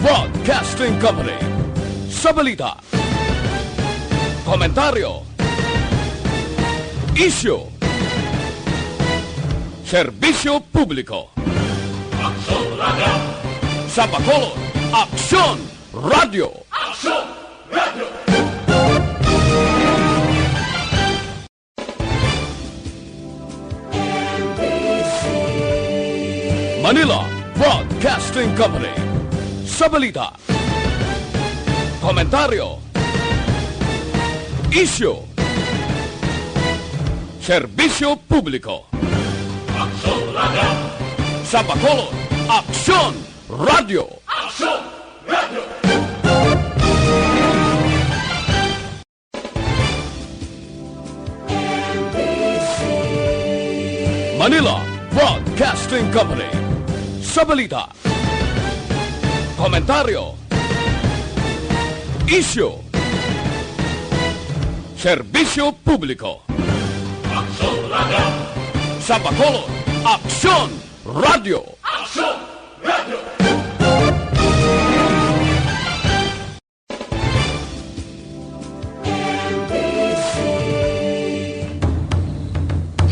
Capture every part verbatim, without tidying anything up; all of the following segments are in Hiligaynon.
Broadcasting Company. Sa balita, komentaryo, isyu, serbisyo publiko. Aksyon Radio! Sa Bacolod, Aksyon Radio! Aksyon Radio! Manila Broadcasting Company. Sa balita, komentaryo, isyu, serbisyo publiko. Aksyon Radio! Sa Bacolod, Aksyon Radio! Aksyon Radio! Manila Broadcasting Company. Sa balita, komentaryo, isyu, serbisyo publiko. Aksyon Radio! Sa Bacolod, Aksyon Radio! Aksyon Radio!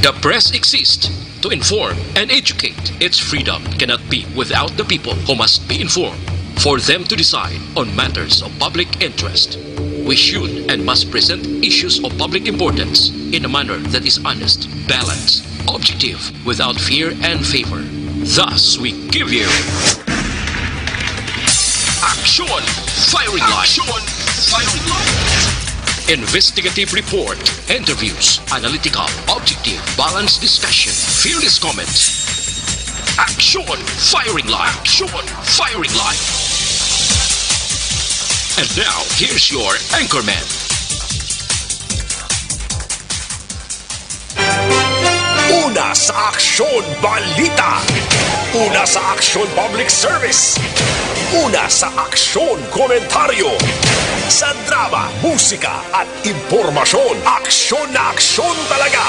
The press exists to inform and educate. Its freedom cannot be without the people, who must be informed for them to decide on matters of public interest. We should and must present issues of public importance in a manner that is honest, balanced, objective, without fear and favor. Thus, we give you Aksyon Firing Line. Aksyon Firing Line. Investigative report, interviews, analytical, objective, balanced discussion, fearless comments. Aksyon Firing Line. Aksyon Firing Line. And now, here's your anchorman. Una sa aksyon, balita. Una sa aksyon, public service. Una sa aksyon, komentaryo. Sa drama, musika, at impormasyon, aksyon na aksyon talaga.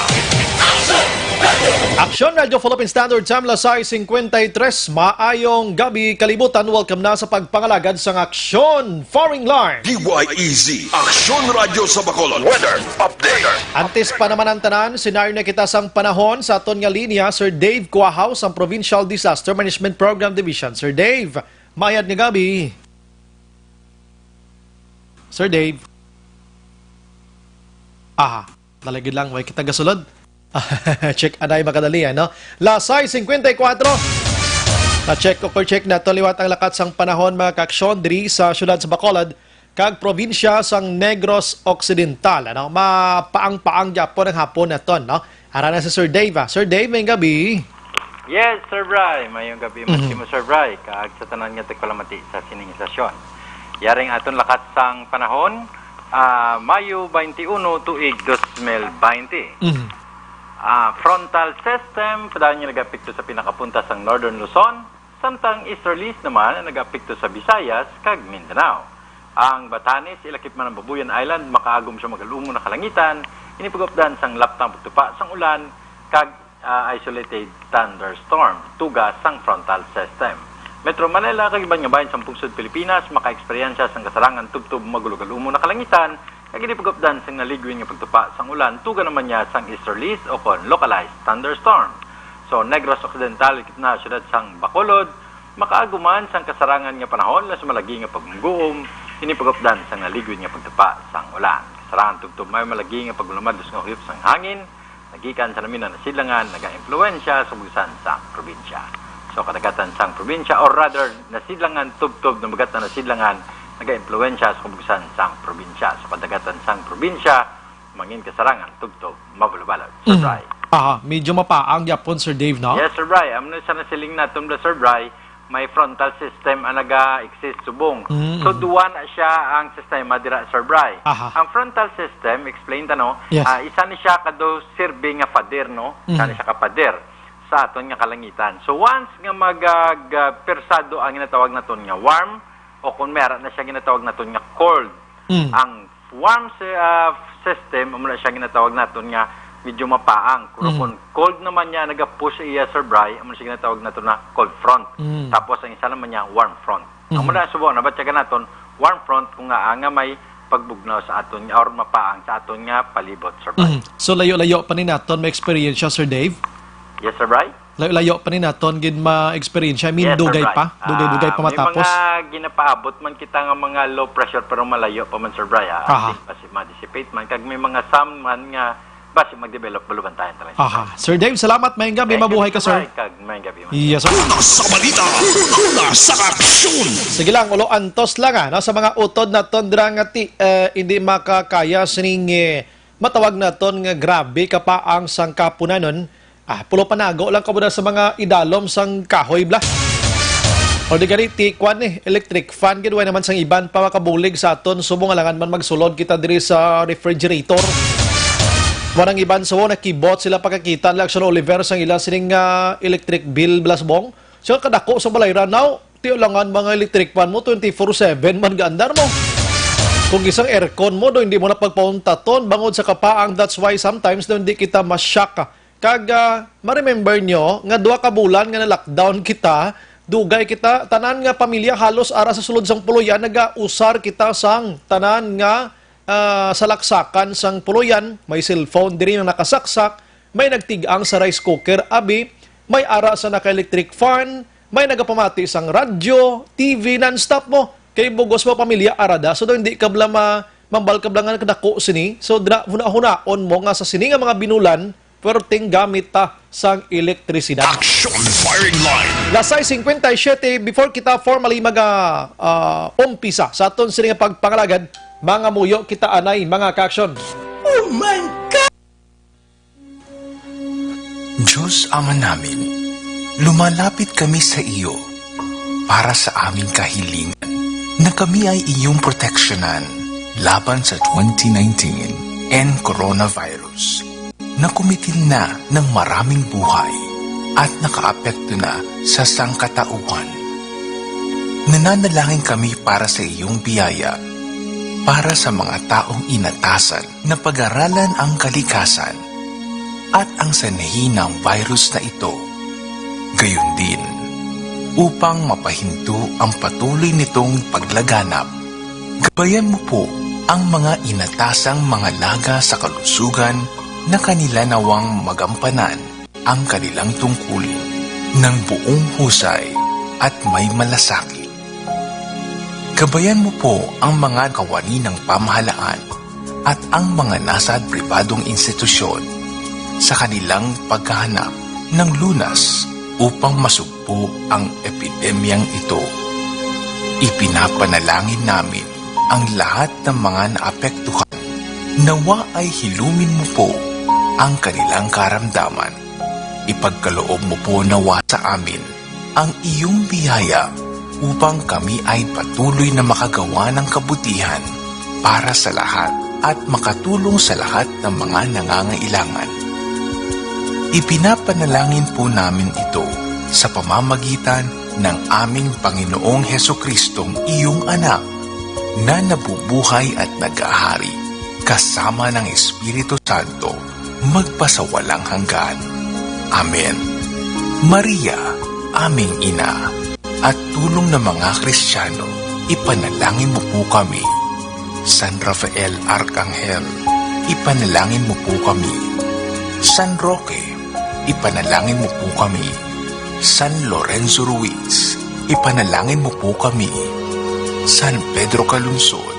Aksyon Radio Philippine Standard Time, alas sais cincuenta y tres. Maayong gabi, kalibutan. Welcome na sa pagpangalagad sang Aksyon Firing Line. D Y E Z, Aksyon Radio sa Bacolod. Weather update. Antes pa naman ang tanan, senaryo na kita sang panahon sa aton nga linya, Sir Dave Cuahaw sang Provincial Disaster Management Program Division. Sir Dave, mayad nga gabi. Sir Dave. Aha, nalagid lang, way kita gasulod. Check anay makadali, ano? Alas sais cincuenta y cuatro. Na-check ko, check nato liwat ang lakat sang panahon, mga kaaksyon, diri sa siyudad sa Bacolod kag probinsya sang Negros Occidental, ano? Mapaang-paang gyapon ang hapon naton, no? Ara na si Sir Dave, ah. Sir Dave, may gabi. Yes, Sir Bry. Mayong gabi man Mhm. sa imo, Sir Bry, kag sa tanan nga tagpalamati sa sining istasyon. Yari ang aton lakat sang panahon, ah, Mayo twenty-one, tuig dos mil bente. Mhm. Ah, frontal system, padayon nga nag-apekto sa pinakapunta sang Northern Luzon, samtang easterlies naman ang nag-apekto sa Visayas kag Mindanao. Ang Batanes, ilakip man ang Babuyan Island, makaagom sa magalumon nga kalangitan, ini pag-updan sang laptang pagtupa sang ulan, kag, ah, isolated thunderstorm, tuga sang frontal system. Metro Manila kag iban nga bahin sang pungsod Pilipinas makaeksperyensya sang kasarangan tubtob magalumon nga kalangitan, kag ini pag-updan sang naligwin nga pagtupa sang ulan, tuga naman niya sang easterlies o kon localized thunderstorm. So, Negros Occidental, gitna siyudad sang Bacolod, makaagom man sang kasarangan nga panahon, lain sa malagi nga pagmungguom, ini pag-updan sang naligwin nga pagtupa sang ulan. Kasarangan tubtob may malagi nga paglumados nga huyop sang hangin, nagikan sa namin nga nasidlangan, nagaimpluwensya sa kabug-usan sang probinsya. So, kadagatan sang probinsya, or rather, nasidlangan tubtob, nabagat na nasidlangan, nagaimpluwensya sa kabug-usan sang probinsya. So, kadagatan sang probinsya, mangin kasarangan tubtob mabalod-balod. Sir Mhm. Bry. Aha, medyo mapaang gyapon, Sir Dave, no? Yes, Sir Bry. Amo na sa nasiling naton, Sir Bry, may frontal system ang naga-exist subong. Mm. So, duwa na siya ang sistema dira, Sir Bry. Aha. Ang frontal system, explain ta, no? Yes. Ah, isa ni siya ka do sirbi nga pader, no? Isa ni Mhm. siya ka pader sa aton nga kalangitan. So, once nga mag, ah, ga-, persado ang ginatawag naton nga warm, o kung may ara na siya ginatawag naton nga cold, Mm. ang warm si-, ah, system, amo na siya ginatawag naton nga medyo mapaang. Pero Mm. kung cold naman niya, naga-push iya, Sir Bry, amo na siya ginatawag naton na cold front. Mm. Tapos ang isa naman niya, warm front. Amo na subong, nabatyagan naton, warm front kung nga, nga may pagbugnaw sa aton nga, or mapaang sa aton nga palibot, Sir Brian. Mhm. So, layo-layo pa ni naton may eksperyensya, Sir Dave? Yes, Sir Brian. Layo-layo pa ni naton gid ma-eksperyensya. I mean, Yes, Sir dugay Brian. pa. Dugay-dugay pa Ah, may matapos. mga ginapaabot man kita nga mga low pressure, pero malayo pa man, Sir Brian. Ah, Aha. Basi ma-dissipate man. Kag may mga some man nga basi mag-develop balubantayan talaga. Aha. Sir Dave, salamat. Mayong gabi. Thank you, Mabuhay ka, Mister sir. Brian. Kag mayong gabi, man. Yes, sir. Una sa balita, una sa aksyon. Sige lang, ulo antos lang, ah, no? Sa mga utod naton dira nga ti-, eh, hindi makakaya sining, eh, matawag naton nga grabe kapaang sang kapunanon. Ah, pulo panago lang kamo na sa mga idalom sang kahoy, bla. O di gani, ti kwan ni, electric fan, gid, way naman sang iban pa makabulig sa aton, subong alangan man magsulod kita diri sa refrigerator. Mo nang iban subong nakibot sila pagkakita nila Action Oliver sang ila sining, ah, electric bill, bla, subong. So, kadako sa balay ra, now, ti alangan mga electric fan mo, twenty-four seven man gaandar mo. Kung isang aircon mo, do, hindi mo na pagpauntaton, bangod sa kapaang, that's why sometimes, do, hindi kita ma-shock. Kag, ah, ma-remember nyo nga duha ka bulan nga na-lockdown kita, dugay kita, tanan nga pamilya halos ara sa sulod sang puloy-an, nagausar kita sang tanan nga, ah, salaksakan sang puloy-an. May cellphone diri nga nakasaksak, may nagtig-ang sa rice cooker, abi, may ara sa naka-electric fan, may nagapamati sang radyo, T V, non-stop mo. Kay bugos mo pamilya, arada. So, daw hindi ka bala ma-, mambal ka bala nga kadako sini. So, dra-, hunahunaon mo nga sa sini nga mga binulan, perting gamit ta sang elektrisidad. Action firing line. Las sais cincuenta y siete, before kita formally maga, ah, umpisa sa aton sini nga pagpangalagad, mga muyo kita anay, mga ka-action. Oh my God! Diyos Ama namin, lumalapit kami sa iyo para sa aming kahilingan na kami ay iyong proteksyonan laban sa twenty nineteen and coronavirus na kumitil na ng maraming buhay at nakaapekto na sa sangkatauhan. Nananalangin kami para sa iyong biyaya, para sa mga taong inatasan na pag-aralan ang kalikasan at ang sanhi ng virus na ito. Gayon din, upang mapahinto ang patuloy nitong paglaganap, gabayan mo po ang mga inatasang mga laga sa kalusugan na kanila nawang magampanan ang kanilang tungkulin ng buong husay at may malasakit. Gabayan mo po ang mga kawani ng pamahalaan at ang mga nasa pribadong institusyon sa kanilang paghahanap ng lunas upang masugpo ang epidemyang ito. Ipinapanalangin namin ang lahat ng mga naapektuhan. Nawa ay hilumin mo po ang kanilang karamdaman. Ipagkaloob mo po nawa sa amin ang iyong biyaya upang kami ay patuloy na makagawa ng kabutihan para sa lahat at makatulong sa lahat ng mga nangangailangan. Ipinapanalangin po namin ito sa pamamagitan ng aming Panginoong Jesucristong iyong Anak, na nabubuhay at naghahari kasama ng Espiritu Santo, magpasawalang hanggan. Amen. Maria, aming Ina, at tulong ng mga Kristiyano, ipanalangin mo po kami. San Rafael Arcangel, ipanalangin mo po kami. San Roque, ipanalangin mo po kami. San Lorenzo Ruiz, ipanalangin mo po kami. San Pedro Calungsod,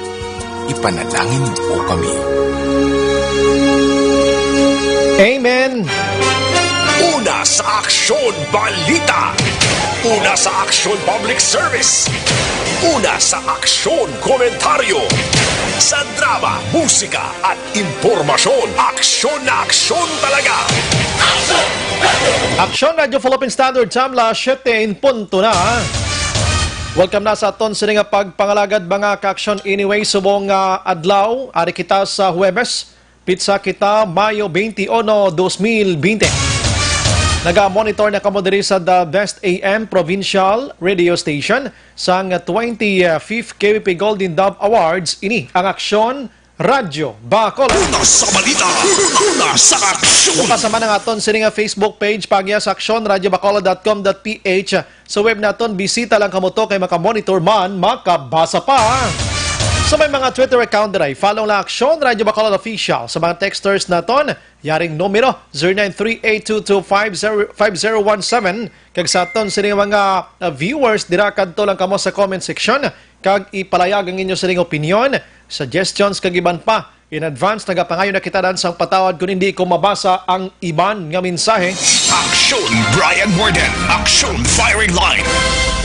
ipanalangin mo po kami. Amen. Una sa Aksyon Balita. Una sa Aksyon Public Service. Una sa Aksyon Komentaryo. Sa drama, musika, at impormasyon, aksyon na aksyon talaga. Aksyon Radio Philippine Standard Time, las siete en punto na. Welcome na sa aton sini nga pagpangalagad, mga ka-aksyon. Anyway, subong nga adlaw, ari kita sa Huwebes, pitsa kita, Mayo twenty-one, dos mil bente. Naga-monitor na kamo diri sa The Best A M Provincial Radio Station sang twenty-fifth K B P Golden Dove Awards. Ini ang aksyon Radyo Bacolod. Una sa balita, una sa aksyon. Kasama na nga aton sini nga Facebook page, Pagya sa Aksyon, radyo bacolod dot com dot P H. Sa web naton, bisita lang kamo to kay makamonitor man, makabasa pa. Sa may mga Twitter account dira, follow lang Aksyon Radyo Bacolod Official. Sa mga texters naton, yaring numero, zero nine three eight two two five zero five zero one seven. Kag sa aton sini mga, uh, viewers, dira kadto lang kamo sa comment section kag ipalayag ang inyo sining opinyon, suggestions kag iban pa. In advance, nagapangayo na kita dan sang patawad kung hindi ko mabasa ang iban nga mensahe. Aksyon Brian Warden, Aksyon Firing Line.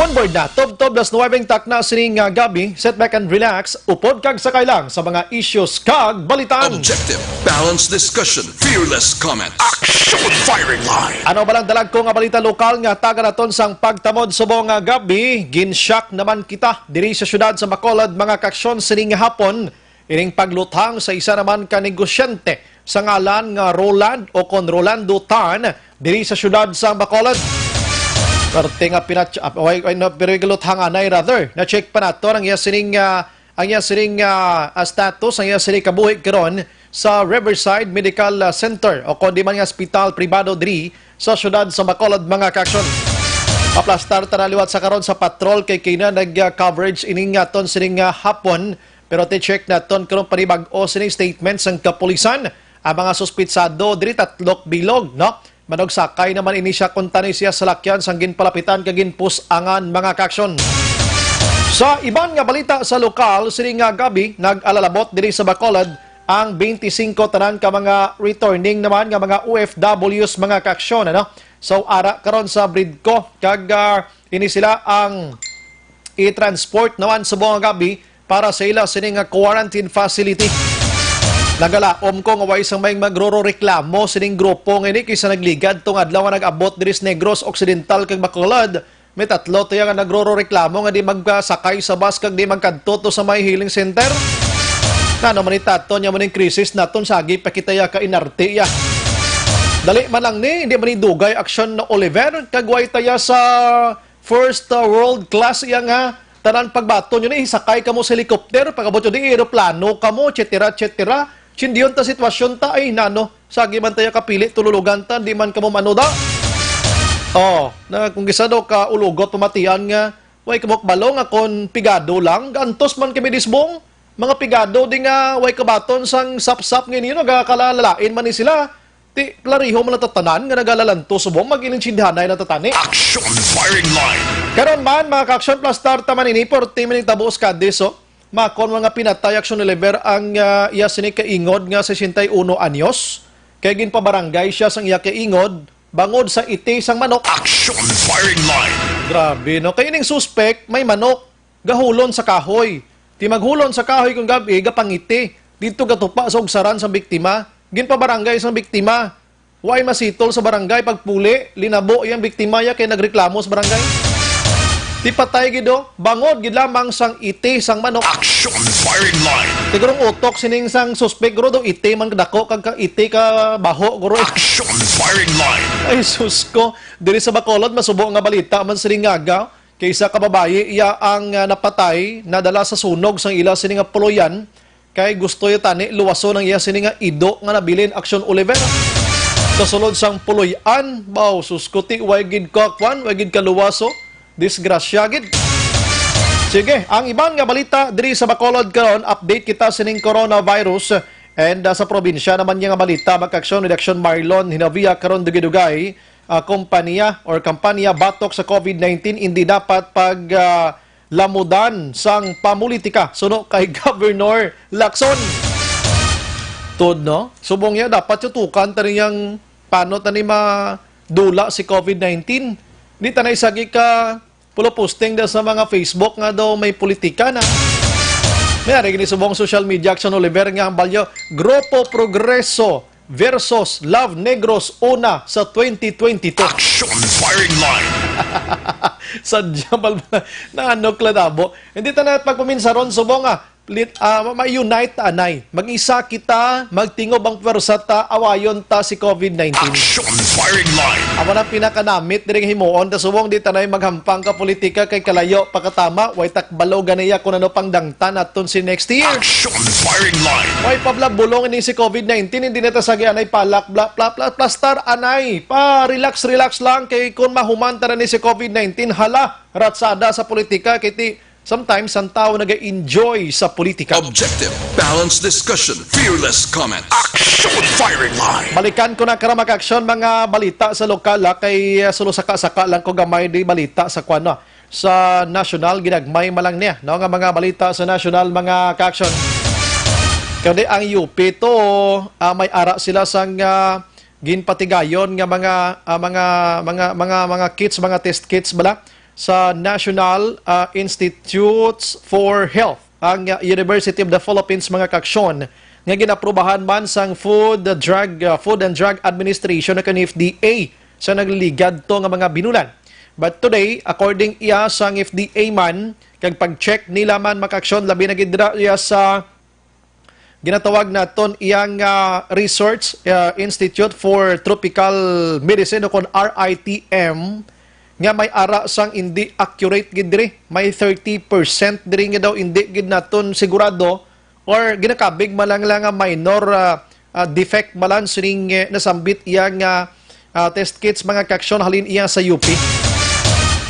On board na, tubtob las nuwebe takna sining, ah, gabi, sit back and relax, upod kag sakay lang sa mga issues kag balitaan. Objective, balanced discussion, fearless comment. Aksyon Firing Line. Ano ba lang dalag ko nga balita lokal nga taga naton sang pagtamod subong nga gabi, ginshock naman kita diri sa siyudad sa Bacolod, mga kaaksyon, sining hapon. Ining pagluthang sa isa naman ka negosyante sa ngalan nga Roland o kon Rolando Tan diri sa siyudad sa Bacolod. Parte nga pinat-, ah, way, way, no, pero yung luthang anay, rather. Na-check pa nato ang iya sining, ah, ang iya sining, ah, ah, status, ang iya sining kabuhi karon sa Riverside Medical, ah, Center o kon di man nga hospital pribado diri sa siyudad sa Bacolod, mga kaaksyon. Maplastar ta na liwat sa karon sa patrol kay kina nag, ah, coverage ining aton sining, ah, hapon. Pero ti-check naton karon panibag-o sining statement sang kapulisan. Ang mga suspitsado diri tatlok bilog, no? Manugsakay naman ini siya kuntani siya sa lakyan sang ginpalapitan kag ginpus-angan, mga kaaksyon. Sa iban nga balita sa lokal, sini nga gabi, nag-alalabot diri sa Bacolod ang twenty-five tanan ka mga returning naman nga mga O F Ws, mga kaaksyon, ano? So, ara karon sa Bridco, kag, ah, ini sila ang i-transport naman subong nga gabi para sa ila sini nga quarantine facility. Nagalaom ko nga way sang may magrororeklamo sining grupo nga ini kaysa nagligad tong adlaw nga nag-abot diri sa Negros Occidental kag Bacolod. May tatlo to nga nagrororeklamo nga di magsakay sa bus kag di magkadto to sa may healing center. Nano man itaton niya man yung krisis naton, sagi pa kita ya ka inarte ya. Dali man lang ni, hindi man ni dugay aksyon na Oliver, kag way taya sa first, uh, world class iya nga tanan pagbaton yun, eh, sakay kamo sa helicopter, pag-abot yun, di eroplano kamo, et cetera, et cetera. Sindiyon ta sitwasyon ta, ay, nano, sagi man tayo kapili, tululugan ta, di man kamo manuda. Oh, na kung kisa daw ka ulugot pamatian nga, way kamo kabalo nga kon pigado lang, gantos man kami disbong, mga pigado di nga way kabaton sang sapsap nga ninyo, nagakalalain man ni sila. Ti, klariho man ang tatanan nga nagalalanto subong mag-ilinsindihanay na tatani. Action Firing Line. Karon man, mga ka-action, plastar ta man ini, forty minute tabo sa Cadiz, oh. Makon mga pinatay, action deliver ang, ah, iya sini kaingod nga sesenta y uno anyos. Kay ginpabarangay siya sang iya kaingod, bangod sa iti sang manok. Action Firing Line. Grabe, no? Kay ining suspect, may manok. Gahulon sa kahoy. Ti maghulon sa kahoy kung gabi, gapangiti. Didto gatupa sa ugsaran sang biktima. Ginpabarangay sang biktima. Way masitol sa barangay pagpuli, linabo yang biktima ya kay nagreklamo sa barangay. Ti patay gid, oh, bangod gid lamang sang iti sang manok. Action Firing Line. Sigurong utok sining sang suspek, guro, do iti man kadako kag ka iti ka baho, guro. Action Firing Line. Ay, sus ko. Diri sa Bacolod, masubo nga balita man sining nga aga. Kay isa ka babayi, iya ang, ah, napatay, nadala sa sunog sang ila sini nga puloy-an, kay gusto iya tani luwason ang iya sini nga ido nga nabilin, action Oliver. Sa sulod sang puloy-an, baw, sus ko, ti, way gid ka kwan, way gid ka luwaso. Disgrasya gid. Sige, ang iban nga balita diri sa Bacolod karon, update kita sining coronavirus. And, ah, sa probinsya naman niya nga balita, mag-aksyon, redaksyon Marlon Hinavia karon dugay-dugay. Ah, kompanya or kampanya batok sa COVID nineteen, hindi dapat pag, ah, lamudan sang pamulitika, suno kay Governor Lacson. Tod, no? Subong niya, dapat tutukan ta niyang paano ta ni madula si COVID nineteen. Di ta na isagi ka pulo posting daw sa mga Facebook nga daw may politika na. May ari gini subong social media action, Oliver, nga ang balyo, Grupo Progreso versus Love Negros una sa twenty twenty-two. Action Firing Line. Sa Jabal, na ano, Kladabo? Hindi ta na pagpaminsaron, subong, ah, Lit, ah, ma-, ma-unite ta, anay. Mag-isa kita, magtingob ang pwersa ta, awayon ta si COVID nineteen. Action Firing Line. Amo na ang pinakanamit diri nga himuon, ta subong di ta nay maghampang ka politika kay kalayo pa katama, way takbalo ganiya kung ano pang dangtan naton si next year. Action Firing Line. Way pablabulong ini si COVID nineteen, hindi na ta sagi anay palak, bla, bla, bla, plastar, anay. Pa, relax, relax lang kay kung mahuman ta na ni si COVID nineteen, hala, ratsada sa politika, kay ti, sometimes ang tao nag-enjoy sa politika. Objective, balanced discussion, fearless comment. Action Firing Line. Balikan ko na, karama ka aksyon, mga balita sa lokal, ha, kay, uh, sulo saka-saka lang ko gamay di balita sa kwan, no? Sa national, ginagmay man lang niya, no, nga mga balita sa national, mga ka-aksyon. Kundi ang U P to, ah, may ara sila sang, ah, ginpatigayon nga mga, ah, mga, mga, mga, mga kits, mga test kits bala sa National, ah, Institutes for Health, ang, ah, University of the Philippines, mga ka-aksyon, nga ginaprubahan man sang Food, Drug, ah, Food and Drug Administration o kan F D A sa nagliligad to nga mga binulan. But today, according iya sang F D A man, kag pag-check nila man, mga ka-aksyon, labi na gid dira iya sa ginatawag naton iyang, ah, Research, ah, Institute for Tropical Medicine o kon R I T M, nga may ara sang indi accurate gid diri. May thirty percent diri nga daw indi gid naton sigurado or ginakabig man lang, lang nga minor, ah, ah, defect man lang sining, eh, nasambit iya nga, ah, test kits, mga ka-aksyon, halin iya sa U P.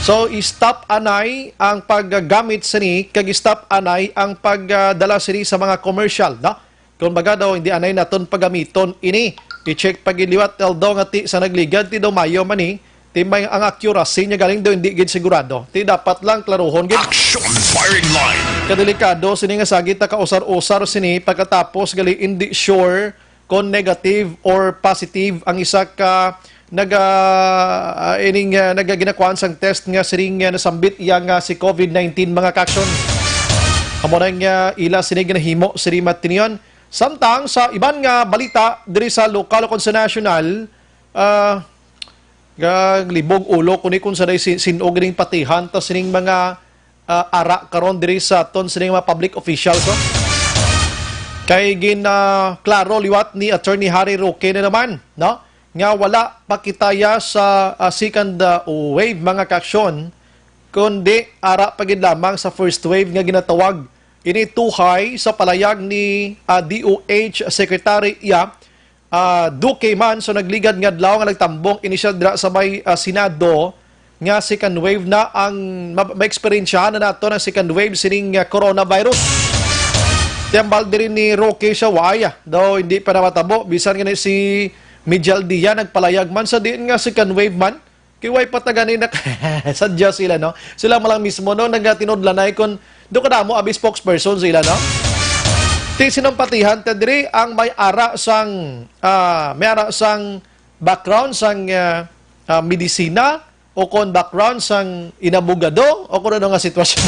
So, i-stop anay ang paggamit sini, kag i-stop anay ang pagdala sini sa mga commercial, no? Kung baga daw, hindi anay naton pagamiton ini. I-check pa gid liwat, although nga ti sa nagligad, ti daw mayo man ni, ti may ang accuracy niya galing daw hindi gid sigurado. Ti dapat lang klaruhon gid. Action Firing Line. Kadelikado sini nga sagit nakausar-usar sini pagkatapos gali hindi sure kon negative or positive ang isa ka naga, ah, ining, ah, nagaginakuan sang test nga siring nga nasambit iya nga si COVID nineteen, mga ka-aksyon. Amo na nga ila sini ginahimo sini matinion. Samtang sa iban nga balita diri sa lokal o kon sa national, ah, Gaglibog ulo ko ni kung sa day si-, sin-o gining patihan ta sining mga, ah, ara karon diri sa aton sining mga public officials, no? Kay gin, ah, klaro liwat ni Attorney Harry Roque na naman, no? Nga wala pa kita ya sa, ah, second, ah, wave, mga ka-aksyon, kundi ara pa gid lamang sa first wave nga ginatawag. Ini tuhay sa palayag ni, ah, D O H Secretary iya, ah, Duque man sa nagligad nga adlaw nga nagtambong ini siya dira sa may, ah, Senado nga second wave na ang ma-, maeksperiensyahan na nato ang second wave sining, ah, coronavirus. Ti hambal diri ni Roque siya, way, ah, daw hindi pa namatabo. Bisan gani si Mijal Dia nagpalayag man sa diin nga second wave man. Kay way pa ta gani nak-, sadya sila, no? Sila man lang mismo, no, nagatinudlanay kon do kadamo abi spokesperson sila, no? Ti sinumpatihan ta diri ang may ara sang, ah, may ara sang background sang, ah, ah, medisina o kon background sang inabogado o kon ano nga sitwasyon.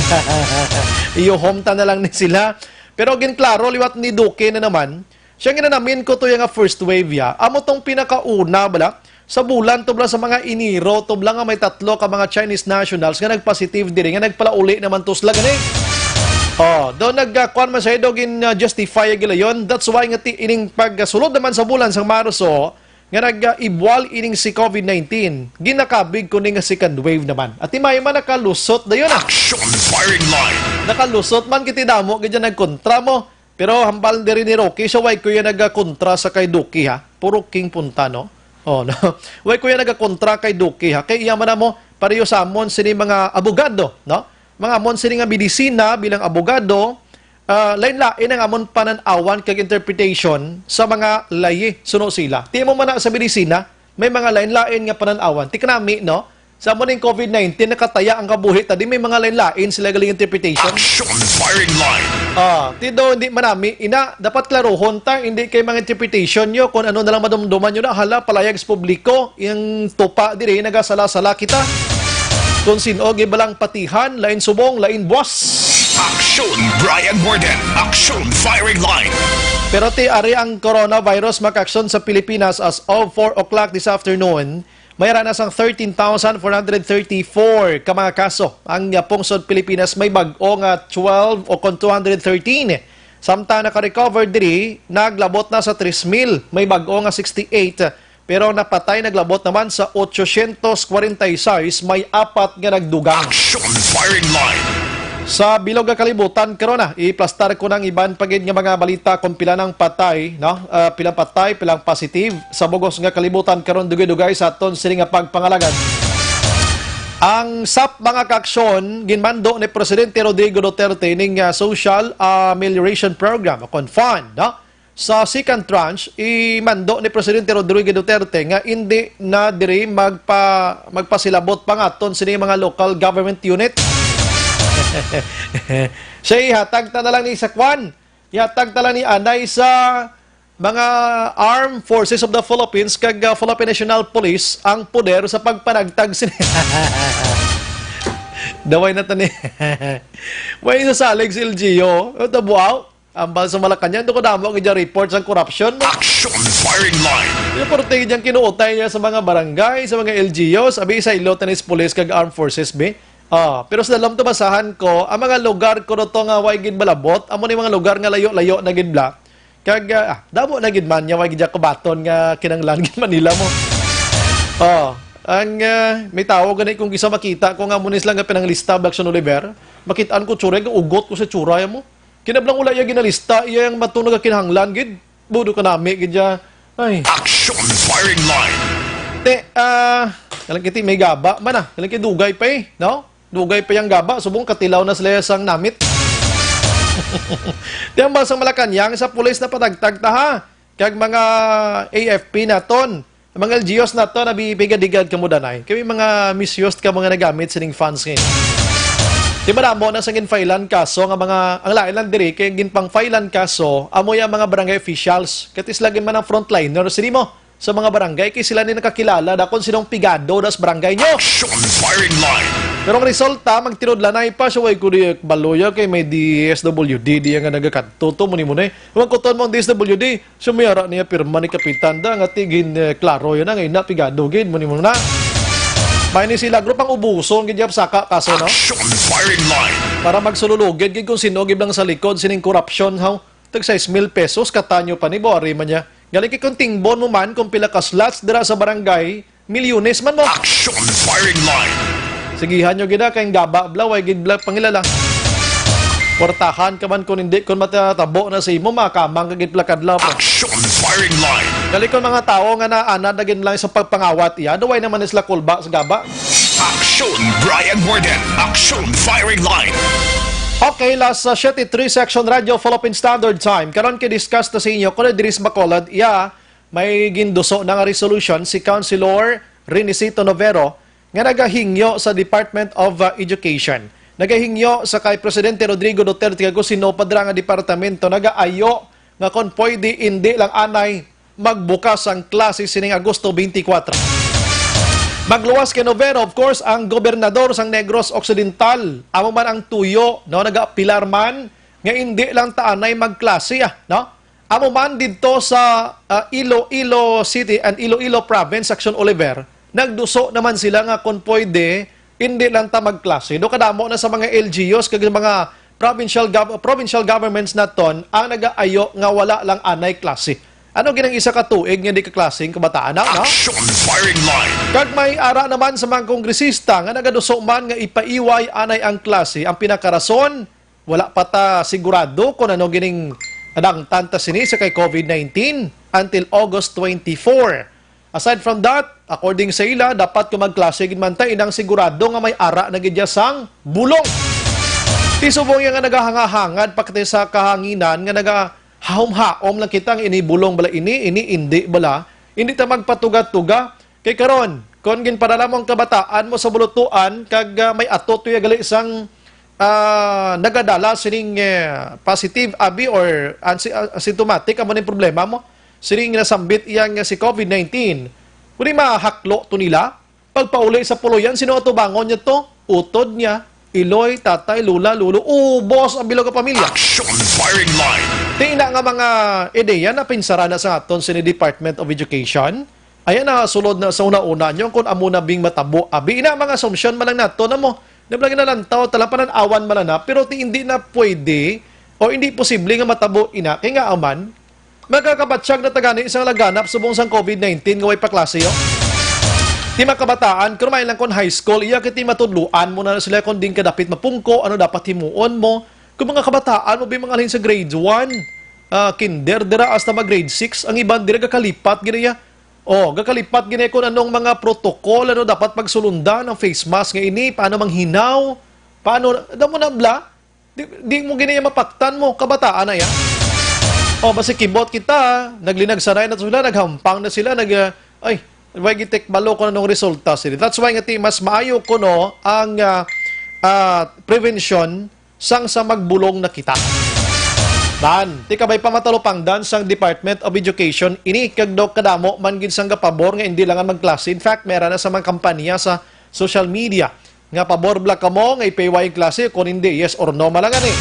Iyohom ta na lang ni sila. Pero ginklaro liwat ni Duque na naman, siya nga nanamin ko to yung nga first wave ya. Amo tong pinakauna bala sa bulan to bala sa mga Enero to bala nga may tatlo ka mga Chinese nationals nga nagpositive diri nga nagpalauli naman to sila gani. Oh, do nagkuan man siya do gin, uh, justify ang gilayon. That's why nga ti-, ining pagsulod naman sa bulan sa Marso nga nag-ibwal ining si COVID nineteen, ginakabig ko ni nga second wave naman. At ti may man nakalusot dayon, ah. Action Firing Line. Nakalusot man kiti damo gid dyan nagkontra mo. Pero hambal diri ni Rocky, so way ko yan nagakontra sa kay Duque, ha? Puro king punta, no? Oh, no? Way ko yan nagakontra kay Duque, ha? Kay iya man mo, pareho sa amon sini mga abogado, no? Mga amon sini nga medisina bilang abogado, ah, lain-lain ang amon panan-awan kag interpretation sa mga layi, suno sila. Ti mo man na sa medisina, may mga lain-lain nga panan-awan. Ti kanami, no? Sa amo ning COVID nineteen, nakataya ang kabuhi ta, di may mga lain-lain sila galing interpretation. Action Firing Line. Ah, ti do, hindi manami. Ina, dapat klaruhon ta, hindi kay mga interpretation nyo kung ano na lang madumduman nyo na, hala, palayag sa publiko, yung tupa diri, nagasala-sala kita. Kung sino, gibalang patihan, lain subong, lain buwas. Action Brian Warden. Action Firing Line. Pero ti ari ang coronavirus makaaksyon sa Pilipinas as of four o'clock this afternoon. May ara na sang thirteen thousand four hundred thirty-four ka mga kaso ang, ah, pungsod Pilipinas. May bag-o nga twelve o kon two hundred thirteen. Samtang naka-recover diri, naglabot na sa three mil. May bag-o nga sixty-eight, pero napatay naglabot naman sa eight hundred forty-six. May apat nga nagdugang. Action Firing Line. Sa bilog nga kalibutan karon, ah, iplastar ko ng iban pa gid nga mga balita kung pila nang patay, no? Ah, pilang patay, pilang positive sa bugos nga kalibutan karon, dugay-dugay sa aton sini nga pagpangalagad. Ang sap mga kaaksyon, ginmando ni Presidente Rodrigo Duterte ning, ah, Social Amelioration Program o kon fund, no? Sa second tranche, imando ni Presidente Rodrigo Duterte nga indi na diri magpa-, magpasilabot pa nga aton sini mga local government unit. Siya, ihatag ta na lang ni sa kwan. Ihatag ta lang ni anay sa mga Armed Forces of the Philippines kag, ah, Philippine National Police ang poder sa pagpanagtag sini. Daway na tani. May sasalig si L G U. Ano to, buaw? Ambal sa Malacañang, do kadamo nga dyan report sang korupsyon, no? Action Firing Line. Reporte dyan kinuutay niya sa mga barangay, sa mga L G Us, abi sa ilo tanis police kag armed forces, be. Ah, pero sa dalam to basahan ko, ang mga lugar ko to nga way gid malabot, amo ni mga lugar nga layo-layo na gid bla. Kag, ah, ah, damo na gid man niya, way gid kubaton nga kinanglan gid Manila mo. Oh, ang, ah, may tawo gani kung isa makita ko nga munis lang nga pinanglista, Blackson Oliver, makitaan ko tsura, ugot ko sa tsura mo. Kinablang wala iya ginalista, iya ang matong nagakinahanglan gid. Budo ka nami gid ya. Ay. Action Firing Line. Te, ah, kalang kiti may gaba man, ah. Kalang kay dugay pa, eh, no? Dugay pa yang gaba, subong katilaw na sila sang namit. Te, ang basang Malacañang sa pulis na patagtag ta, ha? Kag mga A F P naton. Ang mga L G Us nato, nabibigadigad kamo danay. Kami mga misused ka mga nagamit sining funds ngayon. Di ba, damo na sa ginfailan kaso nga mga, ang lain lang diri, kay ginpangfailan kaso, amo yung mga barangay officials. Katis lagi man ang frontliner, sini mo, sa mga barangay, kay sila ni nakakilala, dakon sinong pigado das barangay nyo. Action Firing Line. Pero ang resulta, magtinudlanay pa siya, way ko di baloya, kay may D S W D, di nga nagakadto to, muni-muni. Huwag kuton mo ang D S W D, Sumiyara niya pirma ni Kapitan da nga tigin, eh, klaro yun na nga ina pigado gid mo nimo na. May ni sila grupo ang ubuson gid yap saka kaso, no? Action Firing Line. Para magsululugid gid kung sino gid lang sa likod sining korupsyon, haw. Tag sais mil pesos katanyo pa ni buwari man niya. Galing kay kung tingbon mo man kung pila ka slots dira sa barangay, milyones man mo. Action Firing Line. Sigihan nyo gid na kay gaba bla, way gid bla pangilala. Kwartahan ka man kung hindi, kung matatabo na sa imo, makamang ka gid plakad lang. Action Firing Line. Gali kon mga tawo nga naanad na gid lang sa pagpangawat iya, duway naman sila kulba sa gaba. Action Brian Warden. Action Firing Line. Okay, last sa siyete three Section Radio Philippine Standard Time. Karon kay-discuss ta sa inyo kung diri sa Bacolod iya may ginduso na nga resolution si Councilor Renicito Novero nga nagahingyo sa Department of, uh, Education. Nagahingyo sa kay Presidente Rodrigo Duterte kag kung sino pa dira nga departamento nagaayo nga kon pwede indi lang anay magbukas ang klase sining Agosto twenty-four. Magluwas kay Novero, of course, ang gobernador sang Negros Occidental. Amo man ang tuyo, no, nagaapilar man nga indi lang ta anay magklase, ah, no? Amo man didto sa, ah, Iloilo City and Iloilo Province, Section Oliver, nagduso naman sila nga kon pwede, hindi lang ta magklase. Do kadamo na sa mga L G Us kag mga provincial gov-, provincial governments naton ang nagaayo nga wala lang anay klase. Ano ginang isa ka tuig nga di ka klase ang kabataan na, no? Action Firing Line. Kag may ara naman sa mga kongresista nga nagaduso man nga ipaiway anay ang klase. Ang pinakarason, wala pa ta sigurado kung ano gining nadangtan ta sini sa kay COVID nineteen until August twenty-four. Aside from that, according sa ila, dapat kung magklase gid man ta, inang sigurado nga may ara na gid ya sang bulong. Ti subong ya nga nagahangahangad pa kita sa kahanginan nga nagahahom-haom lang kita nga ini bulong bala ini, ini indi bala. Hindi ta magpatuga-tuga. Kay karon, kon ginpadala mo ang kabataan mo sa bulutuan, kag, ah, may ato tuya gali sang, ah, nagadala sining, eh, positive abi or ansi-, ah, asymptomatic, amo ning problema mo. Sining nasambit iya nga si COVID nineteen. Kuni mahaklo to nila, pagpauli sa puloyan, sino atubangon niya to? Utod niya, iloy, tatay, lula, lolo, ubos ang bilog nga pamilya. Action Firing Line. Ti ina nga mga ideya na pinsara na sa aton sini Department of Education. Ayan na sulod na sa una-una nyo kung amo na bing matabo. Abi na mga assumption man lang nato na mo. Na lang nalantaw, talang panan-awan man lang na, pero ti hindi na pwede o hindi posible nga matabo ina. Kay nga aman, magkakabatsyag na tagani isang laganap subong sang covid nineteen nga way paklase, oh. Ti mga kabataan, kung may lang kon high school, iya kiti matudloan mo na sila kung din kadapit mapungko, ano dapat himuon mo. Kung mga kabataan mo, bi mga alin sa grade one, ah, kinder, dira hasta mag grade six, ang iban dira gakalipat gid iya. Oh, gakalipat gini kung anong mga protocol, ano dapat pagsulundan, ang face mask nga ini, paano manghinaw, paano, damo na bla, di, di mo gini mapaktan mo, kabataan na yan. Oh, basi kibot kita, naglinag sanay na sila, naghampang na sila, nag, uh, ay, way gitikbalo kung anong resulta sila. That's why nga ti, mas maayo kuno ang uh, uh, prevention sang sa magbulong na kita. Dan, ti kabay pa matalupangdan sang Department of Education, ini kag daw kadamo man gid sang gapabor nga hindi lang ang magklase. In fact, meron na sa mga kampanya sa social media nga pabor bala kamo nga ipahiway ang klase, kung hindi, yes or no, malangan eh.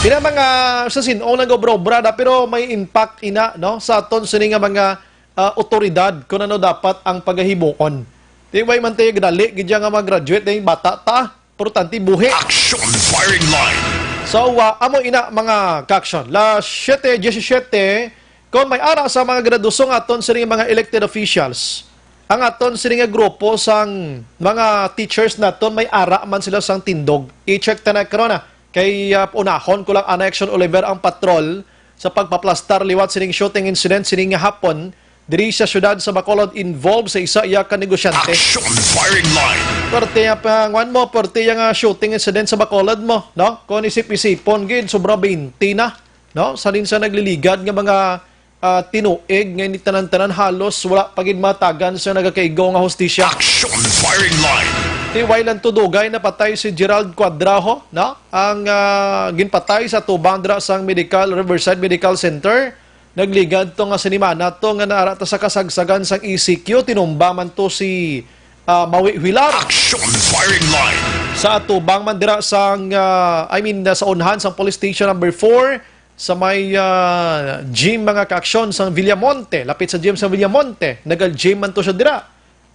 Pina mga sa sin-ong lang obra-obra na, pero may impact ina, no, sa aton sini nga mga ah, otoridad kung ano dapat ang pagahimuon. Di ba man tayo dali, gidya nga mag-graduate, dahil bata ta, importante buhi. Action firing line. So, ah, amo ina mga ka-action. La siete diecisiete, kung may ara sa mga graduaso nga aton sini mga elected officials, ang aton sini nga grupo sang mga teachers naton may ara man sila sang tindog. I-check ta na karon na. Kay ah, unahon ko lang ana, Action Oliver, ang patrol sa pagpaplastar liwat sining shooting incident sining nga hapon diri sa siyudad sa Bacolod involved sa isa iya ka negosyante. Action firing line. Parte ang panguan mo, parte ang ah, shooting incident sa Bacolod mo, no? Kung isip-isipon gid, sobra twenty na, no? Sa din sa nagliligad nga mga ah, tinuig nga ini tanan-tanan halos wala pa gid matagan sa nagakaigo nga hustisya. Action firing line. Ti way lang to dugay napatay si Gerald Cuadraho, no? Ang ah, ginpatay sa tubang dira sang Medical, Riverside Medical Center. Nagligad to nga sinimana to nga naara ta sa kasagsagan sang E C Q, tinumba man to si ah, Mawi Huilar. Action firing line. Sa atubang man dira sang ah, I mean sa unhan sang Police Station number four, sa may ah, gym mga kaaksyon sa Villamonte, lapit sa gym sa Villamonte, nagal-gym man to siya dira.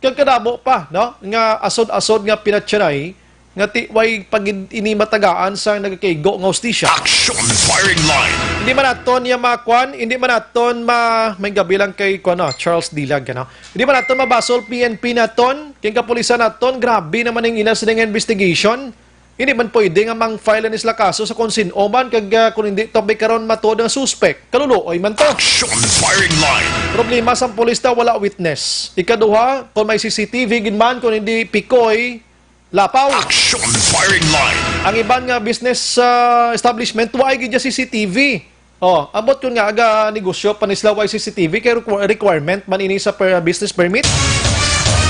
Kag kadamo pa, no, nga asod-asod nga pinatyanay nga ti way pa gid ini matagaan sa nagakaigo nga hustisya. Action firing line. Hindi man naton niya makuan, hindi man naton ma may gabi lang kay kuan, no, Charles Dilag, ano. Hindi man naton mabasol P N P naton, kay kapulisan naton, grabe naman ang ina sa nga investigation. Hindi man pwede nga mang-file ni sila kaso sa kung sin-o man kag ah, kung hindi to may karon matuod ang suspek. Kaluluoy man to. Action firing line. Problema sang pulis daw wala witness. Ikaduha, kung may C C T V gid man, kung hindi pikoy, lapaw. Action firing line. Ang iban nga business ah, establishment, wa gid C C T V. Oh, ambot kun nga aga negosyo pa ni sila way C C T V kay requ- requirement man ini sa per business permit.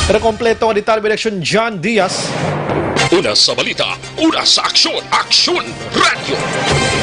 Pero kompleto nga detalye, Direction John Diaz. Una sa balita, una sa aksyon, Aksyon Radio.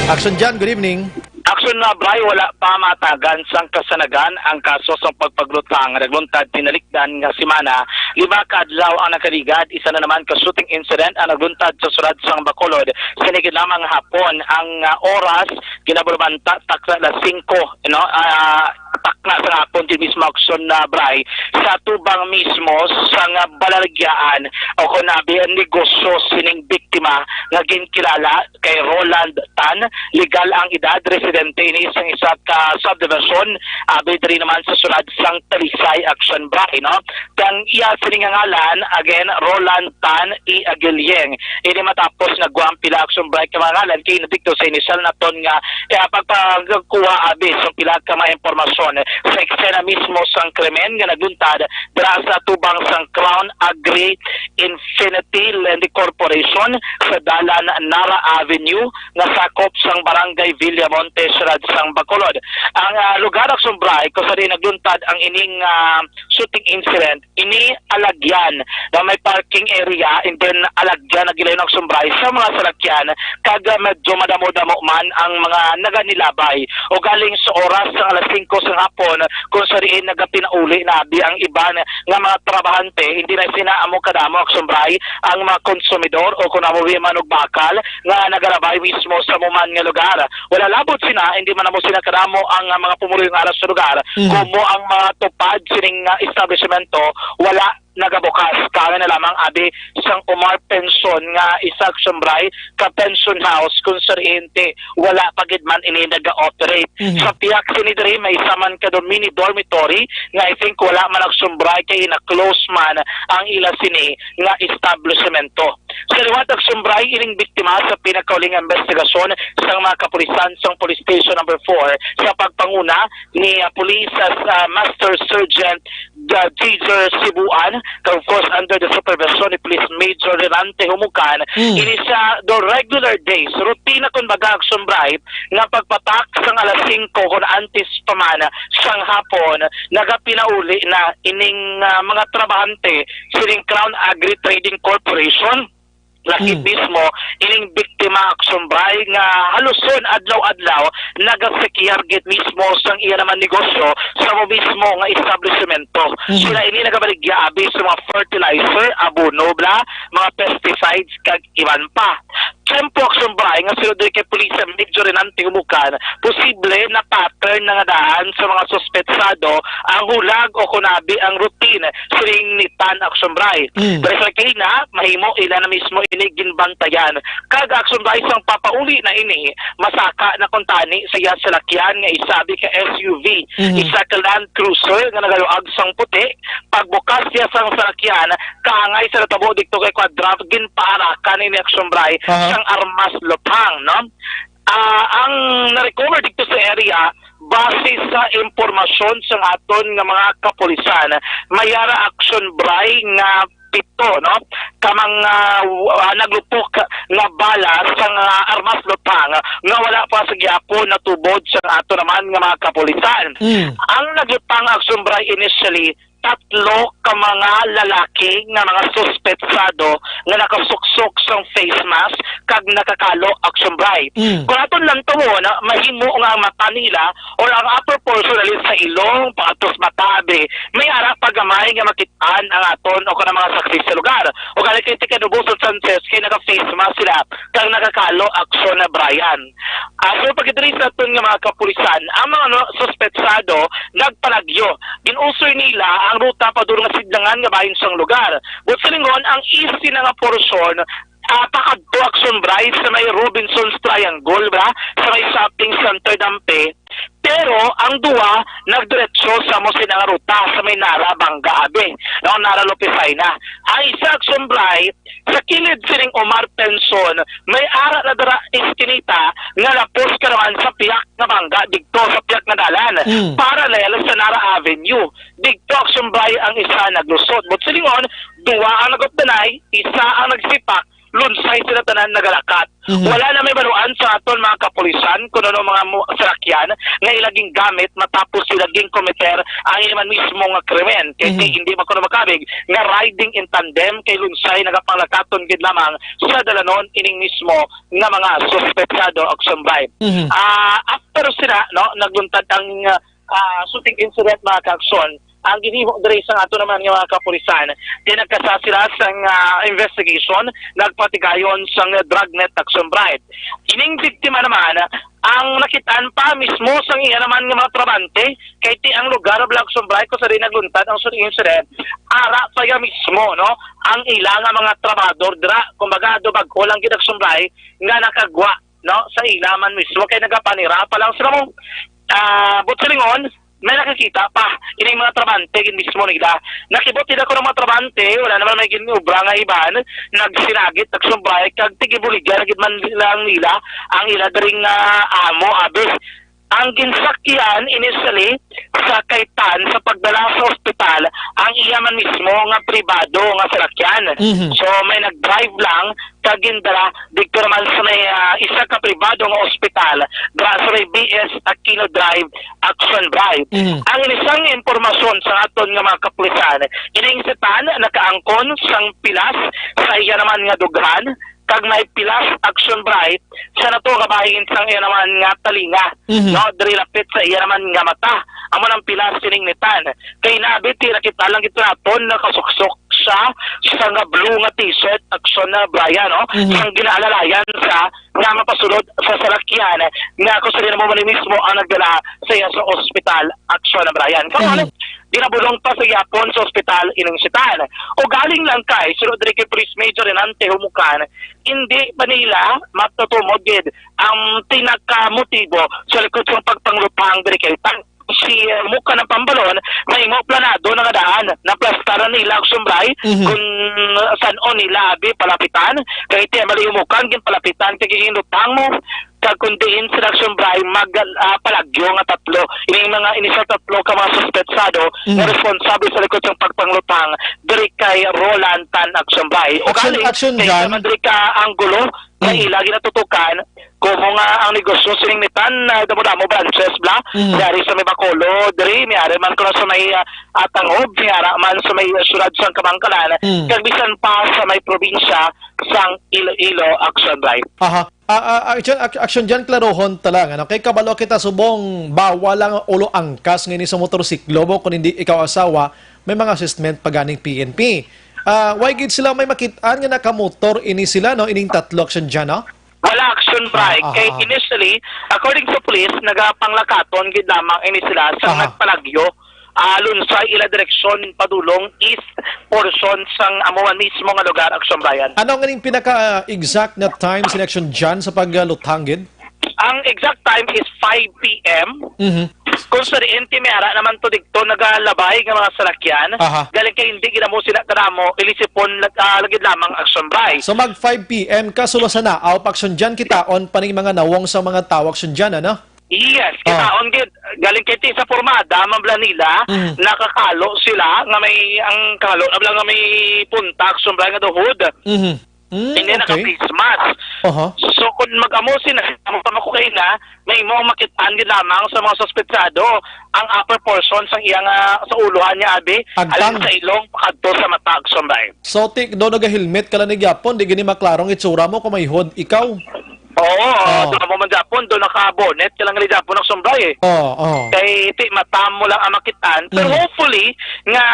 Action John, good evening. Aksyon na, Bray, wala pa matagan sang kasanagan ang kaso sa pagpaglutang nga nagluntad tinalikdan nga semana. Lima ka adlaw ang nakaligad, isa na naman ka shooting incident ang nagluntad sa siyudad sang Bacolod. Sinigid lamang hapon ang ah, oras Kinabalumanta, takna alas singko, no? Ah, takna sa hapon, di mismo aksyon na, Bray, sa tubang mismo sang balaligyahan o kung abi ang negosyo sining biktima nga ginkilala kay Roland Tan. Legal ang edad, residente ini sang isa ka subdivision, abi diri naman sa siyudad sang Talisay. Aksyon, Bray, no? Kang iya sini nga ngalan, again, Roland Tan E. Aguilieng. Ini matapos nagwa ang pila action break nga mga ngalan kay nadikto sa inisyal naton nga, eh, pagpagkuha abi sa pila ka mga impormasyon sa eksena mismo sang krimen nga nagluntad dira sa tubang sang Crown Agri Infinity Lending Corporation sa dalan Nara Avenue nga sakop sang Barangay Villamonte, siyudad sang Bacolod. Ang ah, lugar action break kung sa diin nagluntad ang ining ah, shooting incident ini lagyan nga may parking area, and then alagyan na gilayon ang sumbray sa mga salakyan, kag, ah, medyo madamo-damo man ang mga naganilabay. O galing sa oras sang alas singko sa hapon, kung sa diin nagapinauli na abi ang iban nga mga trabahante, hindi na sina amo kadamo ang sumbray ang mga konsumidor o kung amo man og bakal nga nagalabay mismo sa muman nga lugar. Wala labot sina, hindi man amo sina kadamo ang, ah, mga pumuluyo nga ara sa lugar, Mhm. kumo ang mga tupad sining, ah, establishmento wala nagabukas. Kaya na lamang abi sang Omar Pension nga isa sumbray ka pension house kung sa diin ti wala pa gid man ini naga-operate. Mhm. Sa pihak sini diri, may isa man ka do-, mini dormitory nga I think wala man nagsumbray kay na-close man ang ila sini nga establishmento. Sa liwat nagsumbray ining biktima sa pinakauli nga investigasyon sang mga kapulisan sang Police Station Number Four sa pagpanguna ni, ah, Police, ah, Master Sergeant, ah, Jaser Sibuan, kag of course under the supervision ni Police Major Renante Humukan. Mm. Ini sa the regular days, rutina kun baga ang sumbray nga pagpatak sang alas singko kun antes pa man sang hapon, nagapinauli na ining, ah, mga trabahante sining Crown Agri Trading Corporation. Lakip Mm. mismo ining biktima, Action Bray, nga haluson adlaw-adlaw nagasekyar gid mismo sang iya naman negosyo sa mo mismo nga establishmento. Mhm. Sila ini nagabaligya abi sa mga fertilizer, abono, bla, mga pesticides, kag iban pa. Tiyempo, Action Bray, nga sulod kay Police Major Renante Humukan, posible na pattern na nga daan sa mga suspetsado ang hulag o kunabi ang routine sining nitan, Action Bray. Mm. Pero sa kina, mahimo ila na mismo ini ginbantayan. Kag Action Bray, sang papauli na ini, masaka na kuntani sa iya salakyan nga isa abi ka S U V, Mhm. isa ka Land Cruiser nga nagaluag sang puti. Pagbukas niya sang salakyan, kaangay sa natabo didto kay Quadra, ginpaarakan ini, Action Bray, Aha. sang armas lupang, no? Ah, ang na-recover didto sa area, base sa impormasyon sang aton nga mga kapulisan, may ara, Action Bray, nga pito, no, ka mga, ah, naglupok nga bala sang, ah, armas lupang nga wala pa sa gihapon natubod sang ato naman nga mga kapulisan. Mm. Ang naglupang, Action Bray, initially, tatlo ka mga lalaki nga mga suspetsado nga nakasuksok sang face mask kag nakakalo, Action Bray. Mm. Kung aton lang tuon, mahimo nga ang mata nila or ang upper portion, dali sa ilong, pangatos mata, abi, may ara pa gamay nga makit-an ang aton o kanang mga saksi sa lugar. O gani kay ti kanubo sa Sanchez kay naka-face mask sila kag nakakalo, Action Bray. Ah, so, pagkadiri sa aton nga mga kapulisan, ang mga, no, suspetsado nagpalagyo. Gin-usoy nila ang ruta padulong nga sidlangan nga bahin sang lugar. Buot silingon, ang easy na nga porsyon, ah, pakadto, Action Bray, sa may Robinson's Triangle, ba? Sa may shopping center Dampe. Pero ang duwa nagdiretso sa mo sina nga ruta sa may Nara Banga, abi, no, Nara Lopesina. Ang isa, Action Bray, sa kilid sining Omar Pension, may ara na dira iskinita nga lapos ka naman sa piyak nga bangga didto sa piyak nga dalan, Mm. parallel sa Nara Avenue. Didto, Action Bray, ang isa naglusot. Buot silingon, duwa ang nagupdanay, isa ang nagsipak, lunsay sila tanan nagalakat. Mhm. Wala na may baluan sa aton mga kapulisan kung ano mga mu-, salakyan nga ila gingamit matapos sila ginkometer ang ila man mismo nga krimen. Kay Mhm. hindi man kuno makabig nga riding in tandem kay lunsay nagapanglakaton gid lamang sa dalanon ining mismo nga mga suspetsado, Action Bray. Mhm. Ah, after sila, no, nagluntad ang, ah, shooting incident, mga ka-aksyon, ang ginhimo diri sa ato naman nga mga kapulisan, di nagkasa sila sang, ah, investigation, nagpatigayon sang dragnet, Action Bray. Ining biktima naman, ang nakitaan pa mismo sang iya naman nga mga trabante, kay ti ang lugar, Action Bray, kung sa di nagluntad ang shooting incident, ara pa iya mismo, no, ang ila nga mga trabador dira, kumbaga, do bag-o lang gid, Action Bray, nga nakagwa, no, sa ila man mismo, kay nagapanira pa lang sila mo. Ah, buot silingon, may nakakita pa ining mga trabante gid mismo nila. Nakibot nila kuno mga trabante, wala naman may ginobra nga iban, nagsinagit, nagsumbay, kag tigibuligya na gid man lang nila ang ila diri nga amo, abi. Ang ginsakyan initially sa kay Tan sa pagdala sa ospital ang iya man mismo nga pribado nga salakyan. Mhm. So, may nag-drive lang kag gindala didto naman sa may, ah, isa ka pribado nga ospital, dira sa may B S Aquino Drive, Action Drive. Mhm. Ang inisang impormasyon sa aton nga mga kapulisan, ining si Tan nakaangkon sang pilas sa iya naman nga dughan, kag may pilas, Action Bright, sa nato nga bahin sang iya naman nga talinga, Mhm. no, diri lapit sa iya naman nga mata. Amo nang pilas sining ni Tan. Kay nabi ti nakita lang ito naton nakasuksok siya sa nga blue nga t-shirt, Action na Brian, no? Mhm. Sang ginaalalayan sa nga mapasulod sa salakyan nga kung sa mo man mismo ang nagdala sa iya sa ospital, Action na Brian. Karon, Mhm. ginabulong pa sa yapon sa ospital ining si Tan. O galing lang kay, sulod diri kay Police Major Renante Humukan, hindi pa nila matutumod gid ang pinakamotibo sa likod sang pagpanglutang diri kay Tan. Si, uh, Muka ng Pambalon, may mo planado na nga daan. Naplastaran nila ang sumbray Mhm. kung saan nila abi palapitan. Kay ti mali umukan, gin palapitan kay giging lutang mo. Kag kung diin sila sumbray, mag, ah, palagyo nga tatlo. Ining mga initial tatlo ka mga suspetsado Mhm. nga responsable sa likod sang pagpanglutang diri kay Roland Tan Action Bright. Action, Ugaling, action kay dyan. Naman diri ka anggulo, nga Mm. ila ginatutukan, kumo nga ang negosyo sining ni Tan, ah, damo-damo branches bla, Mm. may ari sa may Bacolod, diri, may ari man kuno sa may, ah, ah, Tangob, may ara man sa may siyudad sang Kamankalan, Mm. kag bisan pa sa may probinsya sang Iloilo, Action Bright. Aha. Ah, ah, action, ac-, action dyan, klarohon ta lang, ano? Kay kabalo kita subong, bawal ang ulo angkas nga ini sa motorsiklo mo kung hindi ikaw asawa, may mga assessment pa ganing P N P. Ah, why gid sila may makit-an nga nakamotor ini sila, no? Ining tatlo, action dyan, no? Wala, Action Bright. Ah, ah, Kay ah. Initially, according sa police, nagapanglakaton gid lamang ini sila sa Aha. nagpalagyo. Ah, lunsay ila direksyon padulong east portion sang amuan mismo nga lugar, Action Brian. Ano nga ning pinaka-exact na time sa action dyan sa pagluthang gid? Ang exact time is five P M. Mhm. Kung sa diin ti may ara naman to dito nagalabay nga mga salakyan, Aha. galing kay hindi gid amo sila kadamo, ilisipon lag-, ah, lagid lamang, Action Bright. So, mag five P M ka, sulo sa naaw, pa action dyan, kitaon pa ning mga nawong sa mga tao, action dyan, ano? Yes, Ah. kitaon gid, galing kay ti sa pormada, mambla nila, Mhm. nakakalo sila nga may, ang kalo na lang nga may punta, Action Bright, nga duhod. Mhm. Mm, Hindi okay. naka-face mask. Aha. So, kung mag-amo sila, ang pamako kay na, may mo makit-an gid lamang sa mga suspetsado ang upper portion sang iyang, ah, sa uluhan niya, abi, Agtang. alin sa ilong, pakadto sa mata, Action Bright. So, ti, do naga-helmet ka lang ni gyapon, di gini maklarong itsura mo kung may hood ikaw. Oo, Oh. do mo man gyapon, do naka-bonnet ka lang ni gyapon, Action Bright, eh. Oh, oh. Kay ti mata mo lang ang makit-an, pero Mm. hopefully nga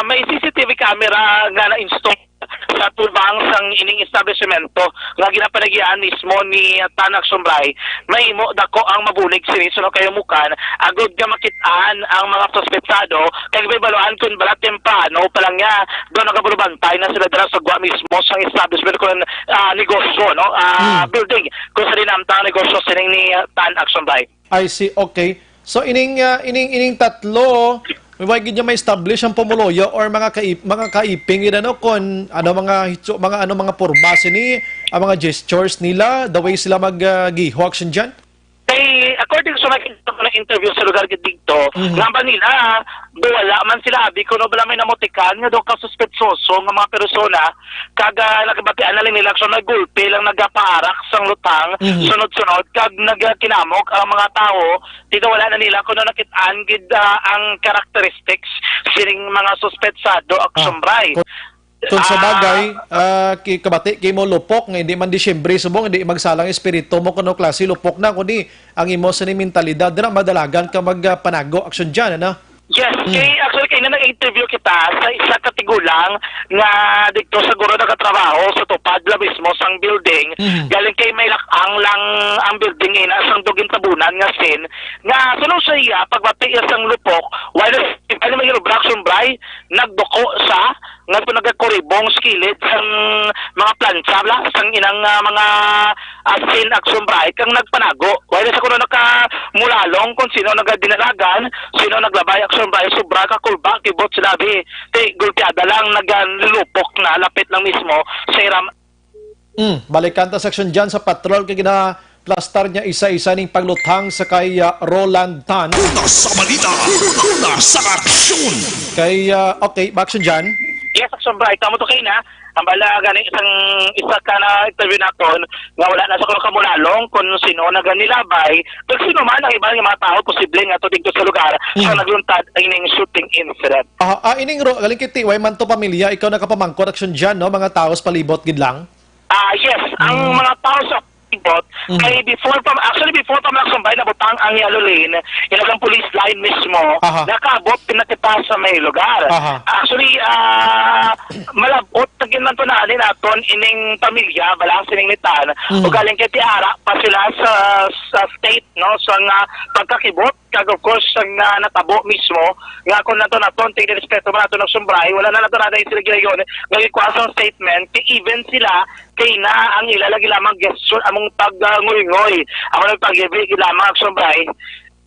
may C C T V camera nga na-install sa tubang sang ining establishmento nga ginapanagian mismo ni Tan Action Bright, mahimo dako ang mabulig sini suno kay Mukan, agod nga makit-an ang mga suspetsado, kay may baluan kun bala temprano pa lang niya, do nagabulubantay na sila dira sa gwa mismo sang establishment kun, ah, negosyo, no? Ah, Hmm. building, kung sa dinamtang negosyo sining ni, ah, Tan Action Bright. I see. Okay. So, ining, ah, ining, ining tatlo, may gid niya ma-establish ang pumuluyo or mga kaip-, mga kaiping gid, ano, kung ano mga hitso-, mga ano, mga porma sini, ang mga gestures nila, the way sila mag, ah, giho action dyan? Kay, according sa mga interview sa lugar gid dito, Mhm. nga ba nila, do wala man sila, abi, kuno bala may namutikan nga do ka suspetsoso nga mga persona, kag, ah, nagabatian na lang nila, so nagulpi lang nagapaarak sang lutang, Mhm. sunod-sunod, kag nagkinamok ang mga tawo, tiga wala na nila kuno nakit-an gid, ah, ang characteristics sining mga suspetsado, Ah, Action Bright. kun, kun sa Ah. bagay, ah, ki-, kabati kay mo lupok nga hindi man Disyembre subong, hindi magsalang espiritu mo kuno klase lupok na, kundi ang imo sini mentalidad dira madalagan ka mag, ah, panago, Action dyan, ano? Yes, Hmm. kay, actually, kay na nag-interview kita sa isa ka tigulang nga dito siguro nagatrabaho sa tupad la mismo sang building. Mhm. Galing kay may lakang lang ang building ina sang dugin tabunan nga sin. Nga suno sa iya, pagbati iya sang lupok, while ano may Action Bright, nagduko sa nga po nagakuribong sa kilid sang mga plancha bla, sang inang, ah, mga, ah, sin, Action Bright, kang nagpanago. Wala sa kuno nakamulalong kung sino nagadinalagan, sino naglabay, Action Bright, sobra ka kulba, kibot sila, bi. Ti, gulpiada lang, nagalulupok na, lapit lang mismo sa iram. Mm, balikan ta sa action dyan sa patrol kay gina-, plastar niya isa-isa ning pagluthang sa kay, ah, Roland Tan. Una sa balita, una sa aksyon. Kay, ah, okay, Action Jan. Yes, Action Bright. Tama to kay na. Ang bala gani isang isa ka na interview naton nga wala na sa kuno kamulalong kung sino naganilabay, kung sino man ang iba nga mga tao posible nga to dito sa lugar sa Mm. nagluntad ining shooting incident. Ah, ah, ining ro, galing kiti, way man to pamilya, ikaw nakapamangkot, Action Jan, no? Mga tao sa palibot gid lang? Ah, yes, ang Mm. mga tao sa palibot, Mm. kay before pa, actually before pa man Action Bright nabutang ang yellow lane, ilagang police line mismo, Aha. nakaabot na kita sa may lugar. Aha. Actually, ah, malabot na gid man to na ani naton ining pamilya, bala ang sining nitan, Mm. ugaling kay tiara pa sila sa, sa state, no, sa nga pagkakibot, kag of course, sa nga natabo mismo, nga kung nato naton, tignirespeto man nato ng sumbray, wala na nato na sila ginayon, nga gikuha sa statement, kay even sila, kay na ang ila lagi lamang gesture, among pagngulngoy, among paghibi, gid lamang ang sumbray,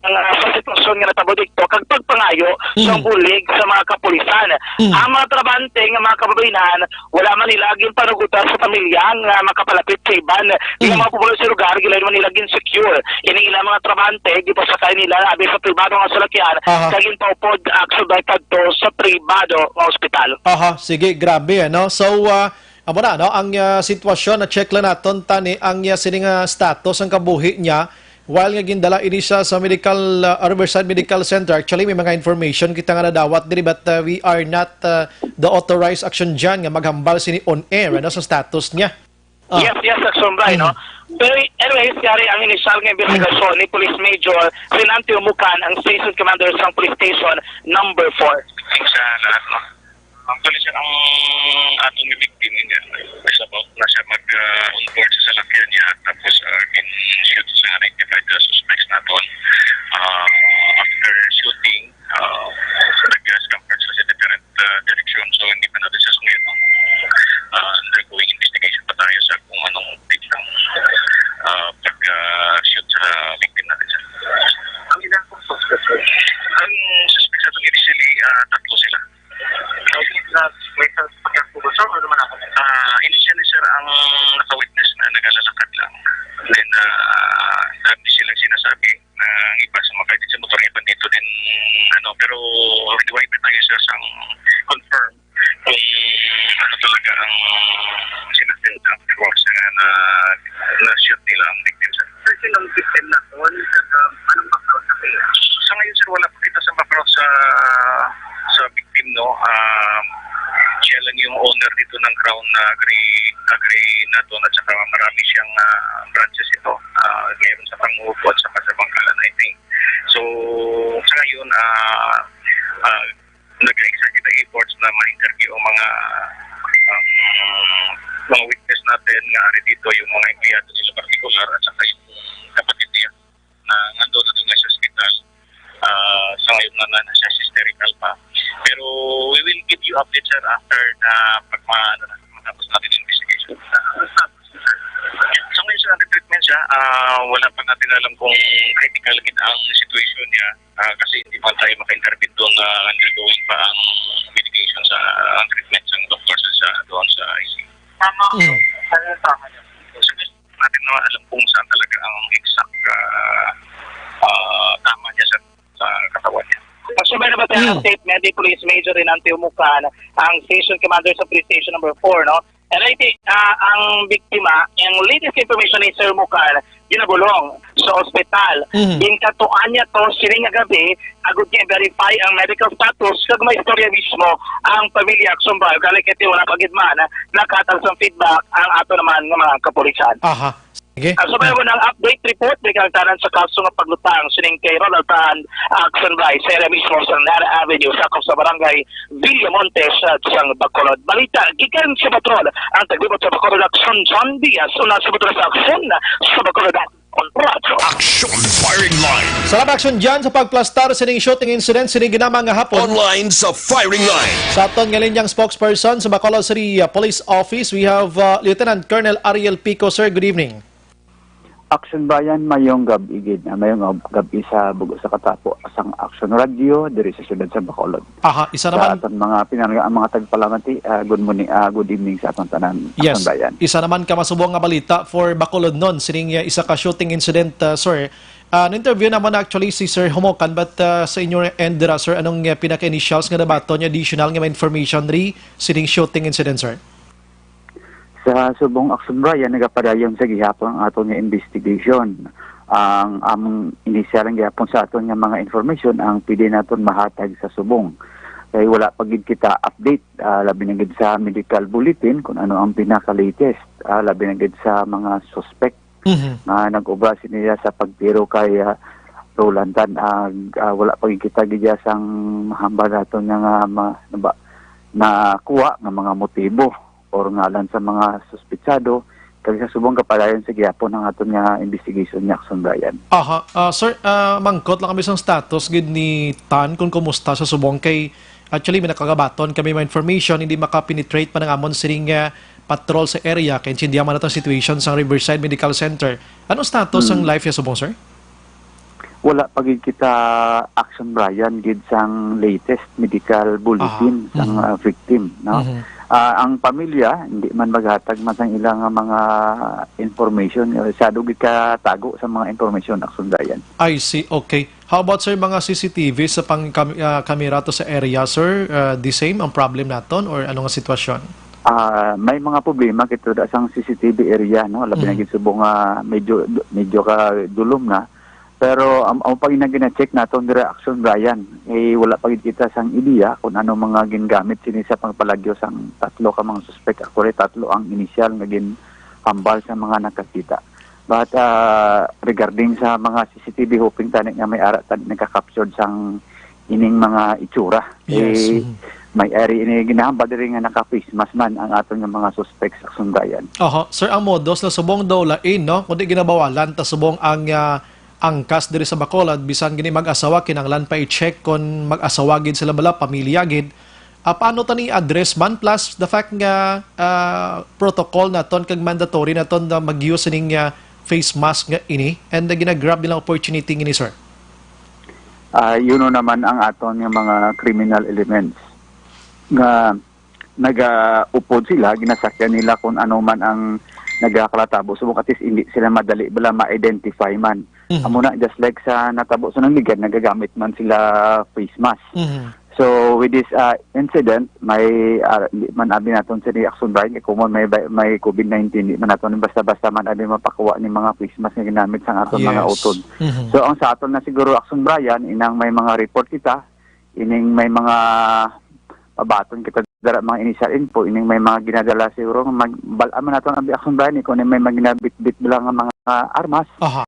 ang, ah, sa sitwasyon nga natabo dito, kag pagpangayo sa Mm. bulig sa mga kapulisan. Mm. Ang mga trabahante nga mga kababainahan, wala man nila ginpanugutan sa pamilya nga makapalapit sa iban. Nga Mm. mga popular sa lugar, gilayon man nila gin-secure. Ini ilang mga trabahante, gipasakay nila abi sa pribado nga salakyan, Aha. kag ginpaupod, ah, subay kadto sa pribado nga ospital. Aha, sige, grabe, ano? So, ah, amo na, no? Ang, ah, sitwasyon, na-check lang naton, tani, ang, ah, sini nga status, ang kabuhi niya, while nga gindala ini siya sa medical, ah, Riverside Medical Center. Actually, may mga information kita nga nadawat diri, but, ah, we are not, ah, the authorized Action Jan nga maghambal sini on air, ano, sa status niya. Ah. Yes, yes, Action Bright, no? Mm. Pero anyways, yari ang initial nga investigasyon ni Police Major Renante Umukan, ang station commander sa police station number four. Thanks sa lahat, no? Actually, sir, ang atong victim niya, is about na siya mag, ah, on board sa salakyan niya, tapos, ah, gin-shoot sa identified, ah, suspects naton. Ah, after shooting, ah, nag-scamper siya sa different, ah, direction, so hindi pa natin siya sungiton. Ah, undergoing investigation pa tayo sa kung anong take ng, ah, pag, ah, shoot sa victim natin, sir. Ang ilang pong suspect, sir? Ang suspect sa itong initially, ah, tatlo sila. May sa pagkakubos, sir, ano man ako? Ah, initially, sir, ang naka-witness na nagalalakad lang. Then, ah, dami silang sinasabi na ang iba sumakay din sa motor, iba dito din, ano, pero hindi pa tayo, sir, sang confirm kung ano talaga ang sinasend ang force na, na, na-shoot nila ang victim, sir. Sir, sinong victim na kon? Kag, um, anong background na kaya? Sa ngayon, sir, wala pa kita sa background sa, sa victim, no? Um, siya lang yung owner dito ng Crown na agri, agri naton, at saka marami siyang, ah, branches ito. Ah, meron sa Pangubo at saka sa Bangkalan, I think. So, sa ngayon, ah, ah, nag-exert kita efforts na ma-interview ang mga, um, mga witness natin nga ari dito, yung mga empleyado nila partikular at saka yung kapatid niya na nandun na doon sa ospital. Ah, sa ngayon na, na siya hysterical pa. Pero we will give you update, sir, after na pag ma-, ano na, matapos natin yung investigation. Sa ngayon, sir, under treatment siya. Ah, wala pa natin alam kung critical gid ang situation niya. Ah, kasi hindi pa tayo maka-intervene doon na undergoing pa ang medication sa, ang treatment sa doktor sa, sa, doon sa I C U. Tama. Mm. Sa tama niya. So, natin na alam kung saan talaga ang exact, ah, ah, tama niya sa, sa katawan niya. Subay na ba tayo ang Mm. statement ni Police Major Renante Umukan, ang station commander sa police station number four, no? And I think, ah, ang biktima, ang latest information ni Sir Mukan, ginabulong sa ospital. Mhm. Ginkatuan niya to sining nga gabi, agud nga i-verify ang medical status, kag may istorya mismo ang pamilya Action Bright. Gani kay wala pa gid man nakahatag sang feedback ang ato naman nga mga kapulisan. Aha. Sige. Ang subay mo ng update report, may kang tanan sa kaso nga paglutang sining kay Ronald Tan, Action Bright, sa area mismo sa Nara Avenue, sakop sa barangay Villamontes, sa Bacolod. Balita gikan sa Patrol, ang taglibot sa Bacolod, Action John Diaz, una sa Patrol sa Action sa Bacolod on Radyo. Action Firing Line. Salamat, Action John, sa pagplastar sining shooting incident sining ginama nga hapon. Online sa Firing Line. Sa aton nga linyang spokesperson sa Bacolod City, uh, Police Office, we have, uh, Lieutenant Colonel Ariel Pico. Sir, good evening. Action Brian, mayong gab-i gid, ah, mayong gab-, gab-i sa bugo sa katapo sang Action Radio diri sa siyudad sa Bacolod. Aha, isa Sa naman aton mga pinang-, ang mga tagpalamati, ah, good morning, ah, good evening sa aton tanan, Action Yes. Brian. Isa naman ka masubong nga balita for Bacolodnon, sining, uh, isa ka shooting incident, uh, sir. Uh, na-interview naman actually si Sir Homokan, but, uh, sa inyo end dira, sir, anong, uh, pinaka-initials nga nabaton, nga additional nga mga information ri sining shooting incident, sir? Sa subong Action Brian, nagapadayon sa gihapon ang aton nga investigation. Ang among initial ang gihapon sa aton nga mga information ang pwede naton mahatag sa subong. Kay wala pa gid kita update, ah, labi na gid sa medical bulletin kung ano ang pinaka-latest, ah, labi na gid sa mga suspect Mhm. nga nag-ubra siniya sa pagtiro kay, ah, Roland Tan. Ah, ah, wala pa gid kita gid sang mahambal naton nga, nga ma-, naba-, nakuha nga mga motibo or ngalan sa mga suspitsado, kag sa subong kapadayon sa gihapon ang aton nga investigation ni Action Brian. Aha. Ah, sir, ah, mangkot lang kami sang status gid ni Tan kung kumusta sa subong kay actually may nakagabaton kami mga information, hindi makapenetrate pa nang amon sining, ah, patrol sa area kay intindihan man nato ang situation sa Riverside Medical Center. Anong status sang Hmm. life niya subong, sir? Wala pa gid kita Action Brian gid sang latest medical bulletin Aha. sang, Mhm. ah, victim, no? Mhm. Ah, ang pamilya hindi man maghatag man sang ilang mga information, eh, sado gid ka tago sa mga information, Action Brian. I see. Okay. How about, sir, mga C C T V sa pang kam-, ah, kamera to sa area, sir? Ah, the same ang problem naton or ano nga sitwasyon? Ah, may mga problema kita da sang C C T V area, no? Labi na Mhm. gid subong nga medyo, medyo ka dulom na. Pero ang, ang pag gina-check naton dira, Action Brian, eh, wala pa gid kita sang ideya kung ano mga gingamit sini sa pagpalagyo sang tatlo ka mga suspek. Actually, tatlo ang inisyal nga ginhambal sa mga nakakita. But, ah, regarding sa mga C C T V, hoping tani nga may ara tani nagka-captured sang ining mga itsura. Yes, Eh, mhm. may ari ini ginahambal diri nga naka-face mask man ang aton nga mga suspects, Action Brian. Oho. Sir, ang modus na subong daw lain, no? Kundi ginabawalan ta subong ang, ah, angkas diri sa Bacolod, bisan gini mag-asawa, kinahanglan pa i-check kon mag-asawa gid sila bala, pamilya gid. Ah, paano ta ni address man? Plus the fact nga, ah, protocol naton kag mandatory naton na mag-use ning, ah, face mask nga ini, and, ah, gina-grab nilang opportunity ngini, sir. Ah, yun naman ang aton nga mga criminal elements nga nagaupod sila, ginasakyan nila kung ano man ang nagakalatabo. So, at least, hindi sila madali bala ma-identify man. Mhm. Amo na, just like sa natabo sa Nangligad, nagagamit man sila face mask. Mhm. So, with this, ah, incident, may, ah, di man abi naton sa reaction ba, kay kung may, may covid nineteen, di man naton basta-basta man abi mapakuha ni mga face mask nga ginamit sa aton mga Yes. utod. Mhm. So, ang sa aton na siguro, Action Brian, inang may mga report kita, ining may mga pabaton kita dira, mga initial info, ining may mga ginadala siguro, mag-, bal-an man naton ang Action Brian, kung may mga ginabitbit lang nga mga armas, Aha.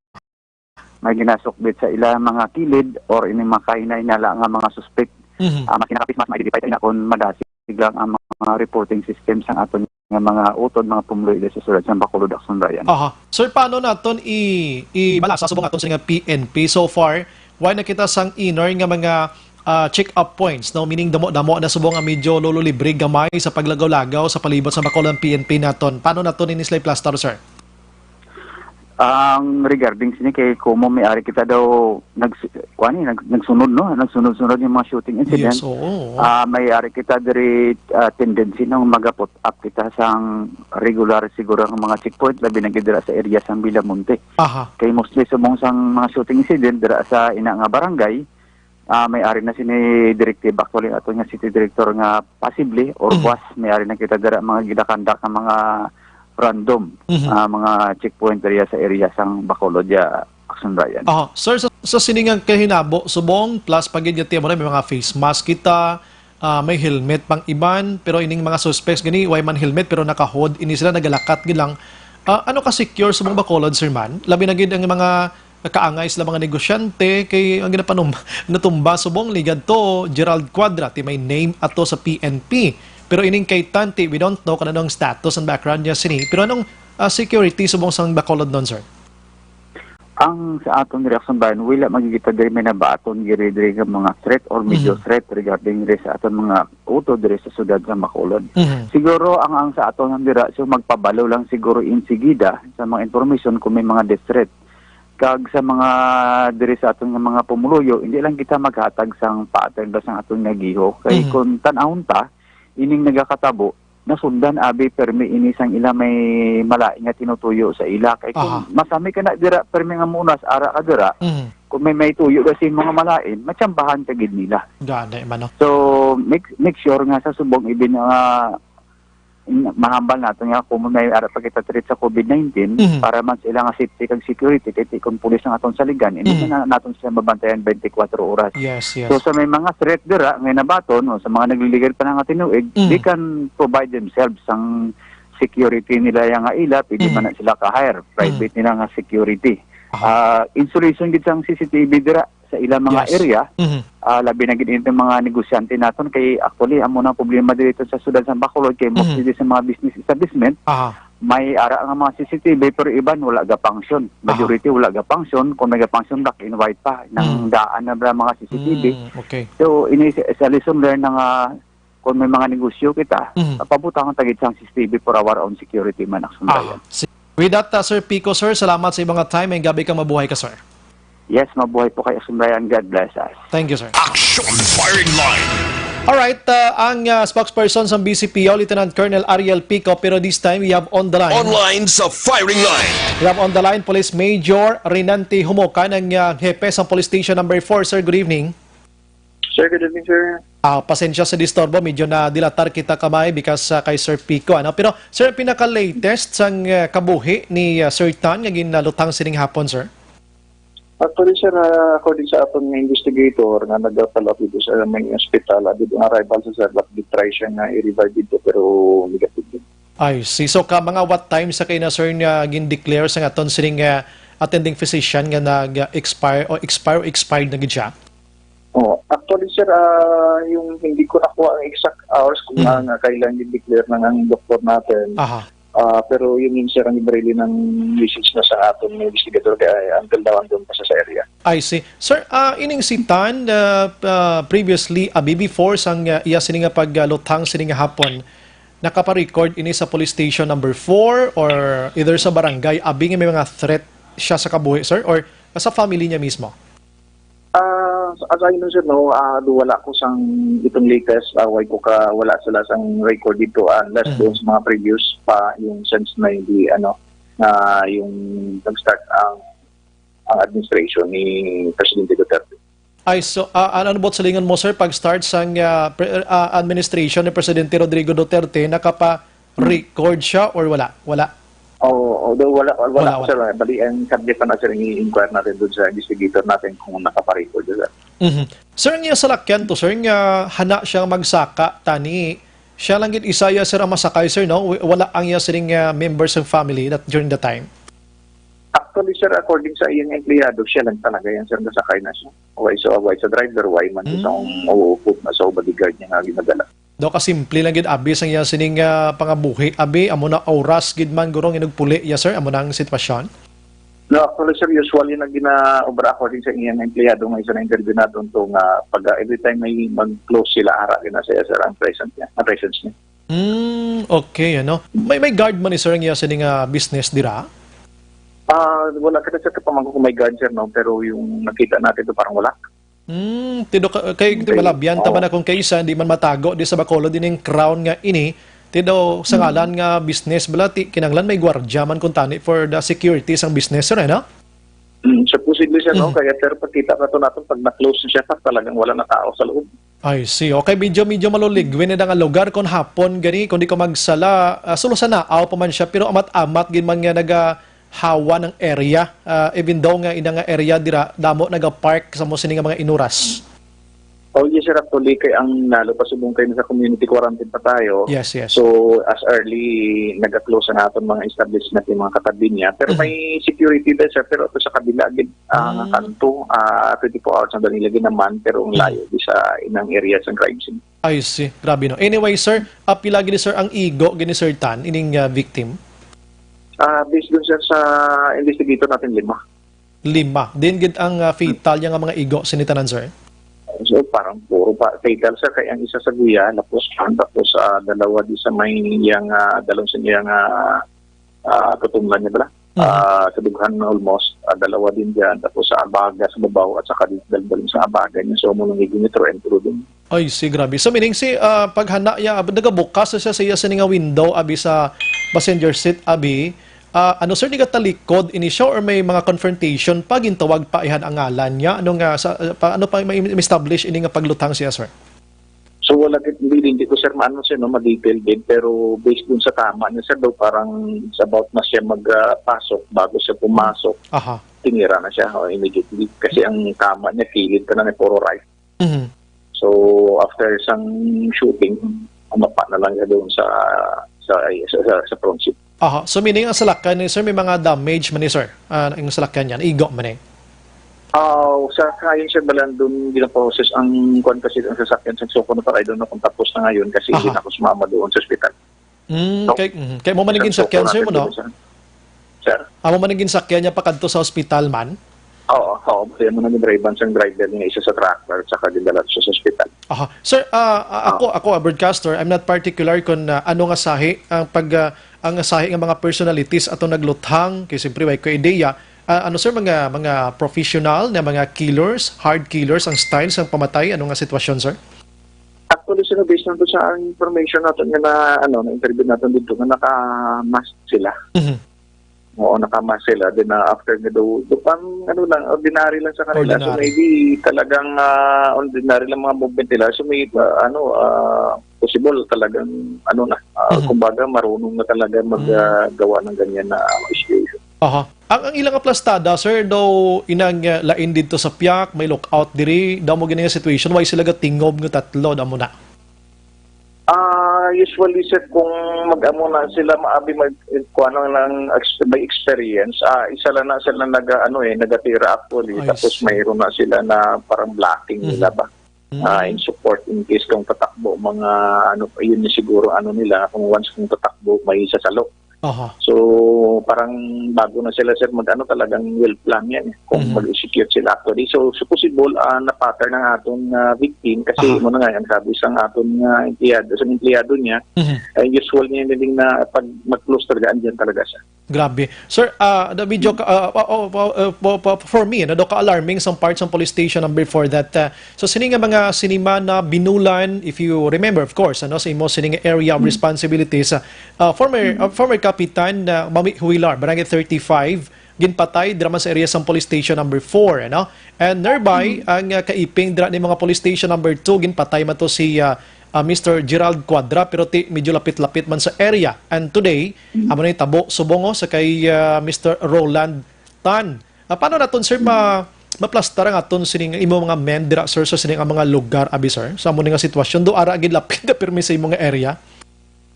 may ginasukbit sa ila mga kilid or ining mga kahinay-hinala nga mga suspect. Mhm. Ah, mas kinakapis, mas ma-identify na kung madasig lang ang mga reporting system sang aton nga mga utod, mga pumuluyo sa sulod sa Bacolod, Action Brian. Aha. Sir, paano naton i-, ibalasa subong aton sa nga P N P? So far, wala na kita sang inner nga mga, ah, check-up points, no? Meaning, damo-damo na subong nga medyo lolo libre gamay sa paglagaw-lagaw sa palibot sa Bacolod ang P N P naton. Paano naton ini sila i-plaster, sir? Ang regarding sini kay kumo may ari kita daw nags-, kuan ni, nag-, nagsunod, no? Nagsunod-sunod yung mga shooting incident. Yes, oo, oo. Ah, may ari kita diri, ah, tendency nang magaput up kita sang regular siguro ang mga checkpoint, labi na gid dira sa area sang Villamonte. Aha. Kay mostly subong sang mga shooting incident dira sa ina nga barangay, ah, may ari na sini directive actually ato nga city director nga possibly or Mhm. buwas may ari na kita dira mga ginakandak nga mga random, Mhm. ah, mga checkpoint area sa area sang Bacolod ya, Action Brian. Aha. Sir, sa, sa sini nga kahinabo, subong, plus pa gid nga tiyan mo na, may mga face mask kita, ah, may helmet pang iban, pero ining mga suspects gani, way man helmet, pero naka-hood, ini sila nagalakat gid lang. Ah, ano ka secure subong Bacolod, sir man? Labi na gid ang mga nakaangay sila mga negosyante, kay ang ginapanum-, natumba subong ligad to, Gerald Cuadra, ti may name ato sa P N P. Pero ining kay Tan, ti we don't know kung ano ang status and background niya sini. Pero anong, ah, security subong sang Bacolod nun, sir? Ang sa aton reaction ba, wala magigita diri may nabaton giri diri nga mga threat or medyo Mhm. threat regarding diri sa aton mga utod diri sa siyudad sa Bacolod. Mhm. Siguro ang, ang sa aton nga dira, so magpabalo lang siguro insigida sa mga information kung may mga death threat. Kag sa mga diri sa aton nga mga pumuluyo, hindi lang kita maghatag sang pattern ba sang aton nga giho. Kay Mhm. kung tan-awon ta, ining nagakatabo, nasundan abi permi ini sang ila may malain nga tinutuyo sa ila. Kay kung Aha. masami ka na dira, permi nga munas, ara ka dira, Mhm. kung may may tuyo ka sa mga malain, matsambahan ka gid nila. Gani man, no? So, make, make sure nga sa subong ibin nga mahambal nato nga kung may ara pa kita treat sa covid nineteen, Mhm. para man sa ila nga safety kag security, kay ti-, kung pulis ang atong saligan, hindi Mhm. na naton sila mabantayan twenty-four oras. Yes, yes. So, sa may mga threat dira nga nabaton, o sa mga nagliligad pa na nga tinuig, Mhm. they can provide themselves sang security nila yang nga ila, pwede Mhm. man na sila ka-hire, private Mhm. nila nga security. Aha. Ah, installation gid sang C C T V dira sa ilang mga Yes. area, Mhm. ah, labi na gid ito mga negosyante naton kay actually amo na ang problema dito sa siyudad sa Bacolod kay most Mhm. dito sa mga business establishment Aha. may ara nga mga C C T V pero iban wala ga function. Aha. Majority wala ga function, kung may ga function black and white pa nang Mhm. daan na bala mga C C T V. Mm, okay. So ini sa, sa lesson learned na nga kung may mga negosyo kita, Mhm. pabutangan ta gid sang C C T V for our own security man, Action Brian. Ah, si-, with that, uh, Sir Pico, sir, salamat sa imong time. May gabi ka, mabuhay ka, sir. Yes, mabuhay po kayo, Action Brian. God bless us. Thank you, sir. Action Firing Line. Alright, uh, ang, uh, spokesperson sa B C P O, Lieutenant Colonel Ariel Pico, pero this time we have on the line. Online sa Firing Line. We have on the line Police Major Renante Humocan, ang, uh, hepe sa Police Station Number Four. Sir, good evening. Sir, good evening, sir. Ah, pasensya sa disturbo, medyo na dilatar kita kamay because, ah, kay Sir Pico, ano? Pero, sir, ang pinaka-latest sang, ah, kabuhi ni, ah, Sir Tan nga ginalutang sining hapon, sir? Actually, sir, ah, according sa aton nga investigator nga nag-follow up dito sa may hospital, ah, dito nga arrival sa sir, but gitry siya nga i-revive dito, pero negative din. I see. So, ka mga what time sa kaina, sir, nga gin-declare sa aton sining, ah, attending physician nga nag-expire o expire o expired na gid siya? Oh, actually, sir, ah, yung hindi ko nakuha ang exact hours kung Mm. nga, nga kailan i-declare ng ang doktor natin. Aha. Ah, pero yun yun, sir, ang really ng message na sa aton ng investigator kaya until now, andun pa siya sa area. I see. Sir, ah, ining si Tan, ah, ah, previously, abi before sang, ah, iya sini nga pagluthang sini nga hapon, nakapa-record ini sa police station number four or either sa barangay, abi nga may mga threat siya sa kabuhi, sir, or sa family niya mismo? Ah, as I know, sir, no, ah, do wala ko sang itong latest, ah, way ko ka, wala sila sang record dito, ah, unless Mm. doon sa mga previous pa, yung since na hindi, ano, na yung nag-start ang, ang administration ni Presidente Duterte. Ay, so, ah, ano, ano ba silingon mo, sir, pag start sang, ah, pre-, ah, administration ni Presidente Rodrigo Duterte, nakapa-record siya or wala? Wala. Oo, although wala, wala Wala, ko, wala. sir. Bali, ang subject pa na, sir, i-inquire natin doon sa investigator natin kung nakaparecord, sir. Mhm. Sir, ang iyang salakyan to, sir, nga hana siya magsaka, tani, siya lang gid isa iya, sir, ang masakay, sir, no? W-, wala ang iya sining, ah, members of family that during the time? Actually, sir, according sa iyang empleyado, siya lang talaga yan, sir, nasakay na siya. Why so, why sa driver, why man sa Mm. ang uupod na sa bodyguard niya nga ginadala. Daw kasimple lang gid, abi, sang iya sining, ah, pangabuhi, abi, amo na oras gid man guro nga nagpuli iya, sir, amo na ang sitwasyon? No, actually, sir, usually na ginaobra according sa iyang empleyado nga isa na interview naton to nga pag, ah, every time may mag-close sila, ara gina sa iya, sir, ang presence niya, ang presence niya. Hmm, okay, ano. May, may guard man ni sir ang iya sining, ah, business dira? Ah, wala kita, sir, kapamangko kung may guard, sir, no? Pero yung nakita natin to parang wala. Hmm, tido ka, kay, di Okay. malabyan ta Oo. man akong kaisa, di man matago di sa Bacolod ining crown nga ini. Tido sa Hmm. ngalan nga business bala, ti-, kinahanglan may gwardya man kuntani for the security sang business, sir, eh, no? Hmm, supposedly, sir, no? Mhm. Kaya, pero pagkita pa to natin, pag na-close siya, talagang wala na tao sa loob. I see. Okay, medyo, medyo maluligwin na nga lugar kon hapon gani, kung di ko magsala, ah, sulo sa naaw pa man siya, pero amat-amat gid man nga naga-, hawa ng area, ah, even though nga ina nga area dira, damo nagapark sa mo sini nga mga inuras. Oh, yes, sir. Actually, kay ang lalo pa subong kayo sa community quarantine pa tayo. Yes, yes. So, as early, nag-close ang aton mga establishment, yung mga katabi niya. Pero Mhm. may security there, sir. Pero ito sa kabila, gid, ah, nga Mm. kanto, ah, twenty-four hours ang dali lagi naman, pero ang Mm. layo di sa inang area sa crime scene. I see. Grabe, no? Anyway, sir, ah, pila gini, sir, ang igo gini, Sir Tan, ining, ah, victim? Ah, based dun, sir, sa investigator natin, lima. Lima. Din gid ang, ah, fatal niya nga mga igo sini tanan, sir? So, parang puro pa fatal, sir, kay ang isa sa guya, tapos, tapos, ah, dalawa di sa may iyang, ah, dalon sa iyang, ah, ah, tutungan niya bala. Mhm. Ah, sa dughan na almost, ah, dalawa din dyan, tapos sa abaga sa babaw at saka di daldal sa abaga niya. So, mo nang iginitro and through din. Ay, si grabe. So, meaning si, ah, paghana ya, ab-, nagabukas siya sa iya sini nga window, abi sa passenger seat, abi, ah, ano, sir, nagatalikod ini siya or may mga confrontation pa, gintawag pa ihan ang ngalan niya? Ano nga, sa, ah, pa, ano pa, may, may establish ini nga pagluthang siya, sir? So, wala gid, hindi, hindi ko, sir, maano, sir, no, ma-detail din, pero based dun sa tama niya, sir, daw parang it's about na siya mag, ah, pasok, bago siya pumasok, Aha. tinira na siya, oh, immediately. Kasi ang tama niya, kilid ka na, puro right. Mhm. So, after sang shooting, umapa na lang siya doon sa, sa, sa, sa, sa front seat. Aha. So, meaning ang salakyan ni sir, may mga damage man ni sir? Ah, ang salakyan niya, naigo man eh? Ah, sa ngayon, sir, balan doon ginaprocess ang kuwan kasi ang sasakyan sa Soko na pa. I don't know kung tapos na ngayon kasi Aha. hindi na ako sumama doon sa ospital. Mm, No? Kay, mhm. Kay mo man ang Sa Soko ginsakyan, sir, natin mo, no? doon, sir. Sir? Amo man ang ginsakyan niya pakadto sa ospital man? Oo, oo. Kaya mo nang drive sang driver niya isa sa trucker at saka dinala siya sa ospital. Aha. Sir, ah, ah, Ah. ako, ako, a broadcaster, I'm not particular kung, ah, ano nga sahi ang pag, ah, ang sahi nga mga personalities atong nagluthang, kay siyempre, way ko ideya. Ah, ano, sir, mga, mga professional na mga killers, hard killers, ang style sang pamatay, ano nga sitwasyon, sir? Actually, sir, based nato sa information nato nga na, ano, na interview nato dito nga naka-mask sila. Mhm. Oo, naka-mask sila. Then, ah, after nga daw, daw pang, ano lang, ordinary lang sa kanila. So, Ordinary. maybe talagang, ah, ordinary lang mga movement nila. So, may, ah, ano, ah, possible talagang, ano na, ah, Mhm. kumbaga, marunong na talaga mag, Mm. ah, gawa ng ganyan na situation. Aha. Ang, ang ilang aplastada, sir, daw inang, ah, lain dito sa piyak, may lookout diri, daw mo gini nga situation, why sila gatingob nga tatlo, daw mo na? Ah, usually, sir, kung mag-amo na sila, maabi mag-, kuha na ng ex-, may experience, ah, isa lang na sila naga-, ano eh, nagatira actually, I tapos see. mayroon na sila na parang blocking Mhm. nila ba? Ah, Mm. in support in case kung tatakbo, mga ano, yun yung siguro ano nila, kung once kung tatakbo, may sasalo. Aha. So, parang bago na sila, sir, mag-ano, talagang well plan yan eh, kung Mhm. mag-execute sila actually. So, supposable, ah, na-pattern ang aton, ah, victim kasi Aha. mo na nga, ang sabi sang aton nga empleyado, sa empleyado niya, Mhm. ay usual niya na din na pag mag-close talaga, andyan talaga siya. Grabe. Sir, ah, da medyo ka, ah, ah, oh, oh, uh, po, po, for me, ano, daw ka-alarming sang part sang police station number four that, ah, so, sini nga mga sinima na binulan, if you remember, of course, ano, sa imo sini nga area of Mm. responsibilities, ah, ah, former, Mm. ah, former Kapitan, ah, Mami Huilar, Barangay thirty-five, ginpatay dira man sa area sang police station number four, ano? And nearby, Mm. ang, ah, kaiping dira ni mga police station number two, ginpatay man to si, ah, ah, Mister Gerald Cuadra, pero ti, medyo lapit-lapit man sa area. And today, Mm. amo na yung tabo subong, oh, sa kay, ah, Mister Roland Tan. Ah, paano naton, sir, ma-, maplastar ang aton sining imo mga men dira, sir, sa sining ang mga lugar, abi, sir? Sa amo ni nga sitwasyon, do ara gid lapit na pirmi sa imo nga area?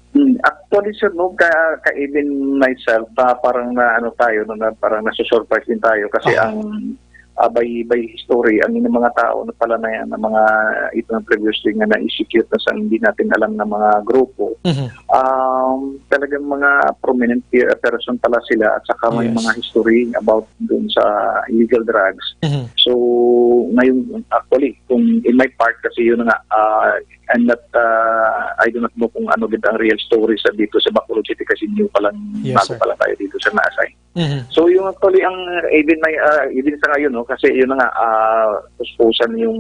Hmm, actually, sir, no, ka, ka even myself, pa, parang na, ano tayo, no, na, parang nasusurprise din tayo kasi Aha. ang, ah, by, by history, ang inyong mga tao na pala na yan, ang mga ito ng previously nga na-execute na sa hindi natin alam na mga grupo, Mhm. um, talagang mga prominent pe-, person pala sila at saka may Yes. mga history about dun sa illegal drugs. Mhm. So, ngayon, actually, kung in my part kasi yun nga, ah, I'm not, ah, I do not know kung ano gid ang real story sa dito sa Bacolod City kasi new pa lang, Yes, bago sir. pa lang tayo dito sa na-assign. Mhm. So, yung actually, ang even may, ah, even sa ngayon, no, kasi yun na nga, ah, puspusan yung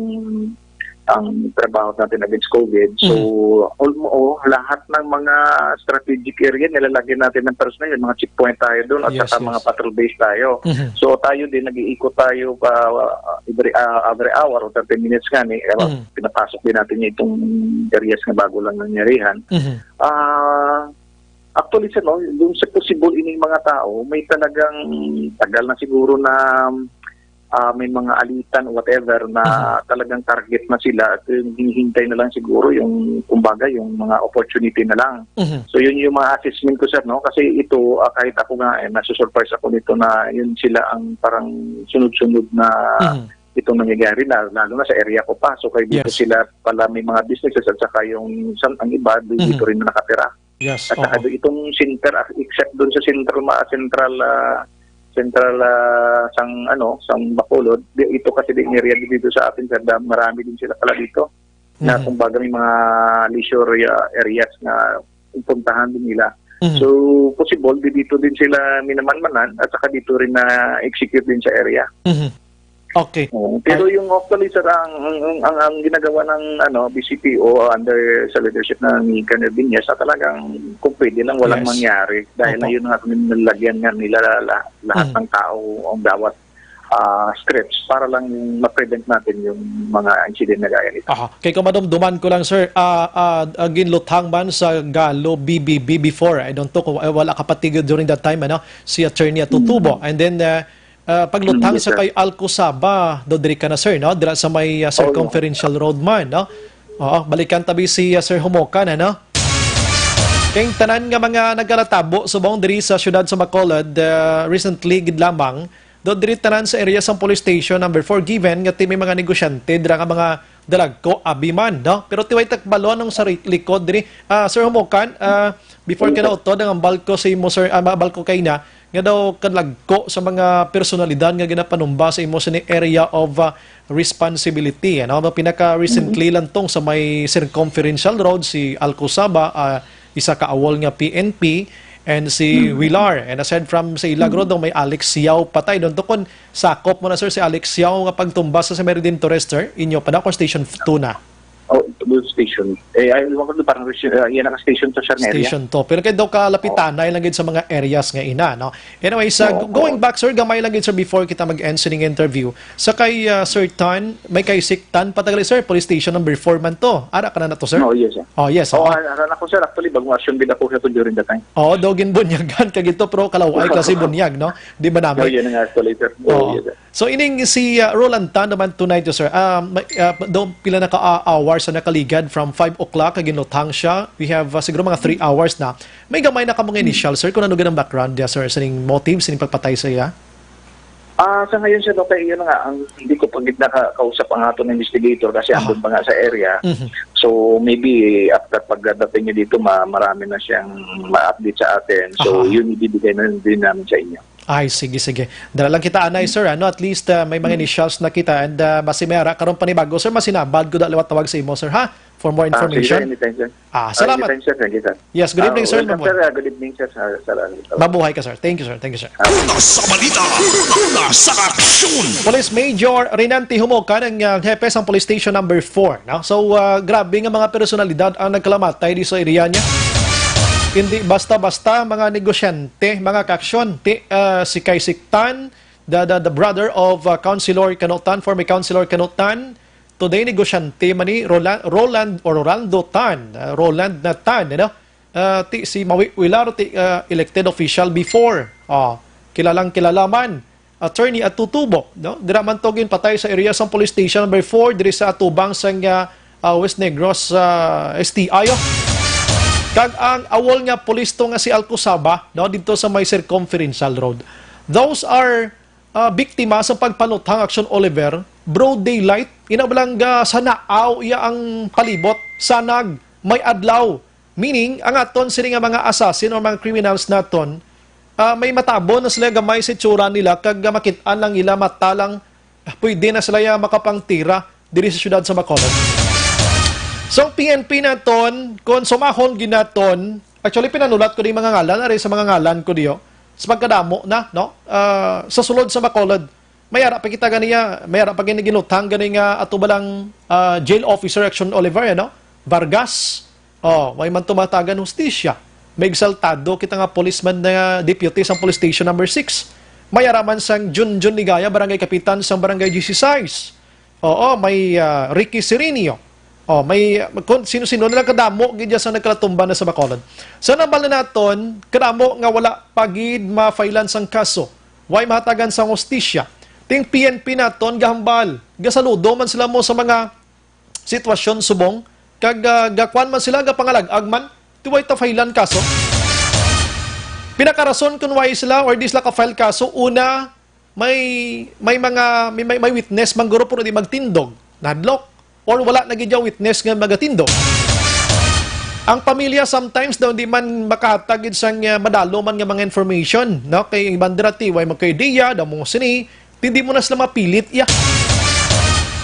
ang trabaho natin against COVID. So, Mhm. almo-, oh, lahat ng mga strategic area, nilalagyan natin ng personnel, yung mga checkpoint tayo doon at Yes, saka mga yes. patrol base tayo. Mhm. So, tayo din, nag-iikot tayo pa, ah, every, ah, every hour o thirty minutes nga, ni, eh, Mhm. pinapasok din natin yung itong areas nga bago lang nangyarihan. Mhm. Ah, actually, sir, no, yung sa possible ining mga tao, may talagang tagal na siguro na, ah, may mga alitan, whatever, na Mhm. talagang target na sila at yung hinihintay na lang siguro yung, kumbaga, yung mga opportunity na lang. Mhm. So, yun yung mga assessment ko, sir, no? Kasi ito, ah, kahit ako nga, eh, nasusurprise ako nito na yun sila ang parang sunod-sunod na Mhm. itong nangyayari na, lalo na sa area ko pa. So, kay dito Yes. sila pala may mga businesses at saka yung san-, ang iba, di-, Mhm. dito rin nakatira. Yes, At saka oo. do-, itong center, ah, except dun sa central, ma-, central, ah, central, ah, sang, ano, sang Bacolod. Di, ito kasi din area dito sa atin, sir, da-, marami din sila pala dito na Mhm. kumbaga may mga leisure, ah, areas na puntahan din nila. Mhm. So, possible di dito din sila minamanmanan at saka dito rin na-execute din sa area. Mhm. Okay. Oo. Pero Ay. yung actually, sir, ang, ang, ang, ang ginagawa ng, ano, B C P O under sa leadership ng Colonel Viñas na talagang kung pwede lang walang Yes. mangyari dahil Opo. na yun nga, nilagyan nga nila la-, lahat Mhm. ng tao ang bawat, ah, strips para lang ma-prevent natin yung mga incident na gaya nito. Aha. Kay kung madumduman ko lang, sir, ah, ah, ah, ginluthang man sa Galo B B B before. I don't know kung, eh, wala ka pa tigil during that time, ano, si Attorney Atutubo. Mm. And then, ah, ah, pagluthang Mm, yes, sa sir. kay Alcosaba, do diri ka na, sir, no? Dira sa may, ah, Oo, Circumferential Road man, no? Oo, balikan tabi si, ah, Sir Humokan, ano? Kay tanan nga mga nagalatabo subong diri sa siyudad sa Bacolod, ah, recently gid lamang, do diri tanan sa area sang police station number four, given nga ti may mga negosyante dira nga mga dalagko abi man, no? Pero ti way ta kabalo anong sa ri-, likod diri. Ah, Sir Humokan, ah, before ka Yes, sir. nautod, ang balko sa imo, sir, ah, balko kay na, nga daw kadalagko sa mga personalidad nga ginapanumba sa imo sini area of, ah, responsibility, ano? Pinaka recently Mhm. lang tong sa may Circumferential Road, si Alcosaba, ah, isa ka awol nga P N P, and si Mhm. Wilar. And aside from sa ila, Mhm. guro, daw may Alex Yao patay. Doon to kung sakop mo na, sir, si Alex Yao nga pagtumba sa, sa may Redentor, sir, inyo pa na kung station two na? Oh, police station. Eh, ay, iwan ko doon, parang resi-, ah, yan ang station to, sir, nga area. Station to. Pero kay daw kalapitan Oo. na lang gid sa mga areas nga ina, no? Anyway, sa Oo, going oo. back, sir, gamay lang gid, sir, before kita mag-end sining interview. Sa kay, ah, Sir Tan, may kay Siktan, patagali, sir, police station number four man to. Ara ka na na to, sir? No, yes, sir. Oh, yes, Oh, oo. ah, aran ako, sir. Actually, bagong asyon gid ako sa to during the time. Oo, daw ginbunyagan ka gito, pero kalaway kasi bunyag, no? Di ba namin? Oh, yun nga, actually, sir. Oh, Oo. yes, sir. So, ining si, ah, Roland Tan naman tonight, sir. Ah, may, ah, daw pila na ka, ah, hours sa nakaligad from five o'clock, kag ginluthang siya. We have, ah, siguro mga three Hmm. hours na. May gamay na ka mga Hmm. initial, sir, kung ano gid ang background niya, sir, sa ning motive, sa ning pagpatay sa iya? Ah, sa ngayon, sir, okay, yun nga, ang hindi ko pa gid nakakausap ang aton investigator kasi Aha. andun pa nga sa area. Mhm. So, maybe after pagdating niya dito, ma-, marami na siyang ma-update sa atin. So, Aha. yun ibibigay na din namin sa inyo. Ay, sige, sige. Dala lang kita, anay, Hmm. sir, ano, at least, ah, may mga Hmm. initials na kita and, ah, basi may ara karon panibago, sir, masinabad ko da liwat tawag sa imo, sir, ha? For more Ah, sige, sir, information. anytime, sir. Ah, Ah, salamat. anytime, sir. Thank you, sir. Yes, good Ah, evening, sir. welcome, Mabuhay. sir. Ah, good evening, sir. Ah, salamat. Mabuhay ka, sir. Thank you, sir. Thank you, sir. Ah. Una sa balita, una sa aksyon. Police Major Renante Humocan, ang, ah, hepe sang Police Station number four, no? So, ah, grabe nga mga personalidad ang nagkalamatay di sa area niya. Hindi basta-basta mga negosyante, mga kaaksyon. Ti, ah, si Kay Siktan, the, the, the brother of, ah, Councilor Cano Tan, former Councilor Cano Tan, today negosyante man ni Rola-, Roland or Rolando Tan, ah, Roland na Tan, ano? Ah, ti, si Mawi Wilar, ti, ah, elected official before. Oh, kilalang kilala man. Attorney Atutubo, no? Dira man to ginpatay sa area sang Police Station number four diri sa atubang sang, ah, ah, West Negros, ah, S T I, oh. Kag ang awol nga pulis to nga si Alcosaba, no, didto sa may Circumferential Road. Those are, ah, biktima sa pagpanuthang, Action Oliver, broad daylight, ina ba lang ga sa naaw iya ang palibot, sanag, may adlaw. Meaning, ang aton sini nga mga assassin or mga criminals naton, ah, may matabon na sila gamay sa itsura nila, kag, ah, makit-an lang nila, mata lang, ah, pwede na sila ya makapangtira diri sa siyudad sa Bacolod. So, ang P N P naton, kung sumahon gid naton, actually, pinanulat ko di mga ngalan, ari sa mga ngalan ko diyo, sa pagkadamo na, no? Ah, sa sulod sa Bacolod, may ara pa kita ganiya, may ara pa gani ginluthang gani nga ato ba lang, ah, jail officer Action Oliver, ano? Vargas. Oh, may man tumatagan hustisya. May exaltado kita nga policeman na deputy sa police station number six. May ara man sang Junjun Ligaya, barangay kapitan sang barangay dieciséis. Oo, may, ah, Ricky Sirinio. Oh, may, ah, kung sino-sino na lang kadamo gid sa nagkalatumban na sa Bacolod. Sa nabal na naton, kadamo nga wala pa gid ma-filean sang kaso. Way mahatagan sang hustisya. Ting P N P naton gahambal. Gasaludo man sila mo sa mga sitwasyon subong, kag, ah, gakuan man sila, gapangalag-ag man, ti way ta file-an kaso. Pinakarason kun why sila or di sila ka-file kaso, una, may, may mga, may, may, may witness man guro, pero di magtindog. Nahadlok. Or wala na gid yung witness nga magatindog. Ang pamilya sometimes daw hindi man makahatag gid sang, ah, madalo man nga mga information, no? Kay iban dira ti way magka-idea daw mo sini, ti di mo na sila mapilit, iya.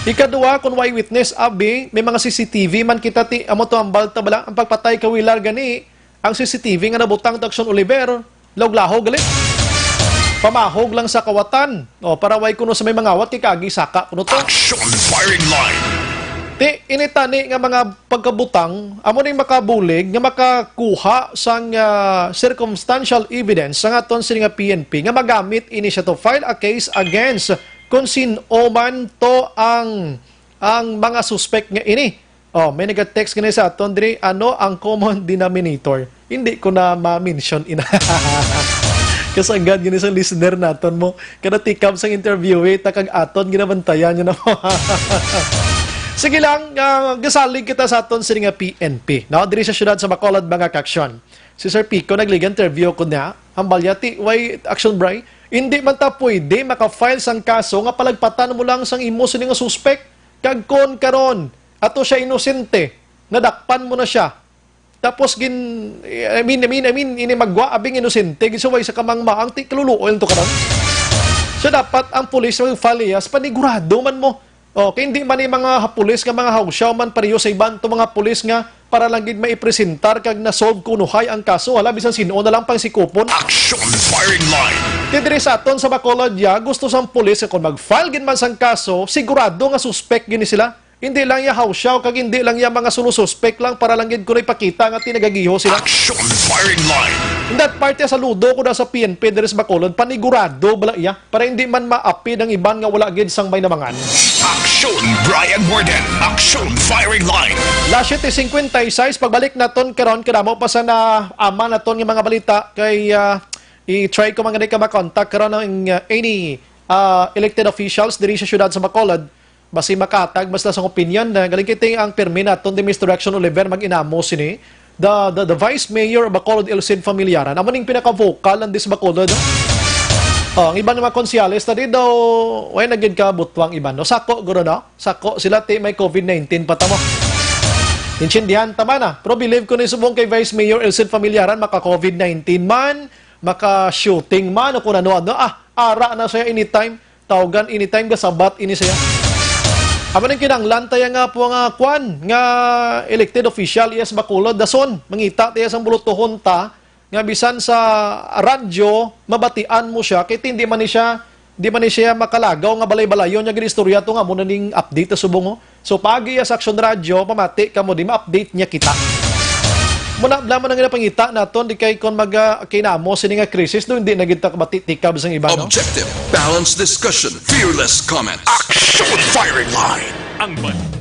Ikaduha, kung way witness, abi, may mga C C T V man kita ti, amo to ang balta bala, ang pagpatay ka Wilar gani, ang C C T V nga nabutang to Action Oliver, lahog-lahog gali. Pamahog lang sa kawatan. O, para way kuno sa may mangawat kay kaagi saka kuno to. Action firing line. Ti, ini tani nga mga pagkabutang, amo ning makabulig nga makakuha sang, ah, circumstantial evidence sang aton sini nga P N P nga magamit ini siya to file a case against kung sin-o man to ang, ang mga suspect nga ini. Oh, may nag-text gani sa aton diri, ano ang common denominator? Hindi ko na ma-mention ina. Kasagad gani sa listener naton mo. Kada tikab sang interview, eh, ta kag aton ginabantayan niya na mo. Sige lang, ah, gasalig kita sa aton sini nga P N P. No? Diri sa siyudad sa Bacolod, mga kaksyon. Si Sir Pico, naglig-interview ko niya. Ang balya, ti, way action, Bray? Hindi man ta pwede maka-file sang kaso nga palagpatan mo lang sang imo sini nga suspect. Kag kon karon, ato siya inosente, nadakpan mo na siya. Tapos gin, I mean, I mean, I mean, ini magwa, abing inosente, gisuway sa kamangmaang, ti kaluluoy to karon. So, dapat ang pulis mag-file iya sa panigurado man mo. Oh, kay hindi man ni mga ha-, pulis nga mga hawsyaw man pareho sa iban to mga pulis nga para lang gid maipresentar kag na-solve kunuhay ang kaso, hala, bisan sin-o na lang pangsikupon. Action firing line. Ti diri sa aton sa Bacolod, ya, gusto sang pulis nga kung mag-file gid man sang kaso, sigurado nga suspect gid ni sila. Hindi lang ya hawsyaw kag hindi lang ya mga solo suspect lang para lang gid kuno ipakita nga tinagagiho sila. Action firing line. In that part, ya, saludo ko na sa P N P diri sa Bacolod, panigurado bala iya para hindi man maapid ang iban nga wala gid sang may namangan. Action Brian Warden. Action firing line. Las siete cincuenta y seis, pagbalik naton karon, kadamo pa sa na ama naton nga mga balita kay, ah, i-try ko man gani ka makontak karon ang, ah, any, ah, elected officials diri sa siyudad sa Bacolod. Basi makatag mas lasang opinion na galing kiti ang pirmi naton di Mister Action Oliver mag-inamo sini. The, the, the Vice Mayor of Bacolod, Elcid Familiaran. Amo ning pinaka-vocal ang dis Bacolod, no? Oh, ang iban nga mga konsehales na di daw, way na gid ka butwang iban, no? Sako, guro, no? Sako sila, ti may covid nineteen pa tamo. Intindihan ta man, ah. Pero believe ko ni subong kay Vice Mayor Elcid Familiaran, maka-covid nineteen man, maka-shooting man, o kung ano-ano. Ah, ara na siya anytime. Tawgan anytime, gasabat ini siya. Amo ning kinahanglan taya nga po nga kwan, nga elected official, yes, Bacolod, dason, mangita taya sang bulutohon ta, nga bisan sa radyo, mabatian mo siya, kay hindi man ni siya, di man ni siya makalagaw nga balay-balayon niya gin-istorya to nga mo na ning update ta subong, oh. So, pagi sa Action Radio, pamati kamo, di ma-update niya kita. Muna, bla man ang ginapangita naton, di kay kon maga-, kinamo sini nga krisis, no, hindi na kita kabati tikab sang iba, no? Objective, balanced discussion, fearless comments. Action firing line. Ang ban-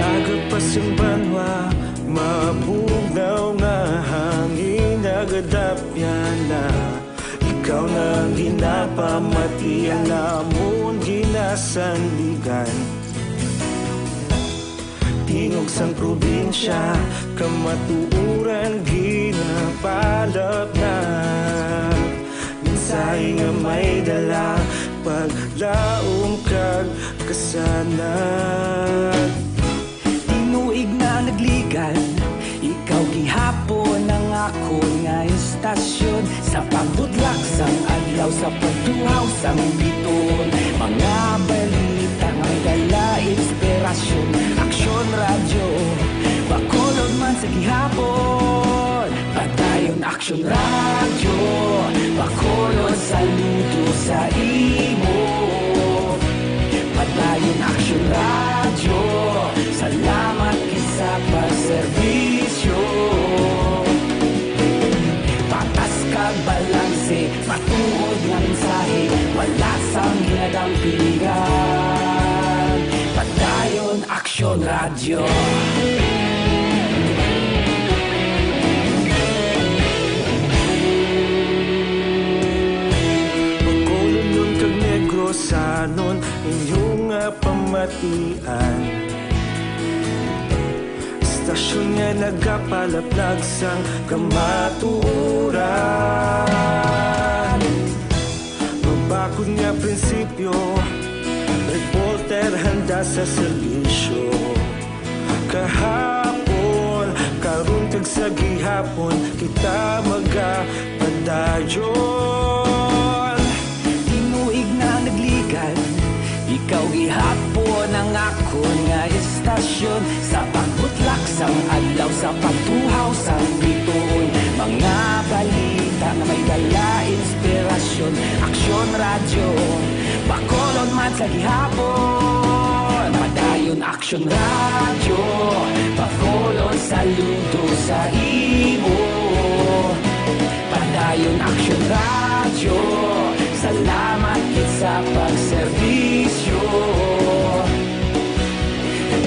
Aga pa sing banwa, mabugnaw nga hangin, nagadapyan na. Ikaw na ang ginapamati, ang namon ginasandigan. Tingog sang probinsya, kamatuoran ginapalapnap. Mensahe nga may dala, paglaom kag kasanag. Tinuig na nagligan, ikaw gihapon ang akon nga istasyon. Sa pagbutlak sang adlaw, sa pagtuhaw sang biton, mga balita nga dala inspirasyon. Aksyon Radyo, Bacolod man sa gihapon. Padayon Aksyon Radyo, Bacolod, saludo sa imo. Padayon Aksyon Radyo, salamat gid sa pagserbisyo. Patas kag balanse, matuod nga mensahe, wala sang ginadampigan. Padayon Aksyon Radyo. Bacolodnon kag Negrosanon, inyo nga pamatian. Aksyon nga nagapalaplag sang kamatuoran. Mabakod nga prinsipyo, reporter handa sa serbisyo. Kahapon, karon kag sa gihapon, kita magapadayon. Tinuig na nagligad, ikaw gihapon ang akon nga istasyon. Sa pagbutlak sang adlaw, sa pagtuhaw sang bituon, mga balita nga may dala inspirasyon. Aksyon Radyo, Bacolod man sa gihapon. Padayon Aksyon Radyo, Bacolod, saludo sa imo. Padayon Aksyon Radyo, salamat gid sa pagserbisyo.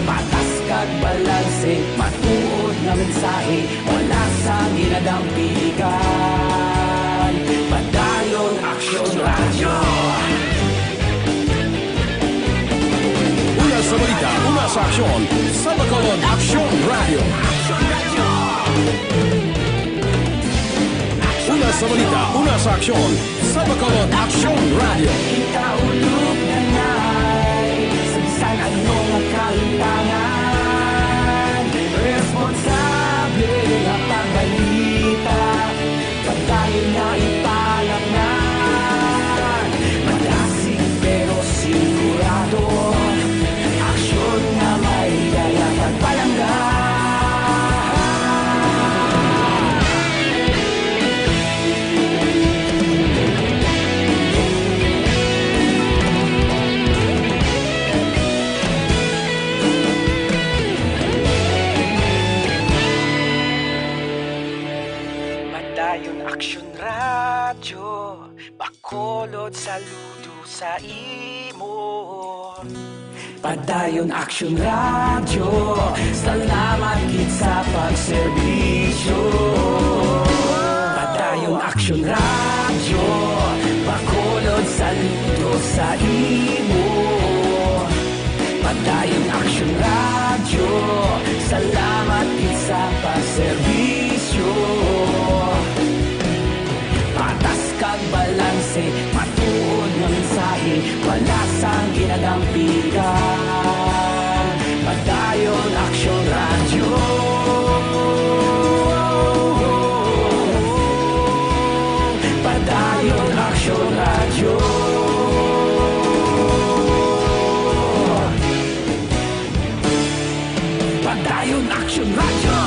Patas kag balanse, matuod nga mensahe, wala sang ginadampigan. Padayon Aksyon Radyo. Una sa balita, una sa aksyon, sa Bacolod Aksyon Radyo. Una sa balita, una sa aksyon, sa Bacolod Aksyon Radyo. Kita ulog na ngay, sa bisan ano nga kalimtangan, responsable nga pagbalita, pagdayon na ipalangnan. Madasig pero sigurado, aksyon nga may dala pagpalangga. Padayon Aksyon Radyo, Bacolod, saludo sa imo. Padayon Aksyon Radyo, salamat gid sa pagserbisyo. Padayon Aksyon Radyo, Bacolod, saludo sa imo. Padayon Aksyon Radyo, salamat gid sa pagserbisyo. Patas kag balanse, matuod nga mensahe, wala sang ginadampigan. Padayon Aksyon Radyo. Padayon Aksyon Radyo. Padayon Aksyon Radyo.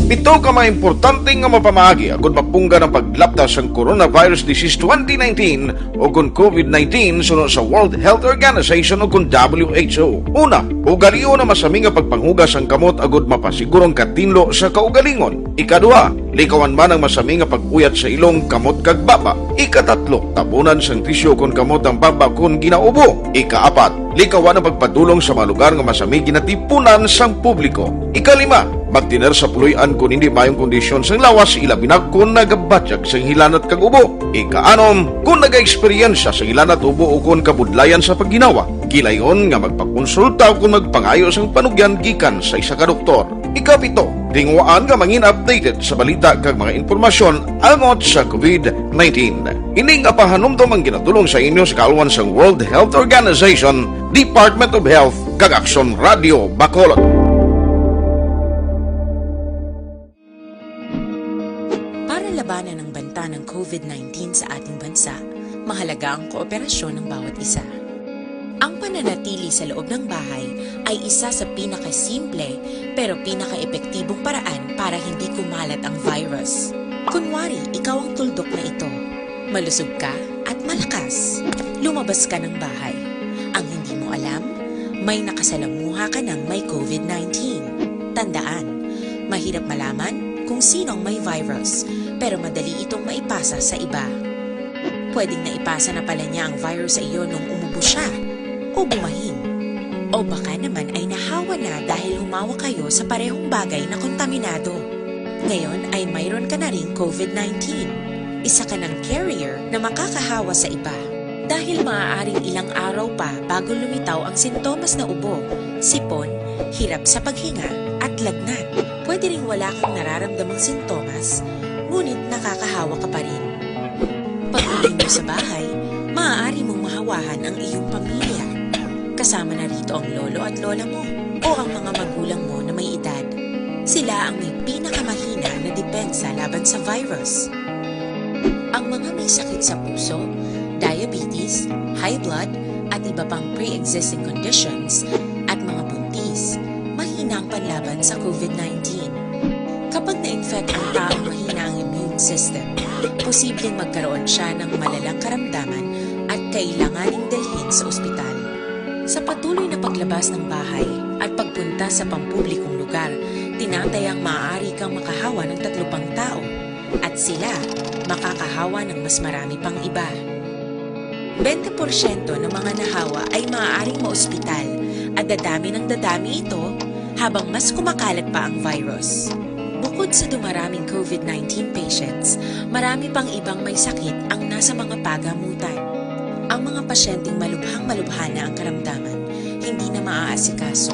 Pito ka mga importante nga mapamaagi agud mapunggan ang paglapda sang coronavirus disease twenty nineteen o kon COVID nineteen suno sa World Health Organization o kon W H O. Una, ugalion ang masami nga pagpanghugas sang kamot agud mapasiguro ang katinlo sa kaugalingon. Ikaduha, likawan man ang masami nga pag-uyat sa ilong, kamot kag baba. Ikatatlo, tabunan sang tisyu kon kamot ang baba kon ginaubo. Ikaapat, likawan ang pagpadulong sa mga lugar nga masami ginatipunan sang publiko. Ikalima, magtener sa puloy-an kon hindi maayong kondisyon sang lawas, ilabi na kon nagabatyag sang hilanat kag ubo. Ikaanom, kon nagaeksperyensya sang hilanat, ubo, o kon kabudlayan sa pagginawa, gilayon nga magpakonsulta o kon magpangayo sang panugyan gikan sa isa ka doktor. Ikapito, tinguhaan nga mangin updated sa balita kag mga impormasyon angot sa COVID nineteen. Ini nga pahanumdom ang ginatulong sa inyo sa kaalwan sang World Health Organization, Department of Health, kag Aksyon Radio Bacolod. Para labanan ang banta ng COVID nineteen sa ating bansa, mahalaga ang kooperasyon ng bawat isa. Ang pananatili sa loob ng bahay ay isa sa pinakasimple pero pinakaepektibong paraan para hindi kumalat ang virus. Kunwari, ikaw ang tuldok na ito. Malusog ka at malakas. Lumabas ka ng bahay. Ang hindi mo alam, may nakasalamuha ka ng may COVID nineteen. Tandaan, mahirap malaman kung sino ang may virus, pero madali itong maipasa sa iba. Pwedeng naipasa na pala niya ang virus sa iyo nung umubo siya o bumahin. O baka naman ay nahawa na dahil humawak kayo sa parehong bagay na kontaminado. Ngayon ay mayroon ka na ring COVID nineteen. Isa ka ng carrier na makakahawa sa iba. Dahil maaaring ilang araw pa bago lumitaw ang sintomas na ubo, sipon, hirap sa paghinga, at lagnat. Pwede ring wala kang nararamdamang sintomas, ngunit nakakahawa ka pa rin. Pag-uwi mo sa bahay, maaari mong mahawahan ang iyong pamilya. Kasama na rito ang lolo at lola mo o ang mga magulang mo na may edad. Sila ang may pinakamahina na depensa laban sa virus. Ang mga may sakit sa puso, diabetes, high blood, at iba pang pre-existing conditions, at mga buntis, mahina ang panlaban sa COVID nineteen. Kapag na-infect ang taong mahina ang immune system, posibleng magkaroon siya ng malalang karamdaman at kailanganing dalhin sa ospital. Sa patuloy na paglabas ng bahay at pagpunta sa pampublikong lugar, tinatayang maaari kang makahawa ng tatlo pang tao, at sila makakahawa ng mas marami pang iba. Bente porsyento ng mga nahawa ay maaaring maospital, at dadami ng dadami ito habang mas kumakalat pa ang virus. Bukod sa dumaraming COVID nineteen patients, marami pang ibang may sakit ang nasa mga pagamutan. Ang mga pasyenteng malubhang-malubha na ang karamdaman, hindi na maaasikaso.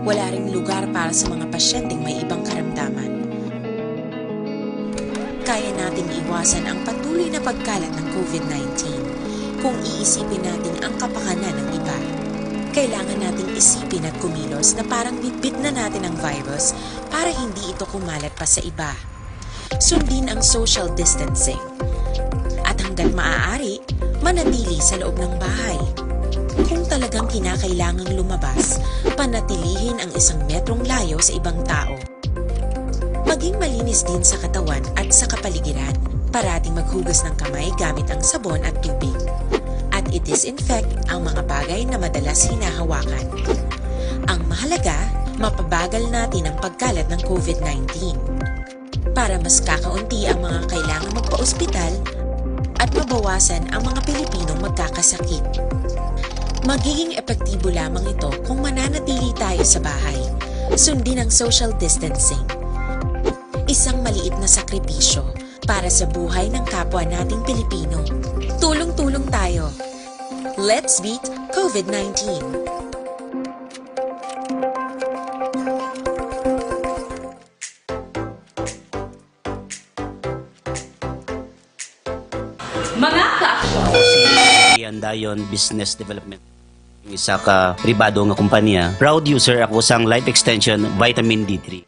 Wala ring lugar para sa mga pasyenteng may ibang karamdaman. Kaya nating iwasan ang patuloy na pagkalat ng COVID nineteen kung iisipin natin ang kapakanan ng iba. Kailangan nating isipin at kumilos na parang bitbit na natin ang virus para hindi ito kumalat pa sa iba. Sundin ang social distancing. At hanggat maaari, manatili sa loob ng bahay. Kung talagang kinakailangang lumabas, panatilihin ang isang metrong layo sa ibang tao. Maging malinis din sa katawan at sa kapaligiran. Parating maghugas ng kamay gamit ang sabon at tubig. At i-disinfect ang mga bagay na madalas hinahawakan. Ang mahalaga, mapabagal natin ang pagkalat ng COVID nineteen. Para mas kakaunti ang mga kailangang magpa-ospital at mabawasan ang mga Pilipinong magkakasakit. Magiging epektibo lamang ito kung mananatili tayo sa bahay. Sundin ang social distancing. Isang maliit na sakripisyo para sa buhay ng kapwa nating Pilipino. Tulong-tulong tayo. Let's beat COVID nineteen. Mga kaaksyon. Ako si Ian Dayon, Business Development. Isa ka pribado nga kumpanya, proud user ako sang Life Extension Vitamin D three.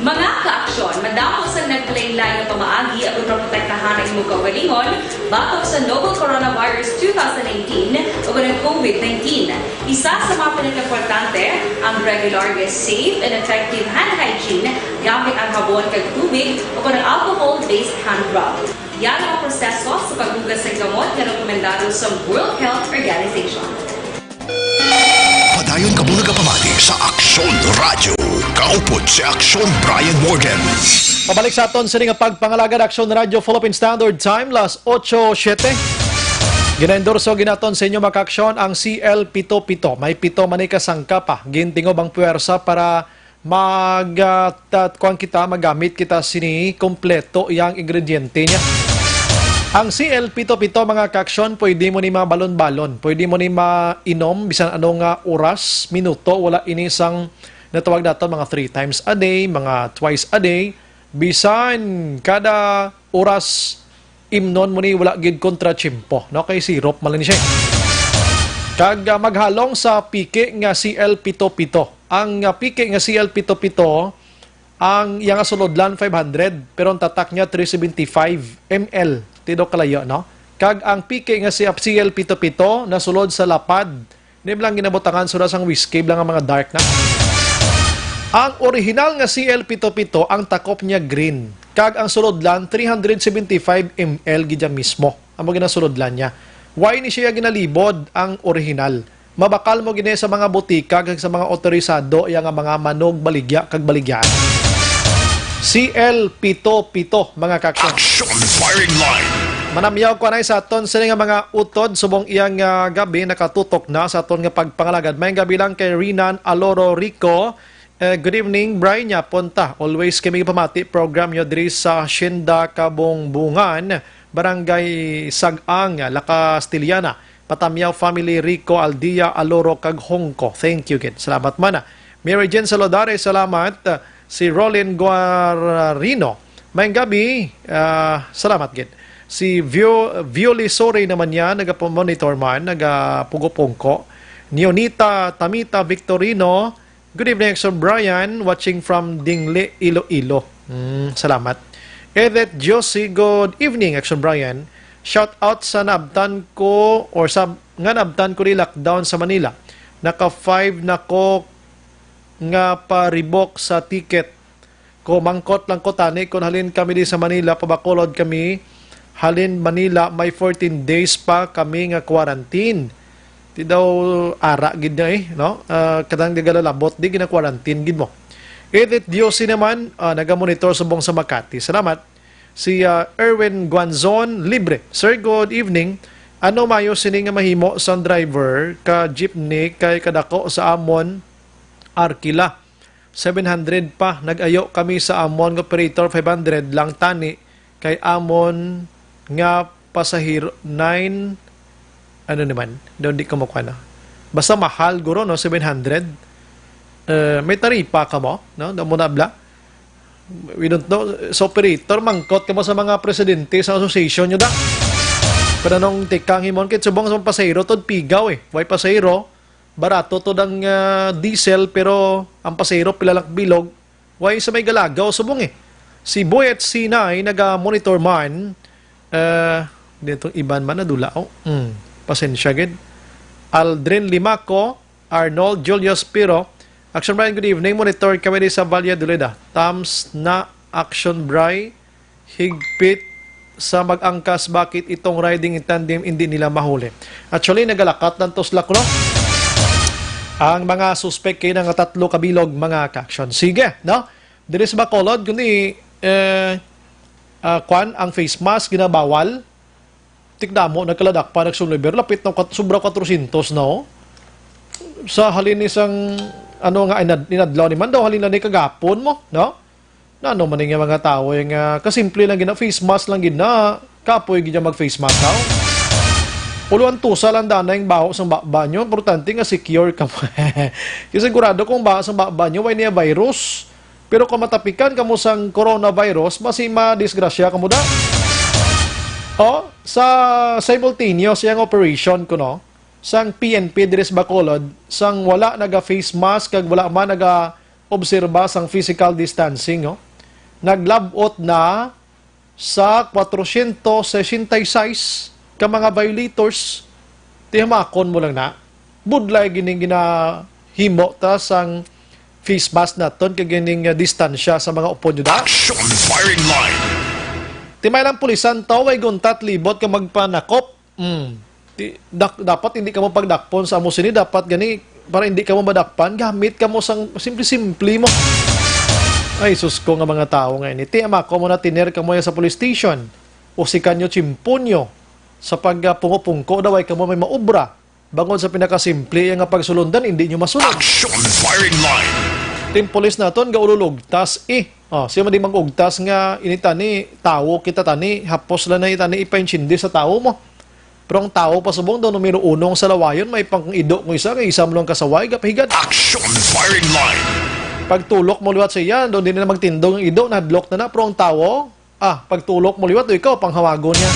Mga kaaksyon, madamo sa naglain-lain nga pamaagi aron maprotektahan ang imong kaugalingon batok sa novel coronavirus two thousand eighteen o ang COVID nineteen. Isa sa mga pinakaimportante, ang regular nga safe and effective hand hygiene gamit ang habon kag tubig o ang alcohol-based hand rub. Yara ang proseso sa paghugas sa gamot nga rekomendado sa World Health Organization. Padayon kamo nagapamati sa Aksyon Radyo. Kaupod si Aksyon Brian Morgan. Pabalik sa aton sini nga pagpangalagad, Aksyon Radyo Philippine Standard Time, las ocho siete. Ginaendorso ginaton sa inyo, mga kaaksyon, ang C L pito pito. May pito man ni ka sangkapa. Gintingob ang puwersa para mag, ah, ta-, kuwan kita, magamit kita sini kompleto yang ingrediente niya. Ang C L pito pito, mga kaaksyon, pwede mo ni mabalon-balon. Pwede mo ni mainom bisan ano nga oras, minuto, wala ini sang natawag naton mga three times a day, mga twice a day. Bisan kada oras, imnon mo ni wala gid kontratiyempo, no? Kay syrup man lang ni siya. Kag, ah, maghalong sa piki nga C L pito pito. Ang, ah, piki nga C L pito pito, ang iya nga sulodlan five hundred, pero ang tatak niya three seventy-five M L. Tido kalayo, no? Kag ang piki nga si C L pito pito nasulod sa lapad, ni lang ginabutangan sila sang whiskey lang ang mga dark na. Ang original nga C L pito pito, ang takop niya green. Kag ang sulodlan, three hundred seventy-five M L gid ya mismo. Amo ginasulodlan niya. Why ni siya ginalibod ang original? Mabakal mo gini sa mga butika kag sa mga otorisado ya nga mga manugbaligya kag baligyaan. C L pito pito, mga kaaksyon. Action Firing Line. Manamyaw ko anay sa aton sini nga mga utod subong iyang, ah, gabi nakatutok na sa aton nga pagpangalagad. May gabi lang kay Rinan Aloro Rico, Eh, good evening, Brian. Yapon ta. Always kami pamati program nyo diri sa Hacienda Kabungbungan, Barangay Sag-ang, La Castellana, Patamiao family, Rico, Aldia, Aloro, kag Hongko. Thank you gid. Salamat man. Mary Jane Salodare, salamat. Si Rolin Guarino, maayong gabi. Ah, salamat gid. Si Vio-, Violi Sore naman niya, nagapamonitor man, nagapungko-pungko. Neonita Tamita Victorino, good evening, Action Brian, watching from Dingle, Iloilo. Mm, salamat. Edith Josie, good evening, Action Brian. Shout out sa nabtan ko or sa nga nabtan ko ni lockdown sa Manila. Naka five na ko nga pa-rebook sa ticket ko. Mangkot lang ko tani kung halin kami di sa Manila, pa Bacolod kami. Halin Manila, may fourteen days pa kami nga quarantine. Di daw ara gid na eh, no? Ah, kadang di galalabot, di gina-quarantine gid mo. Edith Diosi naman, ah, naga-monitor subong sa Makati. Salamat. Si, ah, Erwin Guanzon, libre. Sir, good evening. Ano mayo sini nga mahimo sang driver ka jeepney kay kadako sa amon, Arkila? Seven hundred pa. Nag-ayo kami sa amon nga operator, five hundred lang tani kay amon nga pasahero, nine, ano naman, daw di ko makuha na. Basta mahal, guro, no? Seven hundred. Eh, may taripa ka mo, no? Daw mo na bla. We don't know. Sa operator, mangkot ka mo sa mga presidente sa association nyo, da. Pero nung tikang himon, kit subong sa pasahero, tod pigaw eh. Way pasahero, barato to dang, ah, diesel, pero ang pasahero, pila lang bilog. Way sa may galagaw, subong eh. Si Boy at Sinay, naga-monitor man. Ah, dito, iban man, nadula, oh. Hmm. Pasensya, gid. Aldrin Limaco, Arnold, Julius Piro. Action Brian, good evening. Monitor kami di sa Valladolid, ah. Tams na Action Bri. Higpit sa mag-angkas, bakit itong riding in tandem hindi nila mahuli? Actually, nagalakat lang to sila, no? Ang mga suspek kay nga tatlo kabilog, mga ka-action. Sige, no? Diri sa Bacolod, kundi, eh, ah, kwan, ang face mask ginabawal. Tikdamo, nagkaladakpan, nagsuliber. Lapit na kat-, sobra kwatrosyentos na, oh. Sa halin ni sang, ano nga, inad-, inadlaw ni man daw, halin na ni kagapon mo, no? Na ano man nga mga tao, eh, nga kasimple lang gina, face mask lang gina, kapoy gina mag face mask, haw? Ulo ang tusa lang dana yung baho sang baba nyo, importante nga secure ka mo. Kasi sigurado kung baho sang baba nyo, way niya virus. Pero kung matapikan kamo sang coronavirus, basi madisgrasya kamo da. Oh, sa simultaneous yang operation kuno sang P N P diri sa Bacolod, sang wala naga face mask kag wala man naga obserba sang physical distancing, no? Naglabot na sa kwatrosyentos sesenta y seis ka mga violators. Tihamakon mo lang na. Budlay gining ginahimo ta sang face mask naton kag gining, uh, distansya sa mga upod nyo da. Action firing line. Timay lang pulisan to, way guntat libot ka magpanakop. Mm. Ti-, dak-, dapat hindi ka mo pagdakpon sa amo sini, dapat gani para hindi ka mo madakpan, gamit ka mo sang simple-simple mo. Ay, sus ko nga mga tao nga ini. Ti, ama ko mo na tiner ka mo sa police station. O si kanyo chimpunyo sa pagpungko-pungko daw ay kamo may maubra. Bangod sa pinakasimple nga pagsulundan, hindi nyo masunod. Action firing line. Team police naton, gaululugtas eh. Oh, siya man di mag-ugtas nga inita ni tawo kita tani, hapos lang na itani ipaintindi sa tawo mo. Pero ang tawo pa subong daw numero uno ang salawayon, may pang-ido ko isa, kay isa mo lang kasaway, gapahigad. Action firing line. Pagtulok mo liwat sa iya, daw di na magtindog ang ido, nadlok na na, pero ang tawo, ah, pagtulok mo liwat, daw ikaw, panghawagon niya.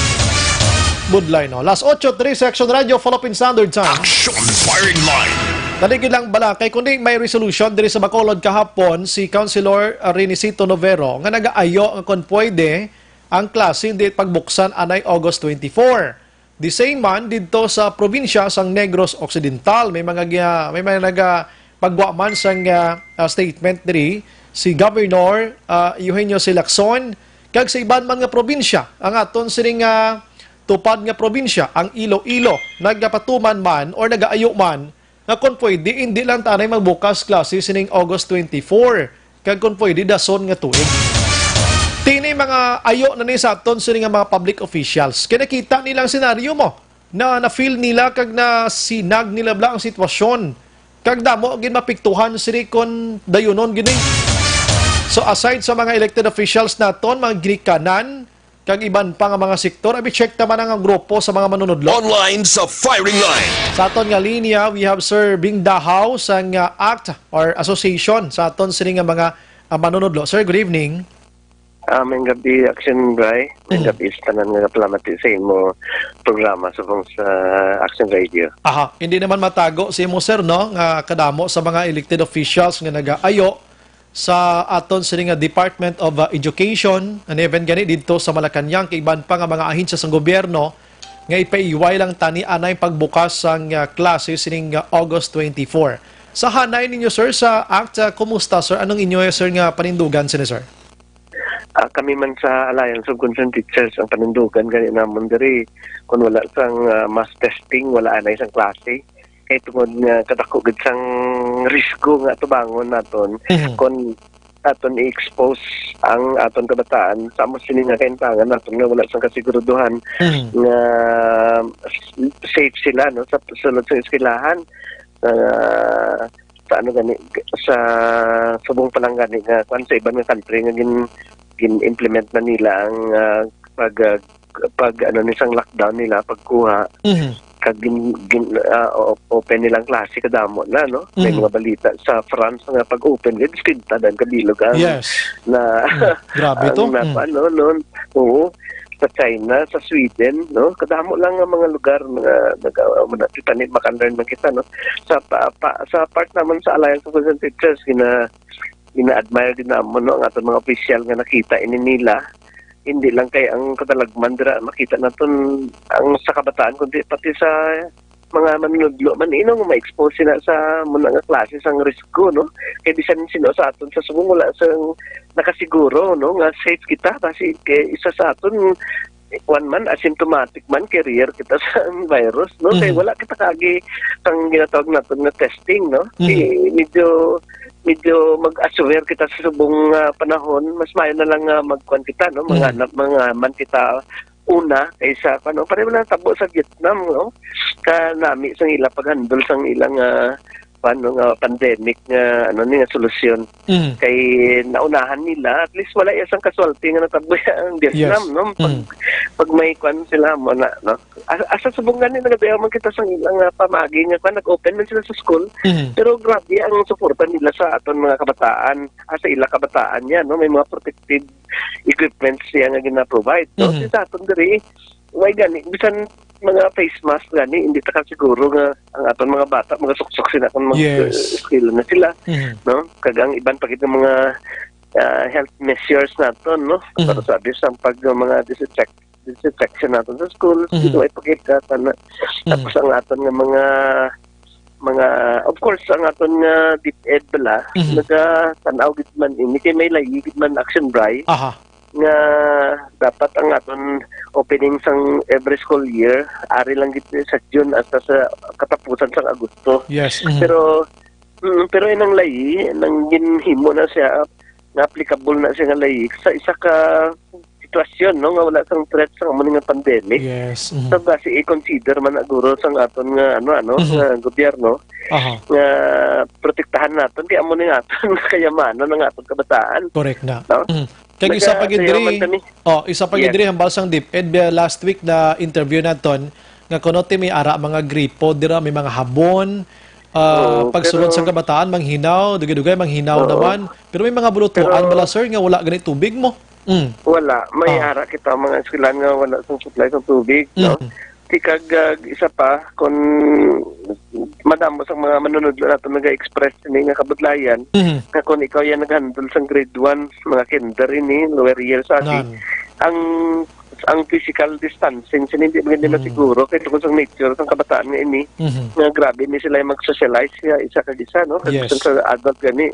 Budlay, no? Last ocho, three Section Radio, Philippine Standard Time. Action firing line. Dali gid lang balakay, kundi may resolution diri sa Bacolod kahapon si Councilor, uh, Renisito Novero nga nagaayo nga kung pwede ang klase hindi pagbuksan anay August twenty-four. The same man didto sa probinsya sang Negros Occidental, may mga gia-, may mga naga pagwa man sang, ah, ah, statement diri si Governor, ah, Eugenio Silacson kag sa iban man nga probinsya, ang aton sining, ah, tupad nga probinsya, ang Iloilo, nagapatuman man or nagaayo man nga kon pwede, hindi lang tanay magbukas klase sining August twenty-four, kag kon pwede, dason nga tuig. Tini mga ayo na ni sa aton sini nga mga public officials. Kay nakita nila ang senaryo mo, na na-feel nila kag nasinag nila bala ang sitwasyon. Kag damo gid mapiktuhan sini kon dayunon gini. So, aside sa mga elected officials naton, mga ginikanan, kag iban pa nga mga sektor, abi, check ta man ang grupo sa mga manunudlo. Online sa firing line. Sa aton nga linya, we have Sir Bing Dahaw sang, ah, act or association sa aton sini nga mga, ah, manunudlo. Sir, good evening. Ah, may gabi, Action Bray. May Mm. gabi sa tanan nga kapalamati sa imo programa subong sa Action Radio. Aha, hindi naman matago sa imo, sir, no, nga kadamo sa mga elected officials nga nagaayo sa aton sini nga Department of, uh, Education, and even gani didto sa Malacañang, kay iban pa nga mga ahensya sang gobyerno, nga ipaiway lang tani anay pagbukas sang, uh, klase sining, uh, August twenty-four. Sa hanay ninyo, sir, sa act, uh, kumusta, sir? Anong inyo, sir, nga panindugan sini, sir? Ah, kami man sa Alliance of Concerned Teachers, ang panindugan gani namon diri, kung wala sang, ah, mass testing, wala anay sang klase. Kay tungod nga kadako gid sang risgo nga atubangon naton, Mhm. kung aton i-expose ang aton kabataan sa amo sini nga kaintangan naton nga wala sang kasiguraduhan Mhm. nga s-, safe sila, no, sa sulod sa eskwelahan. Sa, sa ano gani, sa subong pa lang gani nga kwan sa iban nga country nga gin-, gin-implement na nila ang, ah, pag, ah, pag ano ni sang lockdown nila, pagkuha Mhm. kag gin-, gin-, ah, o-, open nilang klase kadamo na, no? May Mhm. mga balita sa France nga pag-open gid, skinta dan kabilog ang Yes. na Mm. Grabe ang to. na Mm. ano, no? Oo. Sa China, sa Sweden, no? Kadamo lang nga mga lugar nga nag-, ah, muna, kita ni, maka-learn man kita, no? Sa pa, pa, sa part naman sa Alliance of Concerned Teachers, gina-, gina-admire din naman, no? Ang aton mga opisyal nga nakita ini nila. Hindi lang kay ang katalagman dira makita naton ang sa kabataan, kundi pati sa mga manunudlo man, ino nga ma-expose sila sa muna nga klase sang risgo, no? Kay bisan sino sa aton sa subong wala sang nakasiguro, no, nga safe kita, basi kay isa sa aton, eh, kuwan man, asymptomatic man, carrier kita sa virus, no? Kay Mhm. wala kita kaagi sang ginatawag naton nga testing, no? Mhm. Di, medyo, medyo mag-assume kita sa subong, ah, panahon, mas maayo na lang nga magkuwan kita, no? Mhm. Mga, mga man kita una kaysa, ano, pareho lang tabo sa Vietnam, no? Kanami sang ila pag-handle sang ilang, ah, paano nga pandemic nga, ano ni, nga solusyon. Mm. Kay naunahan nila, at least wala iya sang casualty nga natabo ang Vietnam, Yes. no? Pag, Mm. pag may kwan sila mo na, no? As-, asa subong gani nagadayaw man kita sang ilang, ah, pamagi nga kwan, nag-open man sila sa school, Mm. pero grabe ang suporta nila sa aton mga kabataan, ah, sa ila kabataan niya, no? May mga protective equipments siya nga gina-provide, no? Mhm. Sa aton diri, way gani, bisan mga face mask gani, hindi ta ka siguro nga ang aton mga bata magasuksok sila kung mag-, Yes. eskwela na sila, Mhm. no? Kag ang iban pa gid nga mga, ah, health measures naton, no? Mhm. Para sa abis ang pag, mga disinfect-, disinfection naton sa school, Mhm. sino ay pakita na. Mhm. Tapos ang aton nga mga, mga, of course, ang aton nga DepEd bala, Mhm. nagatan-aw gid man ini kay may layi gid man, Action Bray. Aha. Nga dapat ang aton opening sang every school year, ari lang gid sa June hasta sa katapusan sang Agosto. Yes, mhm. Pero, mm, pero inang layi, nang ginhimo na siya, nga applicable na siya nga layi, sa isa ka sitwasyon, no, nga wala sang threat sa amo ni nga pandemic. Yes, mhm. So, basi i-consider man na guro sang aton nga, ano, ano, Mhm. nga gobyerno, Aha. nga protektahan naton, kay amo ni nga aton kayamanan ang aton kabataan. Correct na. No? Mhm. Kag isa pa gid Nagasayaw diri, man kami. Oh, isa pa gid Yes. diri, hambal sang DepEd, uh, last week na interview naton, nga kuno ti may ara mga gripo dira, may mga habon, ah, Oo, pagsulod pero sa kabataan, manghinaw, dugay-dugay, manghinaw Oo. naman. Pero may mga bulutuan Pero bala, sir, nga wala gani tubig mo? Mm. Wala. May Ah. ara kita mga eskwelahan nga wala sang supply sa tubig, no? Mm. Ti kag, ah, isa pa, kung madamo sang mga manunudlo nato naga-express ini nga kabudlayan, Mhm. nga kung ikaw yan nag-handle sang grade one, mga kinder ini, lower years, agi, Nan. ang, ang physical distancing, sini hindi maganda na Mm. siguro, kay tungod sa nature sang kabataan nga ini, Mhm. nga grabe ni sila yung mag-socialize, ya, isa kag isa, no? Kag Yes. sa adult gani,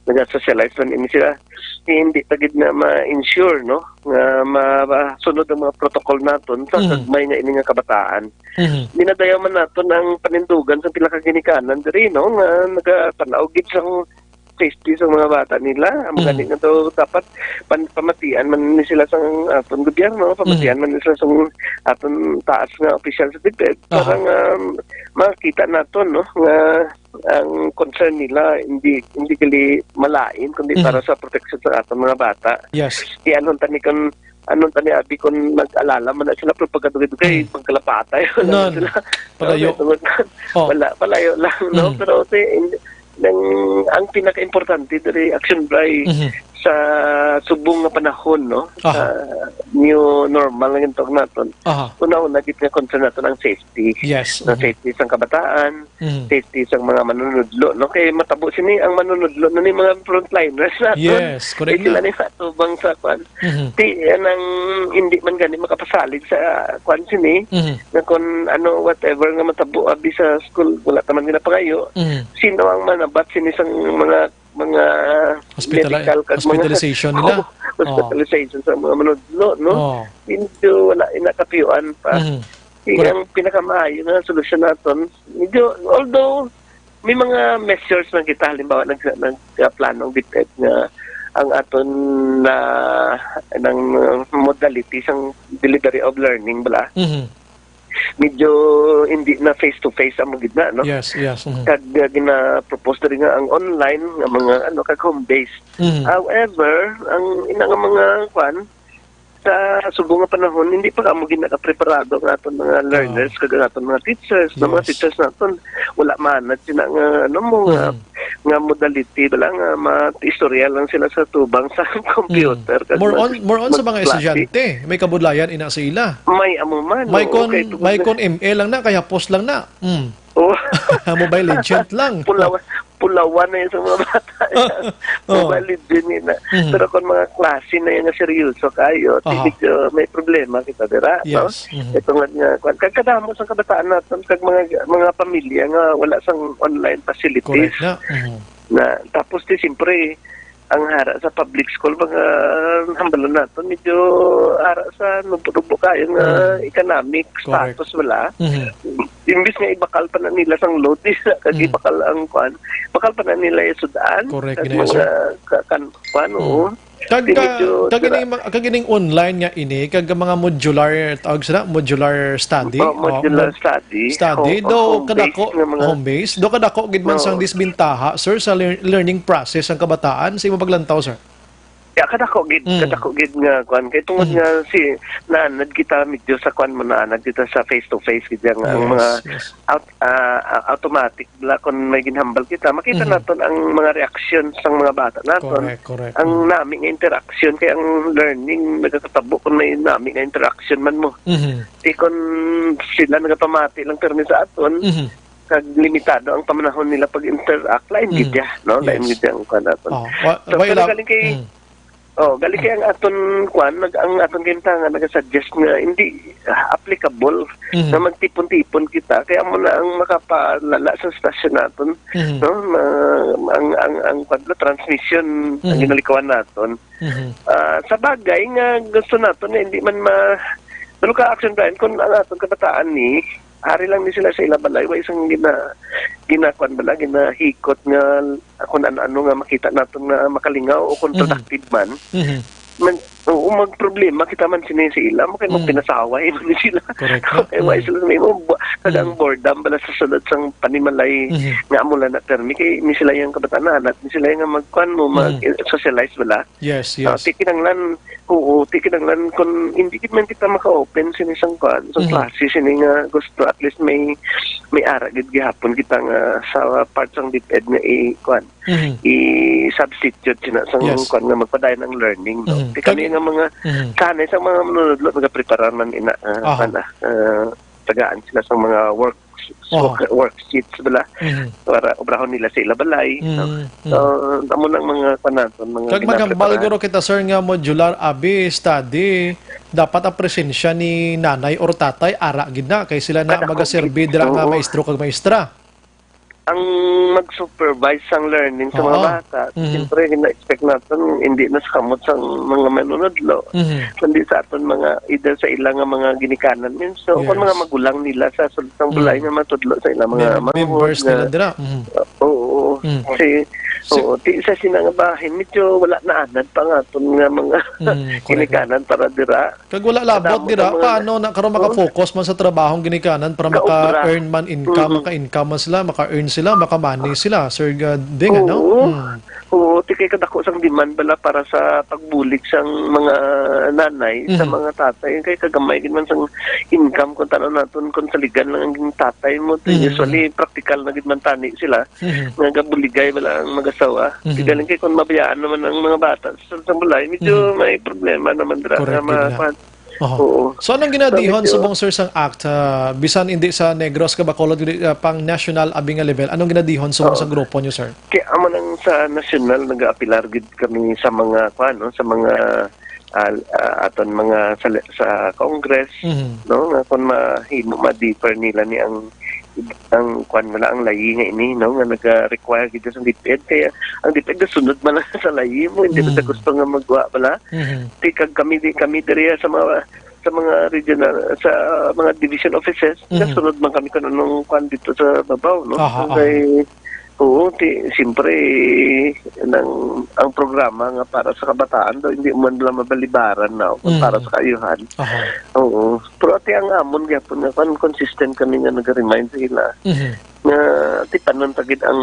nag-socialize man ini sila. Hindi pa gid na ma-ensure, no, nga masunod ang mga protocol naton sa Mhm. gagmay nga ini nga kabataan. Mhm. Ginadayaw man naton ang panindugan sa pila ka ginikanan diri, no, nga nagatan-aw gid sang safety sa mga bata nila. Amo Mm. gani nga daw dapat pan-, pamatian man ni sila sa aton gobyerno, pamatian Mm. man ni sila sa aton taas nga opisyal sa DepEd. Aha. Para nga makita naton, no, nga ang concern nila hindi, hindi gali malain, kundi Mhm. para sa proteksyon sa aton mga bata. Yes. Di anong tani kun, anong tani abi kun nag-alala man na sila, pero pagkadugay-dugay, Mm. pagkalapatay, wala Nan, sila. Palayo. No, tungod, Oh. wala, palayo lang, no? Mm. Pero si, hindi, nang, ang pinaka-importante diri, Action Bri, Mhm. sa subong nga panahon, no? Aha. Sa new normal nga gintawag naton. Aha. Una-una, gid nga concern naton ang safety. Yes. Ang Mhm. safety sang kabataan, Mhm. safety sang mga manunudlo, no? Kay matabo sini ang manunudlo na ni mga frontliners naton. Yes, correct Kay sila na. ni matubang sa kwan. Mhm. Ti, anang hindi man gani makapasalig sa kwan sini, Mhm. nga kung ano, whatever nga matabo abi sa school, wala ta man ginapangayo. Mhm. Sino ang manabat sini sang mga, mga Hospitali-, medical kag mga hospitalization nila. Oh, Oh. hospitalization sa mga manudlo, no? Oh. Medyo wala ina kapiyuan pa. Mhm. Di Correct. ang pinakamaayo nga solusyon naton, medyo, although may mga measures na kita, halimbawa, nag-, nagplano ang DepEd nga ang aton na, nang, uh, modality sang delivery of learning, bala. Mhm. Medyo hindi na face-to-face amo gid na, no? Yes, yes, mhm. Kag, uh, gina-propose diri nga ang online nga mga, ano, kag home-based. Mhm. However, ang ina nga mga kwan, sa subong nga panahon, hindi pa kamo ginakapreparado ang aton mga Oo. learners kag ang aton mga teachers. Ang mga Yes. teachers naton, wala man na sila nga, ano mo, nga, Mhm. nga modality, wala nga ma-istorya lang sila sa tubang sa computer, Mm. kag More mag-, on, more on sa mga magklase. estudyante. May kabudlayan ina sa ila. May amo man, May oo, kon, kay tungod may na kon M L lang na, kay hapos lang na. Mm. Oh. Mobile Legend lang. Pulawan, pulawan na yun sa mga bata. Oh. Mobile Legend yun na. Mhm. Pero kung mga klase na yun na seryoso kayo, di Aha. medyo may problema kita dira, no? Yes. Mhm. Ito nga, nga, kwan, kag kadamo sa kabataan naton, kag mga, mga pamilya nga wala sang online facilities. Correct na. Mhm. Na, tapos di, siyempre, ang hara sa public school, mga hambalan naton, medyo hara sa nubo-nubo kayo nga Mm. economic Correct. status wala. Mhm. Imbis nga ibakal pa na nila sang load, kag Mm. ibakal ang kwan, bakal pa na nila yung sudan, Correct, kag ginayo, mga sir. ka-, kan-, kwan, Mm. oo. Kag, Di ka-, medyo kag dira. ining ma-, kag ining online nga ini, kag mga modular, tawag sila, modular study? Oh, Oh, modular mo-, study. study. Ho-, Do home-based kadako, nga mga home-based? Do kadako gid man sang Oo. disbintaha, sir, sa lear-, learning process ang kabataan sa imong paglantaw, sir? Ya, kadako gid, Mm. kadako gid nga, kwan, kay tungod Mhm. nga si, naanad kita medyo sa, kwan mo, naanad kita sa face-to-face gid nga ang Yes, mga yes. aut-, ah, ah, automatic bala, kung may ginhambal kita, makita Mhm. naton ang mga reaksyon sang mga bata naton. Correct, correct. Ang Mhm. nami nga interaction, kay ang learning nagakatabo kung may nami nga interaction man mo. Mhm. Di kung sila nagapamati lang pirmi sa aton, Mhm. kag limitado ang pamanahon nila pag-interact, lain Mm. gid ya, no? Lain Yes. gid ya ang kuwan naton. Oh, wa-, So, wa-, pero ila-, galing kay, mm. oh, galing kay ang aton kuwan, nag-, ang aton kahimtangan nagasuggest nga hindi, ah, applicable Mhm. na magtipon-tipon kita. Kaya amo na ang makapalala sa sitwasyon naton, Mhm. no? Na ang, ang, ang kuwan, transmission ang Mhm. ginalikawan naton. Mhm. Ah, sa bagay nga gusto naton nga hindi man ma-, pero ka Action Brian, kung ang aton kabataan ni, ari lang ni sila sa ila balay, wa isang gina-, ginakuan bala, ginahikot nga kung ano-ano nga makita naton nga makalingaw o kung Mhm. productive man. Mhm. Man, oo, magproblema kita man sini sa ila, mo kay Mm. magpinasaway man ni sila. Correct na. Kay wa Mm. sila may mo, bu-, kag ang Mm. boredom bala sa sulod sang panimalay Mhm. nga amo lang na termi, kay ni sila yung kabataan, anak ni sila yung magkuan mo, Mm. mag-socialize bala. Yes, Ah, yes. ti kinahanglan, oo, ti kinahanglan kung hindi gid man kita maka-open sini sang kuan, sa Mhm. klase sini nga gusto, at least may, may ara gid gihapon kita nga sa part sang DepEd nga i-, kuan, Mhm. i-substitute sina sang Yes. kuan nga magpadayon ang learning, no? Mhm. Ti kami Kag-, nga mga mhm. sanay sa mga manunudlo, nagaprepara man ina, ah, Aha. kuan, ah, ah, tagaan sila sa mga work, Aha. work, worksheets bala Mhm. para obrahon nila sa ila balay, no? Mm, So, mm. amo nang mga panaton, mga Kag maghambal ginaprepara. guro kita, sir, nga modular abi study, dapat ang presensya ni nanay or tatay ara gid na kay sila na Kadako magaserbi gid. dira nga Oo. maestro kag maestra. Ang mag-supervise sang learning sa mga Oo. bata, Mhm. siyempre, gina-expect naton, hindi na sa kamot sang mga manunudlo, Mhm. kundi sa aton mga, either sa ila nga mga ginikanan, min-, so, kung Yes. mga magulang nila sa sulod sang Mm. balay nga matudlo sa ila mga Mem-, manghod members nga, nila dira. Mhm. oo, oo. Mm. Kasi, Si- Oo, ti sa sina nga bahin, medyo wala na anad pa nga aton nga mga Mm, correct. ginikanan para dira. Kag wala labot Kadamo dira, ang mga pa, ano, na karon Oo. maka-focus man sa trabahong ginikanan para Kaobra. maka-earn man income, Mm. maka-income man sila, maka-earn sila, maka-money sila, Sir, uh, Ding, ano? Oo. Mm. Oo, ti kay kadako sang demand bala para sa pagbulig sang mga nanay, sa Mhm. mga tatay. Kay kagamay gid man sang income kung tanan naton, kung saligan lang ang tatay mo. Ti Mhm. usually, practical na gid man tani sila. Mhm. Nga gabuligay bala ang mag-asawa. Mhm. Ti galing kay kung mabayaan naman ang mga bata sa, sa balay, medyo Mhm. may problema naman dira Correct nga gid na. ma-, kuwan. Oho. Oo. So, anong ginadihon So, medyo subong, sir, sang act, ah, bisan hindi sa Negros kag Bacolod, kundi, ah, pang national abi nga level? Anong ginadihon subong Oo. sa grupo nyo, sir? Kaya amo nang sa national, nag-aapilar gid kami sa mga, kuwan, no, sa mga, ah, ah, aton mga sa, sa Congress, Mhm. no, nga kung mahimo, ma-defer nila ni ang, ang, kuwan, wala ang layi nga ini, no, nga naga-require gid sa DepEd. Kaya ang DepEd nasunod man lang sa layi mo, hindi man sa Mhm. gusto nga magwa bala. Mhm. Ti kag kami di, kami diri sa mga, sa mga regional, sa mga division offices, Mhm. nasunod man kami kung anong kwan dito sa babaw, no? Aha, Ang aha. kay, oo, ti, siyempre, nang, ang programa nga para sa kabataan daw, hindi man lang mabalibaran na, kung para Mhm. sa kaayuhan. Aha. Oo. Pero ati ang amon gyapon nga kwan, consistent kami nga nag-remind sa ila Mhm. nga ti panon ta gid ang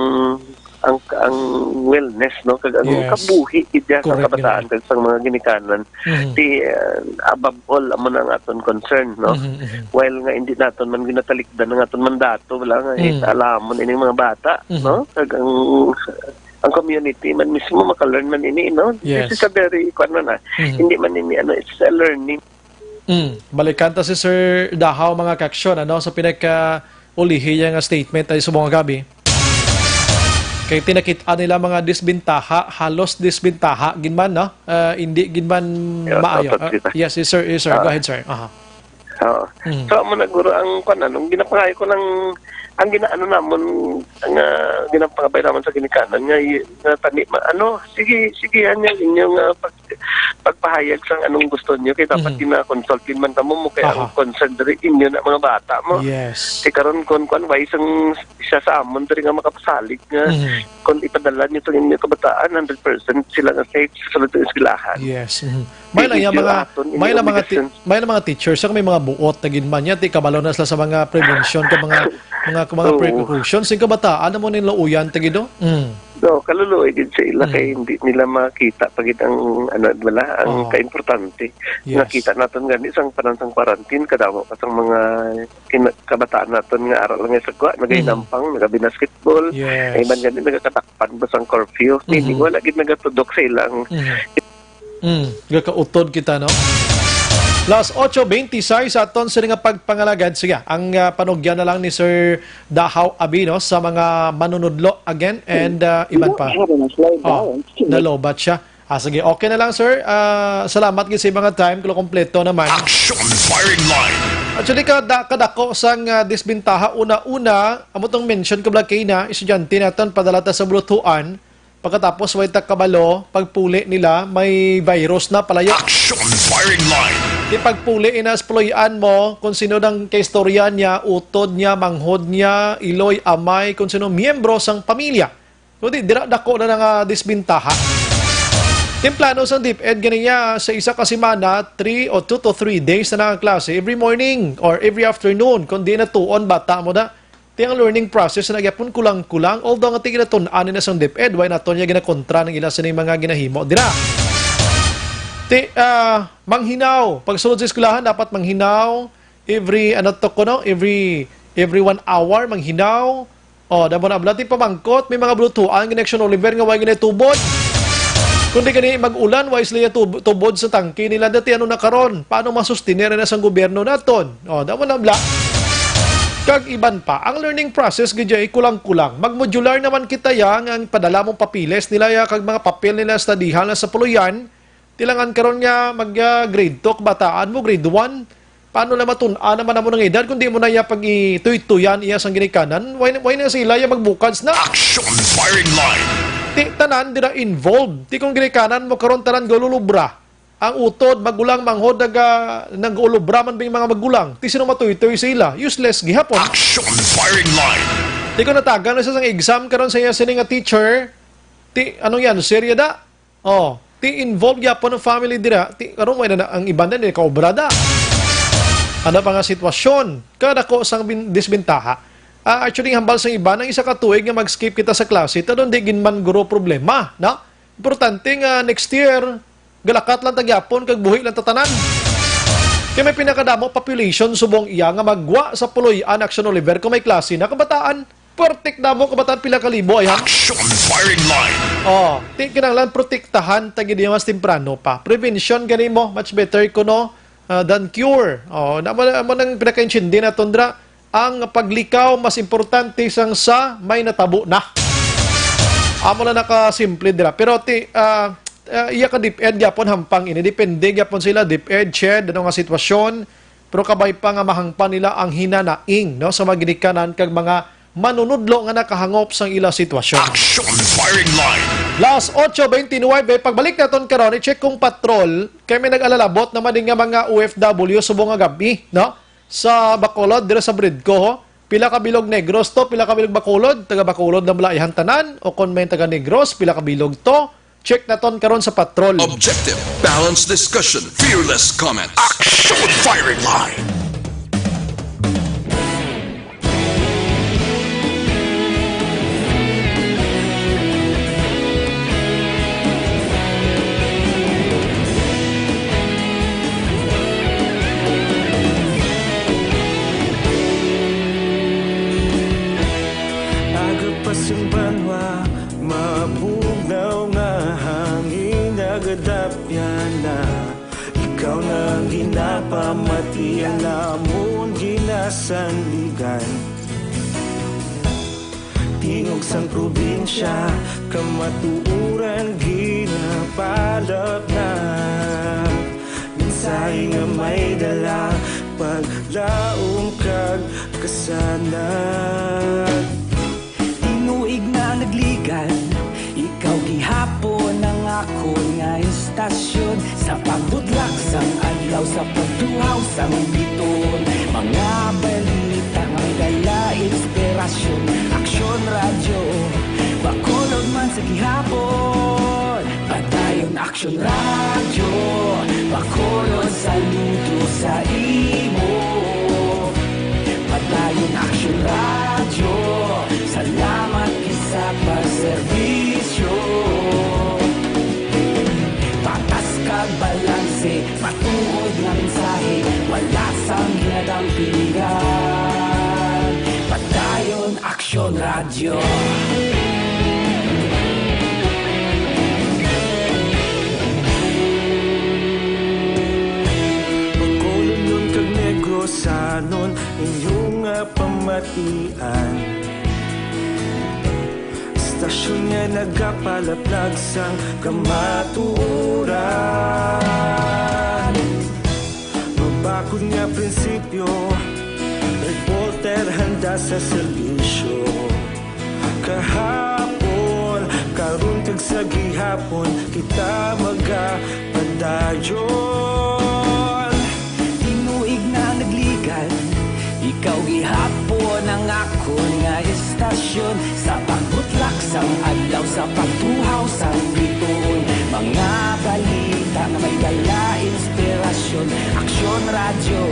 ang, ang wellness, no, kag ang Yes. kabuhi gid sa Correct, kabataan gid. kag sa mga ginikanan. Mhm. Ti, uh, above all, amo na ang aton concern, no? Mhm, mhm. While nga hindi naton man ginatalikdan ang aton mandato, wala nga, eh, Mhm. alamon ining mga bata, Mhm. no? Kag ang, ang community man mismo maka-learn man ini, no? Yes. This is a very, kuwan man, ah, Mhm. hindi man ini, ano, it's a learning. Mm. Balikan ta si Sir Dahaw, mga kaaksyon, ano, sa pinaka ulihi niya nga statement ay subong nga gabi. Kay tinakit-an nila mga disbintaha, halos disbintaha gid man, no? Ah, hindi gid man Yo, maayo. dapat Ah, kita. yes, yes, sir. Yes, sir. Go Ah. ahead, sir. Aha. Oo. Mm. So, amo na, guro, ang kwan, anong ginapangayo ko lang, ang ginaano namon, nga ginapangabay namon sa ginikanan, nga, y-, nga tani, ma-, ano, sige, sige, yan yan, inyong, ah, pag-, pagpahayag sang anong gusto niyo, kay dapat Mhm. gina-consult din man kamo mo, kay ang Aha. concern diri inyo na mga bata mo. Yes. Kay karon, kon, kwan, why sang isa sa amon diri nga makapasalig nga Mhm. kon ipadala niyo tong inyo kabataan, hundred percent sila nga safe sa sulod sa eskwelahan. Yes. Mhm. May Kay lang yung medyo mga, aton may inyong lang mga ti-, obligasyon. may lang mga teachers, saka may mga buot na gid man yan. Ti kabalo na sila sa mga prevention, ka mga, mga, mga Oo. precautions. Yung kabataan, ano mo nila uyan, tagido? Mm. No, kaluluoy gid sa ila kay Mm. hindi nila makita pa gid ang, ano, wala, ang Oo. kaimportante. Yes. Nakita naton gani sang panahon sang quarantine, kadamo pa sang mga kina-, kabataan naton nga ara lang nga sagwa, Mhm. nagahinampang, nagabi-basketball, Yes. ay man gani nagakatakpan ba sang curfew. Meaning, Mhm. wala gid nagatudok sa ilang Mhm. Mm, gakautod kita, no? Las ocho veintiséis sa aton sini nga pagpangalagad. Sige, ang, ah, panugyan na lang ni Sir Dahaw Abi, no, sa mga manunudlo again and, ah, iban pa. Oh, nalobat siya. Ah, sige, okay na lang, sir. Ah, salamat gid sa mga time, kulo kompleto naman. Action Firing Line. Actually, kada-, kadako sang, ah, disbintaha, una-una, amo tong mention ko, Black Kay, na estudyante naton, padala ta sa bulutuan. Pagkatapos, way ta kabalo, pagpuli nila, may virus na palayo. Action Firing Line. Di pagpuli, inas puloy-an mo kung sino nang kaistorya niya, utod niya, manghod niya, iloy, amay, kung sino miyembro sang pamilya. Kundi dira dako na nga disbintaha. Timplano sang DepEd ganiya sa isa ka semana, three o two to three days na nga klase, every morning or every afternoon, kung di na tuon bata mo na. Ti ang learning process na gyapon kulang-kulang, although nga ti ginatun-an na sang DepEd, way naton niya ginakontra ng ila sining mga ginahimo dira. Ti, ah, manghinaw, pagsulod sa eskwelahan, dapat manghinaw every, ano to kuno, every, every one hour, manghinaw. Oh, damo na abla, ti pamangkot, may mga bulutuan, ginaksyon Oliver, nga way ginatubod. Kundi gani mag-ulan, way sila tub-, tubod sa tangke nila. Dati ano na karon? Paano masustiner na sang gobyerno naton? Oh, damo na bla. Kag iban pa, ang learning process gid ay kulang-kulang. Mag-modular naman kita ya, nga ang padala mong papiles nila ya, kag mga papel nila sa dihal na sa puloyan. Tilangan karon nga mag, ah, grade two, kabataan mo, grade one. Paano na matun-an naman amo nga edad kung di mo na ya pag-ituytuyan iya sang ginikanan? Why, why na sila ya magbukads na? Action Firing Line. Ti tanan dira involved. Ti kung ginikanan mo karon tanan gaululubra. Ang utod, magulang, manghod, naga-, nag-ulubra man bing mga magulang. Ti sino matuytoy sa ila? Useless gihapon. Action Firing Line. Ti kung natagan na siya sang exam karon sa iya sini nga teacher, Ti, ano yan? Serye da? Oh, ti involved gyapon ang family dira. Ti, karon mo na ang iban na nagkaobra da. Ano pa nga sitwasyon? Kadako sang bin-, disbentaha. Ah, actually, hambal sang iban, ang isa ka tuig nga mag-skip kita sa klase, ta doon di gid man guro problema, no? Importante nga next year, galakat lang ta gyapon kag buhi lang ta tanan. Kay may pinakadamo population subong iya nga magwa sa Puloy-an, Action Oliver, kung may klase na kabataan. Pertik damo kabataan, pila ka libo, ay ha? Action firing line. Oh, ti kinahanglan protektahan ta gid mas temprano pa. Prevention gani mo, much better kuno, ah, than cure. Oh, na mo, mo nang pinakaintindi na tundra. Ang paglikaw mas importante sang sa may natabo na. Amo na nakasimple dira. Pero ti, ah, ah, iya ka DepEd gyapon hampang ini. Depende gyapon sila, DepEd, CHED, ano nga sitwasyon. Pero kabay pa nga mahangpan nila ang hinanaing, no, sa mga ginikanan kag mga manunudlo nga nakahangop sang ila sitwasyon. Action firing line. Las ocho veintinuebe, pagbalik naton karon, i-check kung patrol, kay may nag-alalabot naman din nga mga O F W subong nga gabi, no? Sa Bacolod, dira sa Bridco, ho. Pila ka bilog Negros to, pila ka bilog Bacolod, taga Bacolod na bala ihan tanan, o kon may taga Negros, pila ka bilog to? Check naton karon sa patrol. Objective, balanced discussion, fearless comment. Action firing line. Aga pa sing banwa, mabugnaw nga hangin, nagadapyan na. Ikaw na ang ginapamati, ang amon ginasandigan. Tingog sang probinsya, kamatuoran ginapalapnag. Mensahe nga may dala, paglaom kag kasanag. Tinuig na nagligan, ikaw gihapon ang akon nga istasyon. Sa pagbutlak sang adlaw, sa pagtuhaw sang biton, mga balita nga may dala inspirasyon. Aksyon Radyo, Bacolod man sa gihapon. Padayon Aksyon Radyo, Bacolod, saludo sa imo. Padayon Aksyon Radyo, salamat gid sa pagserbisyo. Patas kag balanse, matuod nga mensahe, wala sang ginadampingan. Padayon Aksyon Radyo. Bacolodnon kag Negrosanon, inyo nga pamatian. Istasyon nga nagapalaplag sang kamatuoran. Mabakod nga prinsipyo, reporter handa sa serbisyo. Kahapon, karon, kag sa gihapon, kita magapadayon. Tinuig na nagligan, ikaw gihapon ang akon nga istasyon. Sa pagbutlak sang adlaw, sa pagtuhaw sang bituon, mga balita nga may dala inspirasyon. Aksyon Radyo,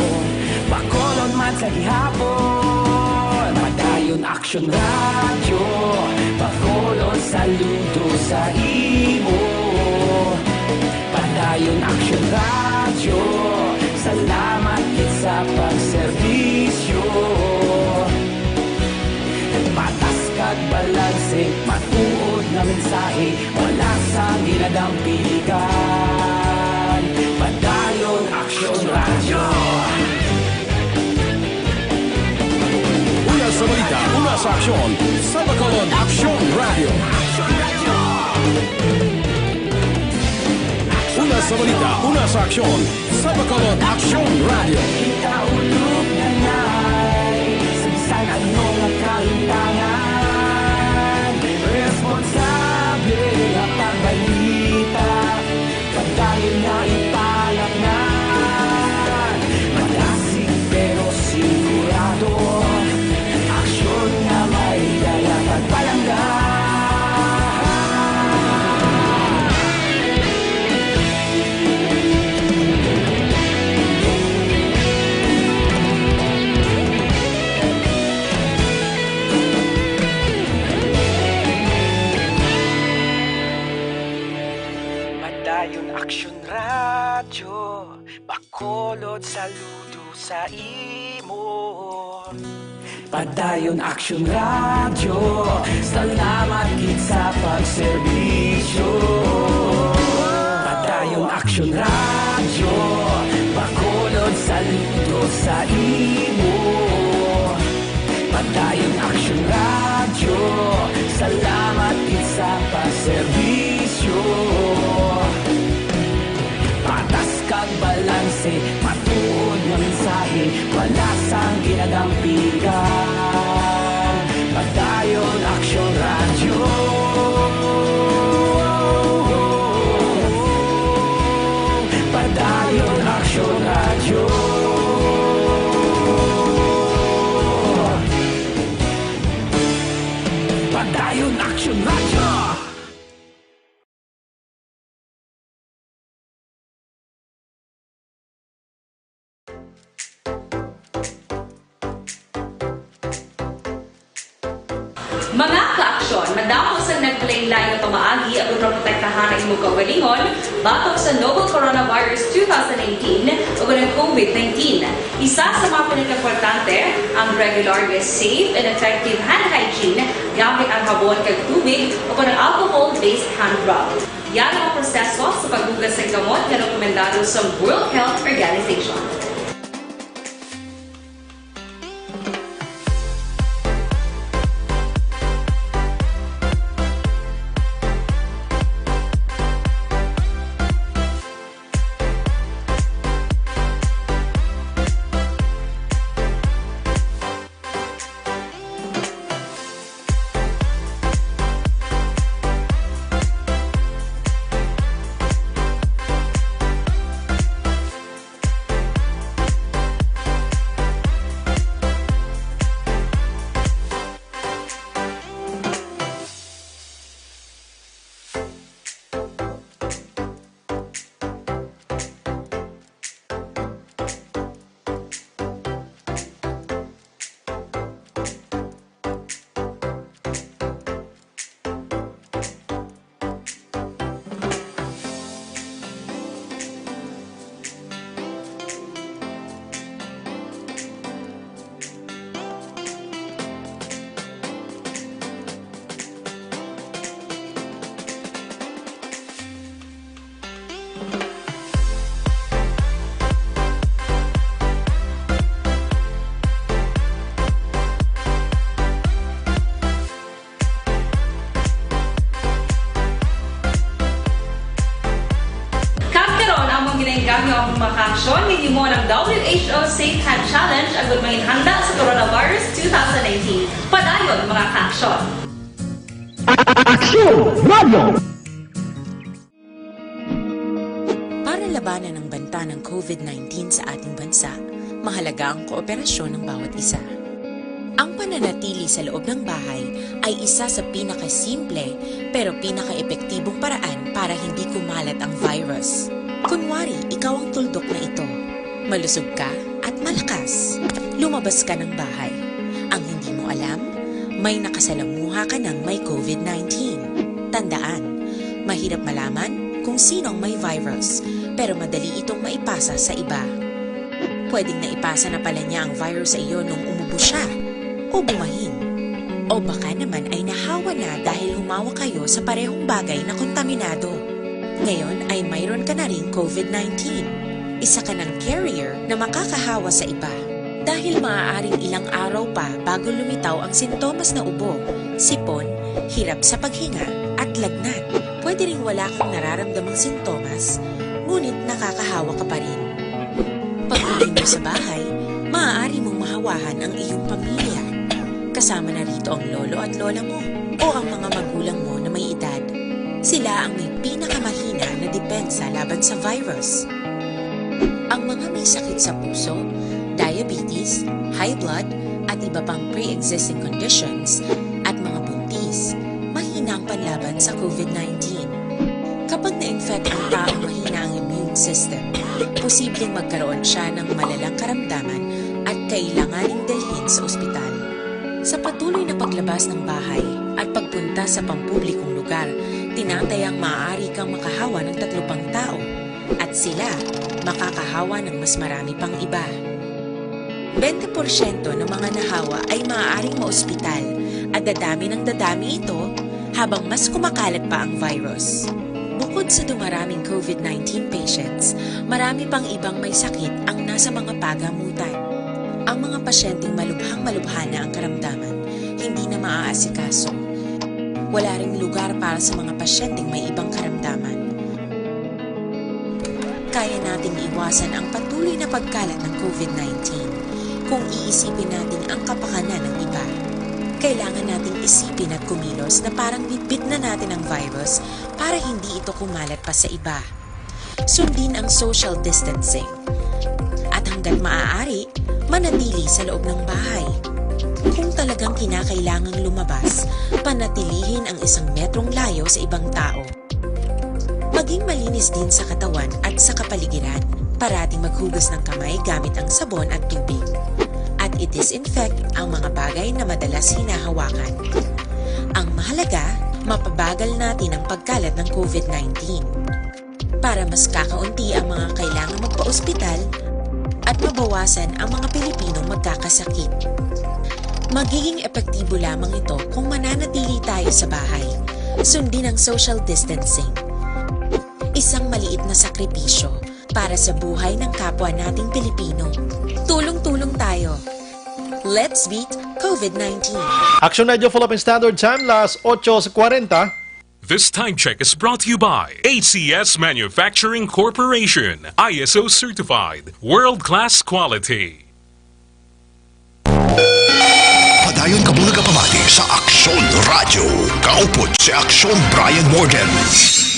Bacolod man sa gihapon. Padayon Aksyon Radyo, Bacolod, saludo sa imo. Padayon Aksyon Radyo, salamat gid sa pagserbisyo. Patas kag balanse, matuod nga mensahe, wala sang ginadampingan. Padayon Aksyon Radyo. Una sa balita, una sa aksyon, sa Bacolod Aksyon Radyo. Una sa balita, una sa aksyon, sa Bacolod Aksyon Radyo. Kita ulog na nay, sa bisan ano nga kalimtangan, responsable nga pagbalita. Padayon nga ipalapngan, madasig pero sigurado. Aksyon nga may dala pagpalangga. Padayon Aksyon Radyo, Bacolod, saludo sa imo. Padayon Aksyon Radyo, salamat gid sa pagserbisyo. Padayon Aksyon Radyo, Bacolod, saludo sa imo. Padayon Aksyon Radyo, salamat gid sa pagserbisyo. Patas kag balanse, matuod nga mensahe, wala sang ginadampigan. Padayon Aksyon Radyo. Padayon Aksyon Radyo. Padayon Aksyon Radyo. Mga kaaksyon, madamo sang naglain-lain nga pamaagi agud maprotektahan ang imo kaugalingon batok sa novel coronavirus two thousand nineteen ug ang COVID nineteen. Isa sa mga pinakaimportante ang regular nga safe and effective hand hygiene gamit ang habon kag tubig o kon ang alcohol-based hand rub. Yara ang proseso sa paghugas sang kamot nga rekomendado sa World Health Organization. Kag karon, amon ginaengganyo ang mga kaaksyon nga ginhimo ng W H O Safe Hand Challenge agud manginhanda sa coronavirus two thousand nineteen. Padayon, mga kaaksyon. Aksyon Radio! Para labanan ang banta ng COVID nineteen sa ating bansa, mahalaga ang kooperasyon ng bawat isa. Ang pananatili sa loob ng bahay ay isa sa pinakasimple pero pinakaepektibong paraan para hindi kumalat ang virus. Kunwari, ikaw ang tuldok na ito. Malusog ka at malakas. Lumabas ka ng bahay. Ang hindi mo alam, may nakasalamuha ka ng may COVID nineteen. Tandaan, mahirap malaman kung sino ang may virus, pero madali itong maipasa sa iba. Pwedeng naipasa na pala niya ang virus sa iyo nung umubo siya o bumahin. O baka naman ay nahawa na dahil humawak kayo sa parehong bagay na kontaminado. Ngayon ay mayroon ka na ring COVID nineteen. Isa ka ng carrier na makakahawa sa iba. Dahil maaaring ilang araw pa bago lumitaw ang sintomas na ubo, sipon, hirap sa paghinga, at lagnat. Pwede ring wala kang nararamdamang sintomas, ngunit nakakahawa ka pa rin. Pag-uwi mo sa bahay, maaari mong mahawahan ang iyong pamilya. Kasama na rito ang lolo at lola mo o ang mga magulang mo na may edad. Sila ang may pinakamahina na depensa laban sa virus. Ang mga may sakit sa puso, diabetes, high blood, at iba pang pre-existing conditions, at mga buntis, mahina ang panlaban sa COVID nineteen. Kapag na-infect ang taong mahina ang immune system, posibleng magkaroon siya ng malalang karamdaman at kailanganing dalhin sa ospital. Sa patuloy na paglabas ng bahay at pagpunta sa pampublikong lugar, tinatayang maaari kang makahawa ng tatlo pang sila, makakahawa ng mas marami pang iba. Bente porsyento ng mga nahawa ay maaaring maospital at dadami ng dadami ito habang mas kumakalat pa ang virus. Bukod sa dumaraming COVID nineteen patients, marami pang ibang may sakit ang nasa mga pagamutan. Ang mga pasyenteng malubhang-malubha na ang karamdaman, hindi na maaasikaso. Wala ring lugar para sa mga pasyenteng may ibang karamdaman. Kaya nating iwasan ang patuloy na pagkalat ng COVID nineteen kung iisipin natin ang kapakanan ng iba. Kailangan nating isipin at kumilos na parang bitbit na natin ang virus para hindi ito kumalat pa sa iba. Sundin ang social distancing. At hanggat maaari, manatili sa loob ng bahay. Kung talagang kinakailangang lumabas, panatilihin ang isang metrong layo sa ibang tao. Maging malinis din sa katawan at sa kapaligiran. Parating maghugas ng kamay gamit ang sabon at tubig. At i-disinfect ang mga bagay na madalas hinahawakan. Ang mahalaga, mapabagal natin ang pagkalat ng COVID nineteen. Para mas kakaunti ang mga kailangang magpa-ospital at mabawasan ang mga Pilipinong magkakasakit. Magiging epektibo lamang ito kung mananatili tayo sa bahay. Sundin ang social distancing. Isang maliit na sakripisyo para sa buhay ng kapwa nating Pilipino. Tulong-tulong tayo. Let's beat COVID nineteen. Action Radio Philippine Standard Time, las ocho cuarenta. This time check is brought to you by A C S Manufacturing Corporation, I S O certified, world-class quality. Padayon ka muna kapamati sa Aksyon Radyo. Kaupod si Aksyon Brian Morden.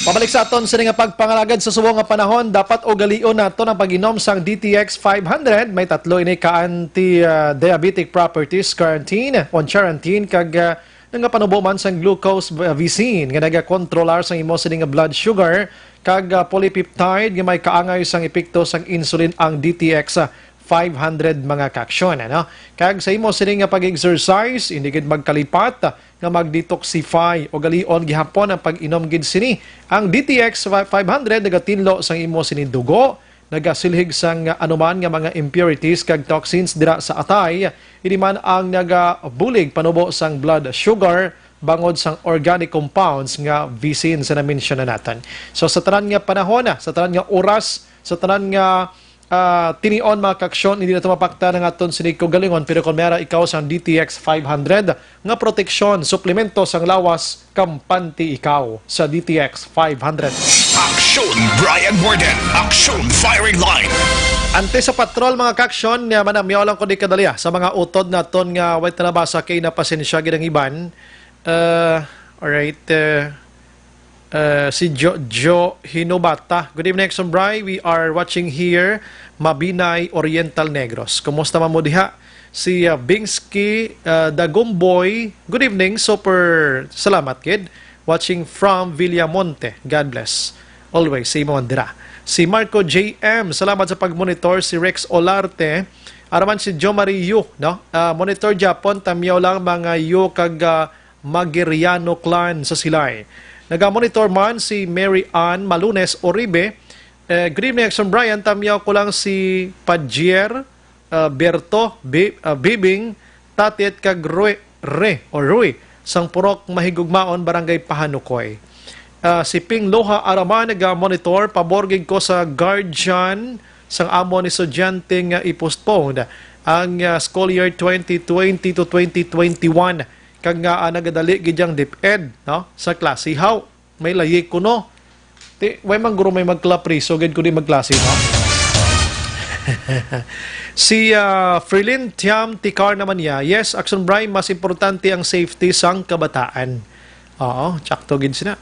Pabalik sa aton sini nga pagpangalagad sa subong nga panahon, dapat ugalion nato ang pag-inom sang D T X five hundred. May tatlo ini ka anti-diabetic properties, quarantine, on quarantine, kag ah, nga panubo man sang glucose, ah, V C N nga nagakontrolar sang imo sini nga blood sugar, kag ah, polypeptide nga may kaangay sang epekto sang insulin ang D T X five hundred, mga kaaksyon, ano? Kag sa imo sini nga pag-exercise, hindi gid magkalipat nga mag-detoxify, ugalion gihapon ang pag-inom gid sini. Ang D T X five hundred nagatinlo sang imo sini dugo, nagasilhig sang anuman nga mga impurities kag toxins dira sa atay, ini man ang nagabulig panubo sang blood sugar bangod sang organic compounds nga V C N sa na-mention na naton. So sa tanan nga panahon, sa tanan nga oras, sa tanan nga ah, tinion, mga kaaksyon, hindi nato mapaktan ang aton sini kaugalingon, pero kung may ara ikaw sang D T X five hundred nga proteksyon, suplemento sang lawas, kampante ikaw sa D T X five hundred. Aksyon Brian Morden. Aksyon Firing Line. Antes sa patrol, mga kaaksyon, nga manamyaw lang ko di kadali, ah, sa mga utod naton nga way ta nabasa, kay napasensya gid ang iban. Uh, alright. Uh, uh, si Jo, Jo Hinobata. Good evening, Aksyon Bri. We are watching here, Mabinay, Oriental Negros. Kumusta man mo diha? Si uh, Bingsky uh, Dagumboy. Good evening. Super salamat, kid. Watching from Villamonte. God bless. Always, sa imo man dira. Si Marco J M, salamat sa pag-monitor. Si Rex Olarte, araman si Jo Marie Yu, no? Ah, monitor Japon, tamyaw lang mga Yu kag ah, Magiriano clan sa Silay. Naga-monitor man si Mary Ann Malunes Oribe. Eh, good evening, Action Brian. Tamyaw ko lang si Pajier, ah, Berto, Bi-, ah, Bibing, Tatit, kag Rue, Re, o Rui, sang Purok Mahigugmaon, Barangay Pahanukoy. Ah, si Ping Loha Araman naga-monitor, pabor gid ko sa guardian sang amo ni estudyante nga i-postpone ang ah, school year twenty twenty to twenty twenty-one, kag nga ah, nagadali gid ang DepEd, no, sa klase. Haw, may layi kuno. Ti, way man guro may magkalapriso gid kundi magklase, no? Si ah, Frilin Tiam Tikar naman niya, "Yes, Action Bri, mas importante ang safety sang kabataan." Oo, tsakto gid sina.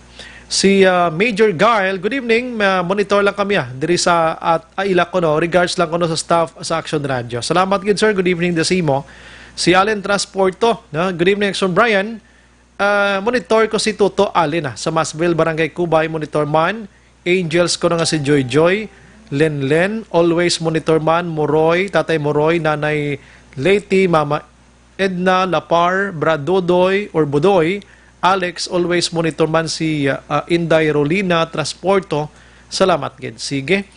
Si ah, Major Guile, "Good evening. Ma-, monitor lang kami ah, diri sa at ah, ila kuno. Regards lang kuno sa staff sa Action Radio." Salamat gid, sir. Good evening, Desimo. Si Allen Transporto, no? "Good evening, Action Brian. Ah, monitor ko si Toto Allen ah, sa Masville, Barangay Cubay, monitor man. Angels ko na nga si Joy Joy, Len Len, always monitor man, Moroy, Tatay Moroy, Nanay Leti, Mama Edna, Lapar, Brad Dodoy or Budoy, Alex, always monitor man si ah, Inday Rolina Transporto. Salamat gid." Sige.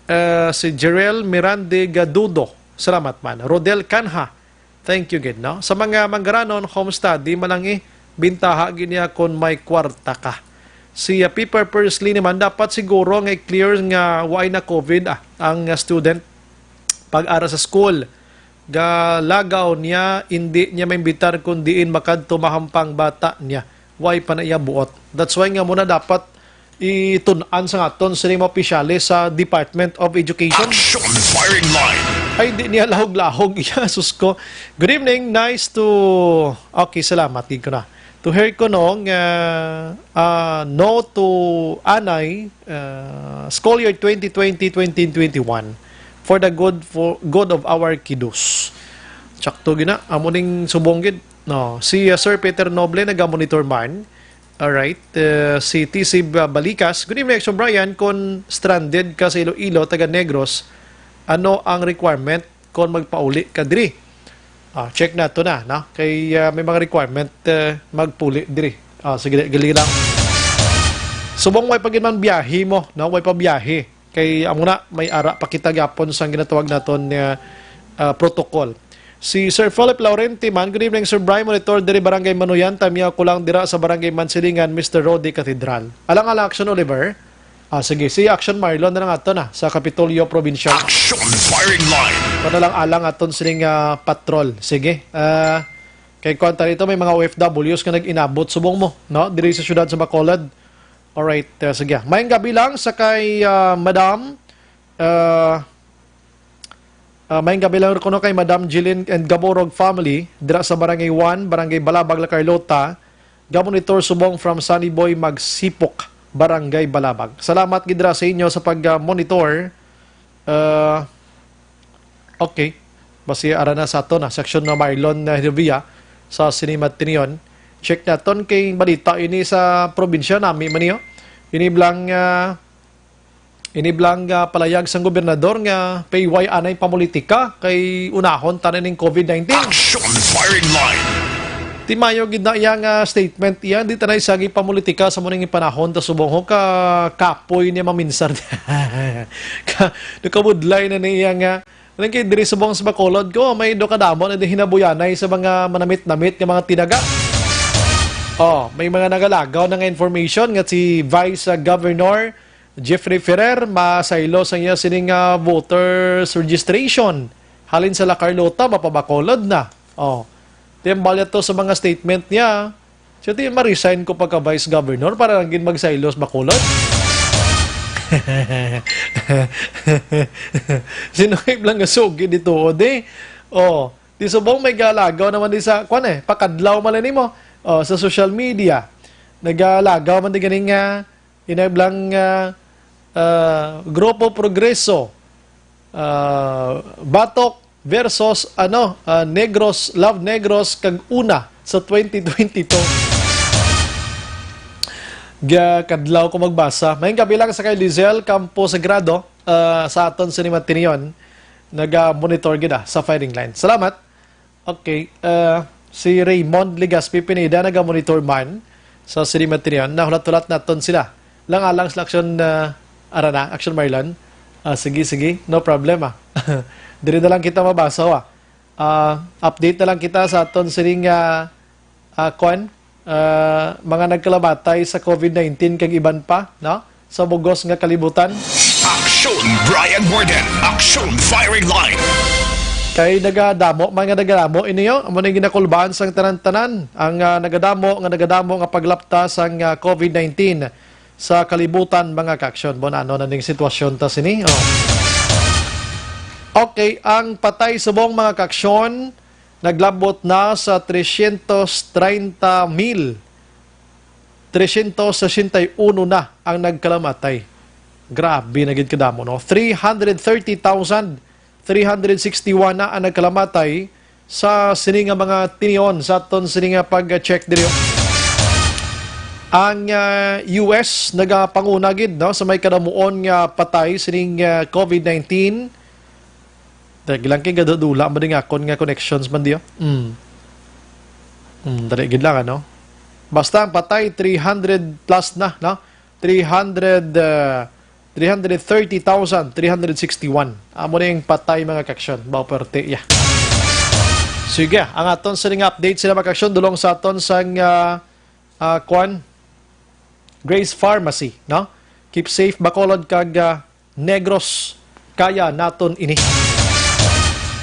Uh, si Jerel Mirande Gadudo. Salamat man. Rodel Canha. Thank you gid, no? Sa mga manggaranon, home study, malangi, bintaha gid niya kung may kwarta ka. Si uh, Piper Persley naman, dapat siguro nga i-clear nga waay na COVID ah, ang uh, student pag-ara sa school. Galagaw niya, hindi niya maimbitar kung diin makadto mahampang bata niya. Way pa na iya buot. That's why nga muna dapat itun-an sa aton sini mga opisyales sa Department of Education. Action Firing Line. Ay, di niya lahog-lahog. Iya, sus ko. Good evening. Nice to... Okay, salamat. Gid ko na. To hear ko nung uh, uh, no to anay uh, school year twenty twenty, twenty twenty-one for the good for good of our kiddos. Sakto gina, amo ning subong gid. No, si uh, Sir Peter Noble naga-monitor man. Alright. Uh, si T C Ba- Balikas, "Good evening, Action Brian. Kung stranded ka sa Iloilo, taga Negros, ano ang requirement kung magpauli ka diri?" Ah, check nato na, no? Kay uh, may mga requirement uh, magpuli diri. Ah, sige, gali lang. Subong way pa gid man biyahe mo, no? Way pa biyahe. Kay amo na, may ara pa kita gyapon sang ginatawag naton nga uh, protocol. Si Sir Philip Laurenti man, "Good evening, Sir Brian. Monitor diri Barangay Manuyan, tamiya ko lang dira sa Barangay Mansilingan, Mister Rody Cathedral." Alang-alang, Action Oliver. Ah, sige, si Action Marlon na lang ato na sa Kapitolyo Provincial. Action Firing Line. Para lang alang aton sining ah, patrol. Sige. Ah, kay kuwan ta dito, may mga O F Ws nga nag-inabot subong mo, no? Diri sa siyudad sa Bacolod. Alright, ah, sige. Mayong gabi lang sa kay ah, Madam ah, Ah, mayong gabi lang kuno kay Madam Jeline and Gaborog family dira sa Barangay one, Barangay Balabag, La Carlota. Gamonitor subong from Sunny Boy Magsipok, Barangay Balabag. Salamat gid dira sa inyo sa pag-monitor. Ah, okay. Basi ara na sa ato na section na Marlon na Hilvia sa Cinema Tinion. Check naton kay balita ini sa probinsya nami man niyo. Ini blang ah, Iniblang nga palayag sang gobernador nga payway anay pamulitika kay unahon tanan ning COVID nineteen. Action Firing Line. Timayo gid na iya nga statement iya, di tanay sagi pamulitika sa muning panahon ta subong ho ka kapoy niya maminsar. Ka, nakabudlay na niya nga. Alam kay diri subong sa Bacolod ko, may do kadamo na di hinabuyanay sa mga manamit-namit nga mga tinaga. Oh, may mga nagalagaw na nga information nga si Vice uh, Governor Jeffrey Ferrer, masaylo sa iya sining ah, voters registration. Halin sa La Carlota, mapabakolod na. Oh. Timbal to sa mga statement niya. Siya ti, ma-resign ko pagka vice governor para lang gid magsaylo sa Bacolod. Sinuhib lang nga sugi dito, o di. Oh, di subong may galagaw naman di sa, kwan eh, pakadlaw man lang nimo. Oh, sa social media, nagalagaw man di ganing ah, Inablang ah, ah, Grupo Progreso, ah, Batok versus ano, ah, Negros, Love Negros kag una sa twenty twenty-two. Ga kadlaw ko magbasa. May kabilang sa kay Lizelle Campo Sagrado ah, sa aton sa Matinion, naga-monitor gid ah, sa firing line. Salamat. Okay, uh, si Raymond Legaspi Pineda naga-monitor man sa City Material. Nahulat-hulat naton sila. Lang alang sa action uh, arana, action Marlon. Ah, sige, sige, no problem ah. Diri na lang kita mabasa ah. Ah, update na lang kita sa aton sining ah, ah, kwan, ah, mga nagkalamatay sa COVID nineteen kag iban pa, no? Sa bugos nga kalibutan. Action Brian Morgan, Action Firing Line. Kay nagadamo man nga nagadamo ini yo, amo na ginakulbaan sang tanan-tanan ang ah, nagadamo nga nagadamo nga paglapta sang ah, COVID nineteen sa kalibutan, mga kaaksyon. Bon, ano na ning sitwasyon ta sini? Oh. Okay, ang patay subong, mga kaaksyon, naglabot na sa trescientos treinta mil. Trescientos sesenta y uno na ang nagkalamatay. Grabe na gid kadamo, no? Three hundred thirty thousand three hundred sixty-one na ang nagkalamatay sa sini nga mga tinion sa aton sini nga pag-check diri. Ang ah, U S nagapanguna gid, no, sa may kadamuon nga patay sining ah, COVID nineteen. Daglang kay gadudula mo din akon nga connections man diyo. Mm. Mm, dali gid lang, ano? Basta ang patay, three hundred plus na, no? Three hundred, ah, three hundred thirty thousand three hundred sixty-one. Amo na yung patay, mga kaksyon. Mao, perte, yeah. Sige, ang aton sining update sila, mga kaksyon, dulong sa aton sang, ah, ah, kwan, Grace Pharmacy, no? Keep safe, Bacolod, kag, ah, Negros, kaya naton ini.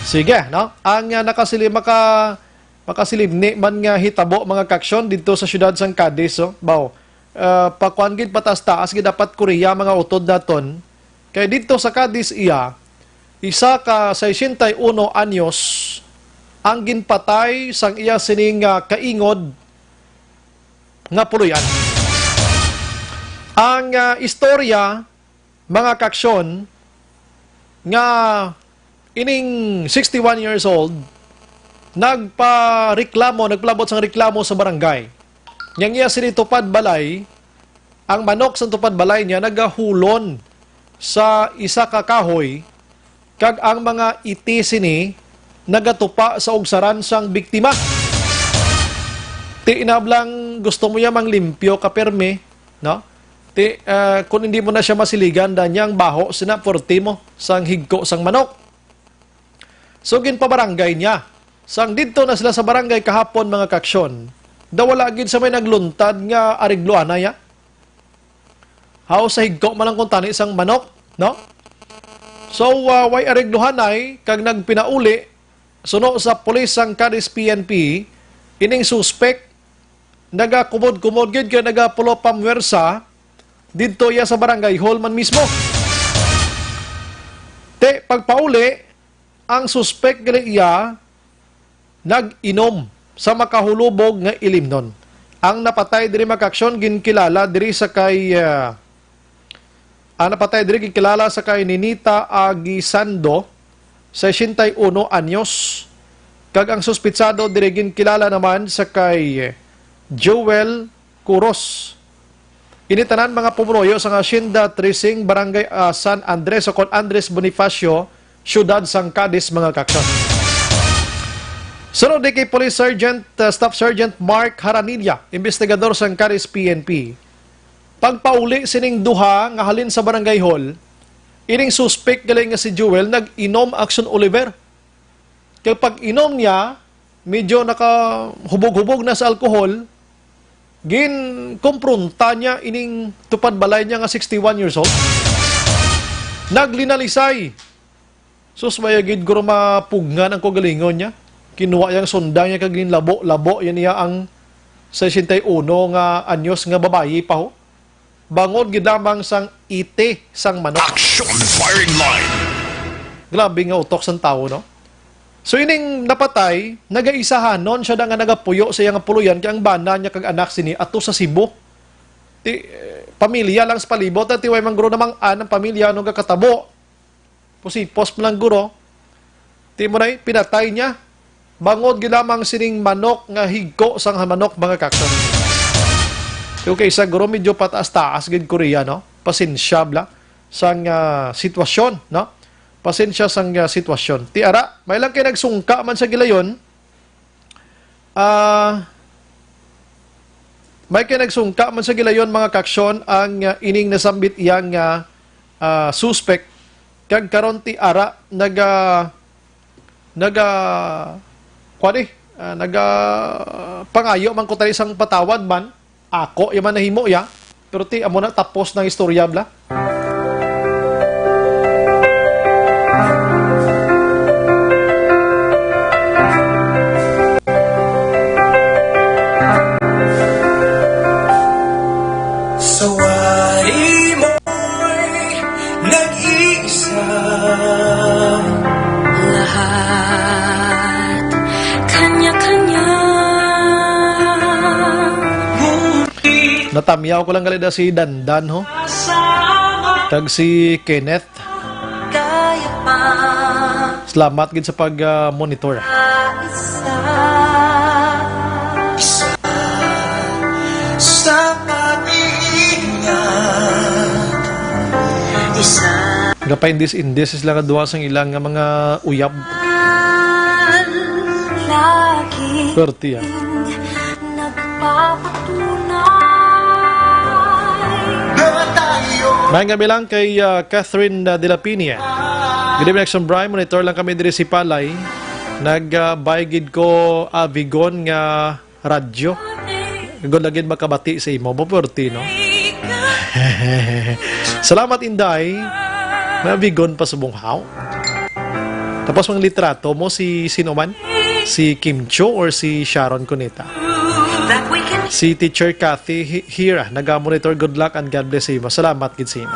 Sige, no? Ang, ah, nakasili-, maka-, makasilibni man nga hitabo, mga kaksyon, didto sa siyudad sang Cadiz, oh. Baw, ah, pakuan gid, pataas-taas gid dapat Korea, mga utod naton. Kay didto sa Cadiz iya, isa ka sesenta y uno anyos ang ginpatay sang iya sining, ah, kaingod nga puloy-an. Ang, ah, istorya, mga kaksyon, nga ining sixty-one years old nagpareklamo, nagpalabot sang reklamo sa barangay. Nya ang iya sini tupad balay, ang manok sa tupad balay niya nagahulon sa isa ka kahoy, kag ang mga iti sini nagatupa sa ugsaran sang biktima. Ti inablang gusto mo ya manglimpyo ka pirmi, no? Ti, ah, kung hindi mo na siya masiligan, da niya ang baho sina forte mo sang higko sang manok. So, ginpabarangay niya. Sang didto na sila sa barangay kahapon, mga kaksyon, daw wala gid sa may nagluntad nga aregluhanay, ah. Haw sa higko man lang kung tani sang manok, no? So, ah, way aregluhanay kag nagpinauli, suno sa pulis sang Cadiz P N P, ining suspek nagakumod-kumod gid kay nagapulo pamwersa didto iya sa barangay hall man mismo. Te, pagpauli, ang suspek gali iya nag-inom sa makahulubog nga ilimnon. Ang napatay diri, mga kaksyon, ginkilala diri sa kay, ah, ang napatay diri ginkilala sa kay Ninita Aguisando, sesenta y uno anyos, kag ang suspitsado diri ginkilala naman sa kay Joel Kuros. Ini tanan mga pumunoyo sang Hacienda Trising, Barangay, ah, San Andres, o kon Andres Bonifacio, siyudad sang Cadiz, mga kaksyon. Sunod ni kay Police Sergeant, ah, Staff Sergeant Mark Haranilla, investigador sang Cadiz P N P. Pagpauli sining duha nga halin sa Barangay Hall, ining suspek gali nga si Joel nag-inom, Action Oliver. Kay pag-inom niya, medyo nakahubog-hubog na sa alcohol, ginkompronta niya ining tupad balay niya nga sixty-one years old. Naglinalisay. Sus, baya gid guro mapugngan ang kaugalingon niya. Kinuha yang sundang niya kag ginlabo-labo yan niya ang sesenta y uno nga anyos nga babayi pa, ho. Bangod gid lamang sang iti sang manok. Action Firing Line. Grabe nga utok sang tawo, no? So, ining napatay, nagaisahanon siya na nga nagapuyo sa iya nga puloy-an kay ang bana niya kag anak sini ato sa Cebu. Ti, eh, pamilya lang sa palibot, ti way man guro namang-an ang pamilya, ano nga katabo. Pusipos man lang guro. Ti mo na, pinatay niya. Bangod gid lamang sining manok nga higko sang manok, mga kaksyon. Okay, sa guro medyo pataas-taas gid Korea, no? Pasensya bla sang, ah, sitwasyon, no? Pasensya sang, ah, sitwasyon. Ti ara, may lang kay nagsungka man sa gilayon. Ah, may kay nagsungka man sa gilayon, mga kaksyon, ang, ah, ining nasambit iya nga, ah, suspek. Kag karon ti ara naga, naga, kuwan eh, ah, naga pangayo man ko tayo sang patawad man. Ako ya man nahimo ya. Pero ti, amo na, tapos ng istorya, bla. Sa wari mo'y nag-iisa. Lahat kanya-kanya. Natamyaw ko lang gali da si Dandan, ho. Kag si Kenneth. Salamat gid sa pag, ah, monitor. Sa pag-iingat. Isa. Gapaindis-indis sila nga duha sang ilang nga mga uyab. Lagi. Swerte, ah. Nagpapatunay. Na tayo. Maayong gabi lang kay, ah, Catherine, ah, de la Piña. Good evening, Action Brian. Monitor lang kami diri sa Sipalay. Nag, ah, buy gid ko, ah, Vigon nga radyo. Kag wala gid makabati sa imo. Mapuwerti, no? Salamat, Inday. May Vigon pa subong haw. Tapos, ang litrato mo, si sino man? Si Kim Chiu or si Sharon Cuneta? Si Teacher Kathy Hi-, Hira, naga-monitor. Good luck and God bless sa imo. Salamat gid sa imo.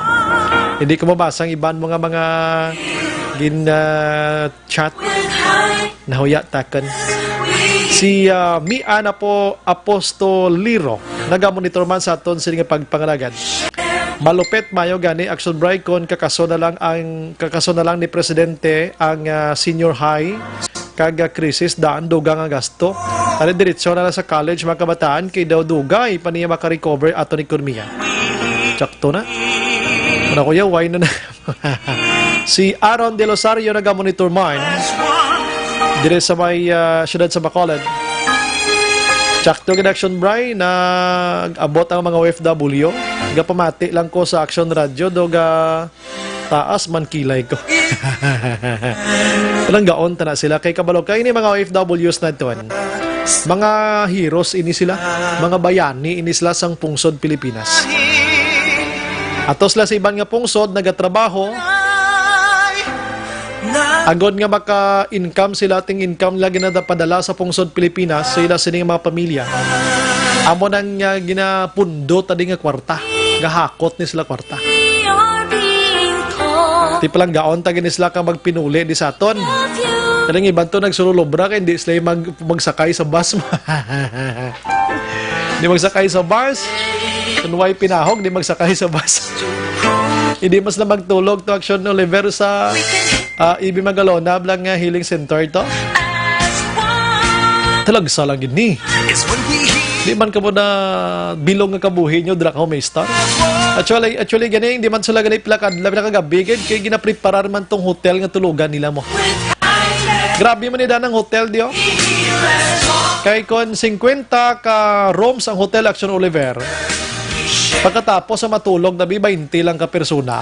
Hindi ko mabasa ang iban mo nga mga gin, ah, chat. Nahuya takon. Si, ah, Mia na po Apostoliro, naga-monitor man sa aton sini nga pagpangalagad. Malupit mayo gani, Action Brian, kon kakaso na lang ang, kakaso na lang ni Presidente ang, ah, senior high kag, ah, krisis daan dugang ang gasto. Ari diretso na lang sa college mga kabataan kay daw dugay pa niya makarecover aton ekonomiya. Sakto na. Ano, kuya, why na na? Si Aaron De Losario naga-monitor man dire sa may, ah, siyudad sa Bacolod. Sakto gid, Action Brian, nag-abot ang mga O F W. Gapamati lang ko sa Action Radio, do ga taas man kilay ko. Palanggaon ta na sila kay kabalo kay ini mga O F Ws naton. Mga heroes ini sila, mga bayani ini sila sang pungsod Pilipinas. Ato sila sa iban nga pungsod nagatrabaho. Agod nga maka-income sila, ting income lagi na padala sa pungsod Pilipinas, sa ila sini nga mga pamilya. Amo nang, ah, ginapundo ta di nga kwarta. Gahakot ni sila kwarta. Ti palanggaon ta gini sila ka magpinuli di sa aton. Kaling iban to nagsululobra kay hindi sila mag-, magsakay sa bus. Di magsakay sa bus. Kung way pinahog, di magsakay sa bus. Hindi mas na magtulog to Action Oliver sa, ah, E B Magalona, blang nga healing center to. Talagsa lang gid ni. Di man kamo na bilog nga kabuhi nyo, dira ka may star. Actually, actually, gani, di man sila gani pila kadlaw, pila kagabi, gid, kay ginapreparar man tong hotel nga tulugan nila mo. Grabe man ni danang hotel, di, oh. Kay kon singkwenta ka rooms ang hotel Action Oliver, pagkatapos sa matulog, nabi baynte lang ka persona.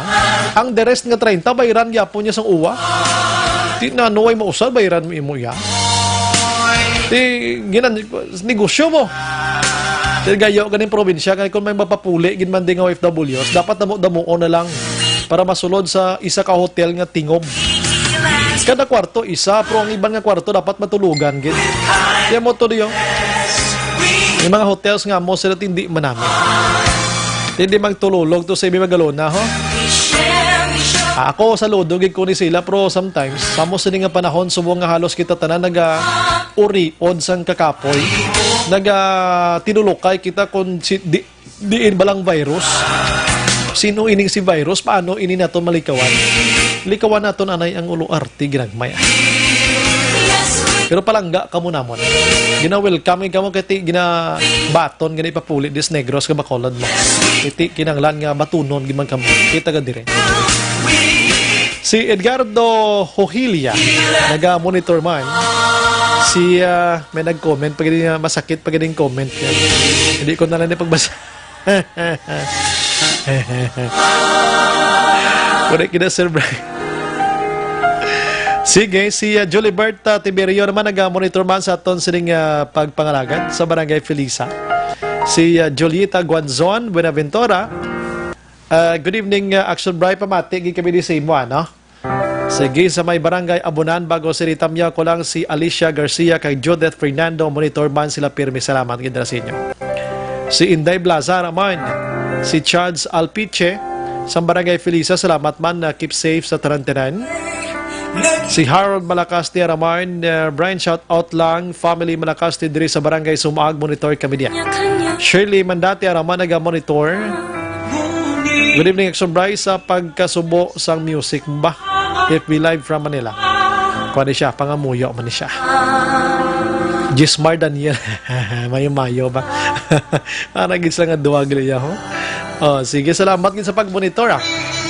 Ang the rest nga treinta, bayran gyapon niya sang uwa. Di na, no way mausal, bayran mo imo iya. Di, ginan-, negosyo mo. Di gayo ganing probinsya, kay kung may mapapuli, gid man di nga O F Ws, dapat damo-damuon na lang para masulod sa isa ka hotel nga tingob. Kada kwarto, isa, pero ang iban nga kwarto dapat matulugan, gid. Kaya mo to, diyo. May mga hotels nga mo sila tindi manami. Hindi magtululog to sa ibi magalona, ho? Ah, ako, saludo gid ko ni sila, pero sometimes, samo sini nga panahon, subong nga halos kita tanan naga-uriod sang kakapoy, naga-tinulukay kita kung si, di, diin ba lang virus? Sino ining si virus? Paano ini naton malikawan? Likawan naton anay ang ulo arte ginagmay. Pero palangga kamo namon. Gina-welcome kamo kay ti ginabaton gani papuli dis Negros ka Bacolod mo. Iti kinanglan nga batunon gid man kamo. Kita ka dire. Si Edgardo Hohilia, naga-monitor man. Si, ah, may nag-comment pa gid nga masakit pa gid ang comment niya. Hindi ko na lang pagbasa. Correct kita, Sir Brian. Sige, si, ah, Juliberta Tiberio naman naga-monitor man sa aton sining, ah, pagpangalagad sa Barangay Felisa. Si, ah, Julieta Guanzon Buenaventura. Ah, good evening, ah, Action Brian. Pamati gid kami di sa imo, ano? Sige, sa may Barangay Abunan, bago si Rita Miao ko lang si Alicia Garcia kay Judith Fernando, monitor man sila pirmi. Salamat gid sa inyo. Si Inday Blaza naman, si Charles Alpiche, sa Barangay Felisa, salamat man na keep safe sa tanan-tanan. Si Harold Malacaste Araman, uh, Brian, shout out lang, family Malacaste diri sa Barangay Sumaag, monitor kami diya. Shirley Mandate Araman, naga-monitor. Good evening, Action Brian, sa pagkasubo sang music ba? F B Live from Manila. Kuha ni siya, pangamuyo man ni siya. Gismar Daniel. Mayo-mayo ba? Para gid sila nga duwa gid iya, ho? Oh, sige, salamat gid sa pagmonitor, ah.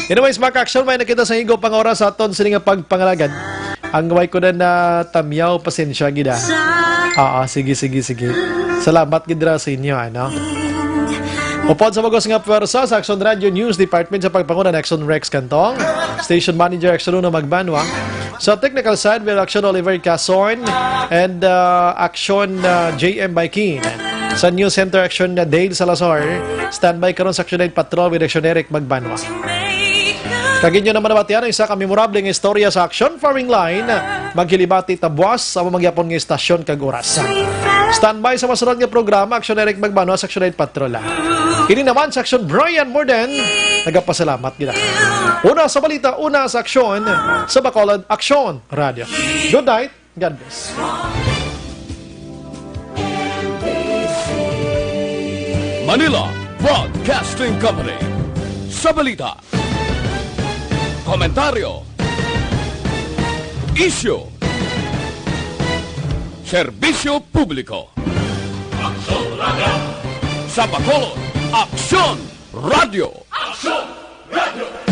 Anyways, mga ka-action, may nakita sa igo pang oras sa aton sini nga pagpangalagad. Ang way ko na na tamyaw, pasensya gid, ah. Oo, sige, sige, sige. Salamat gid ra sa inyo, ano? Upod sa bugos nga pwersa sa Aksyon Radio News Department sa pagpanguna ni Aksyon Rex Cantong, Station Manager Aksyon Uno Magbanwa. Sa technical side, we have Aksyon Oliver Cason and uh, Aksyon uh, J M Baikin. Sa News Center, Aksyon Dale Salazar. Standby karon sa Aksyon Night Patrol with Aksyon Eric Magbanwa. Kag inyo naman nabatian ang isa ka memorable nga istorya sa Aksyon Firing Line. Maghilibati ta buwas sa amo mangyapon nga istasyon kag oras. Standby sa masunod nga programa, Aksyon Eric Magbanwa sa Aksyon Night Patrol. Ini naman sa Aksyon Brian Morden. Nagapasalamat gid ako. Una sa balita, una sa aksyon, sa Bacolod Aksyon Radio. Good night. God bless. Manila Broadcasting Company. Sa balita, komentaryo, isyu, serbisyo publiko. Aksyon Radio. Sa Bacolod, Aksyon Radio. Aksyon Radio.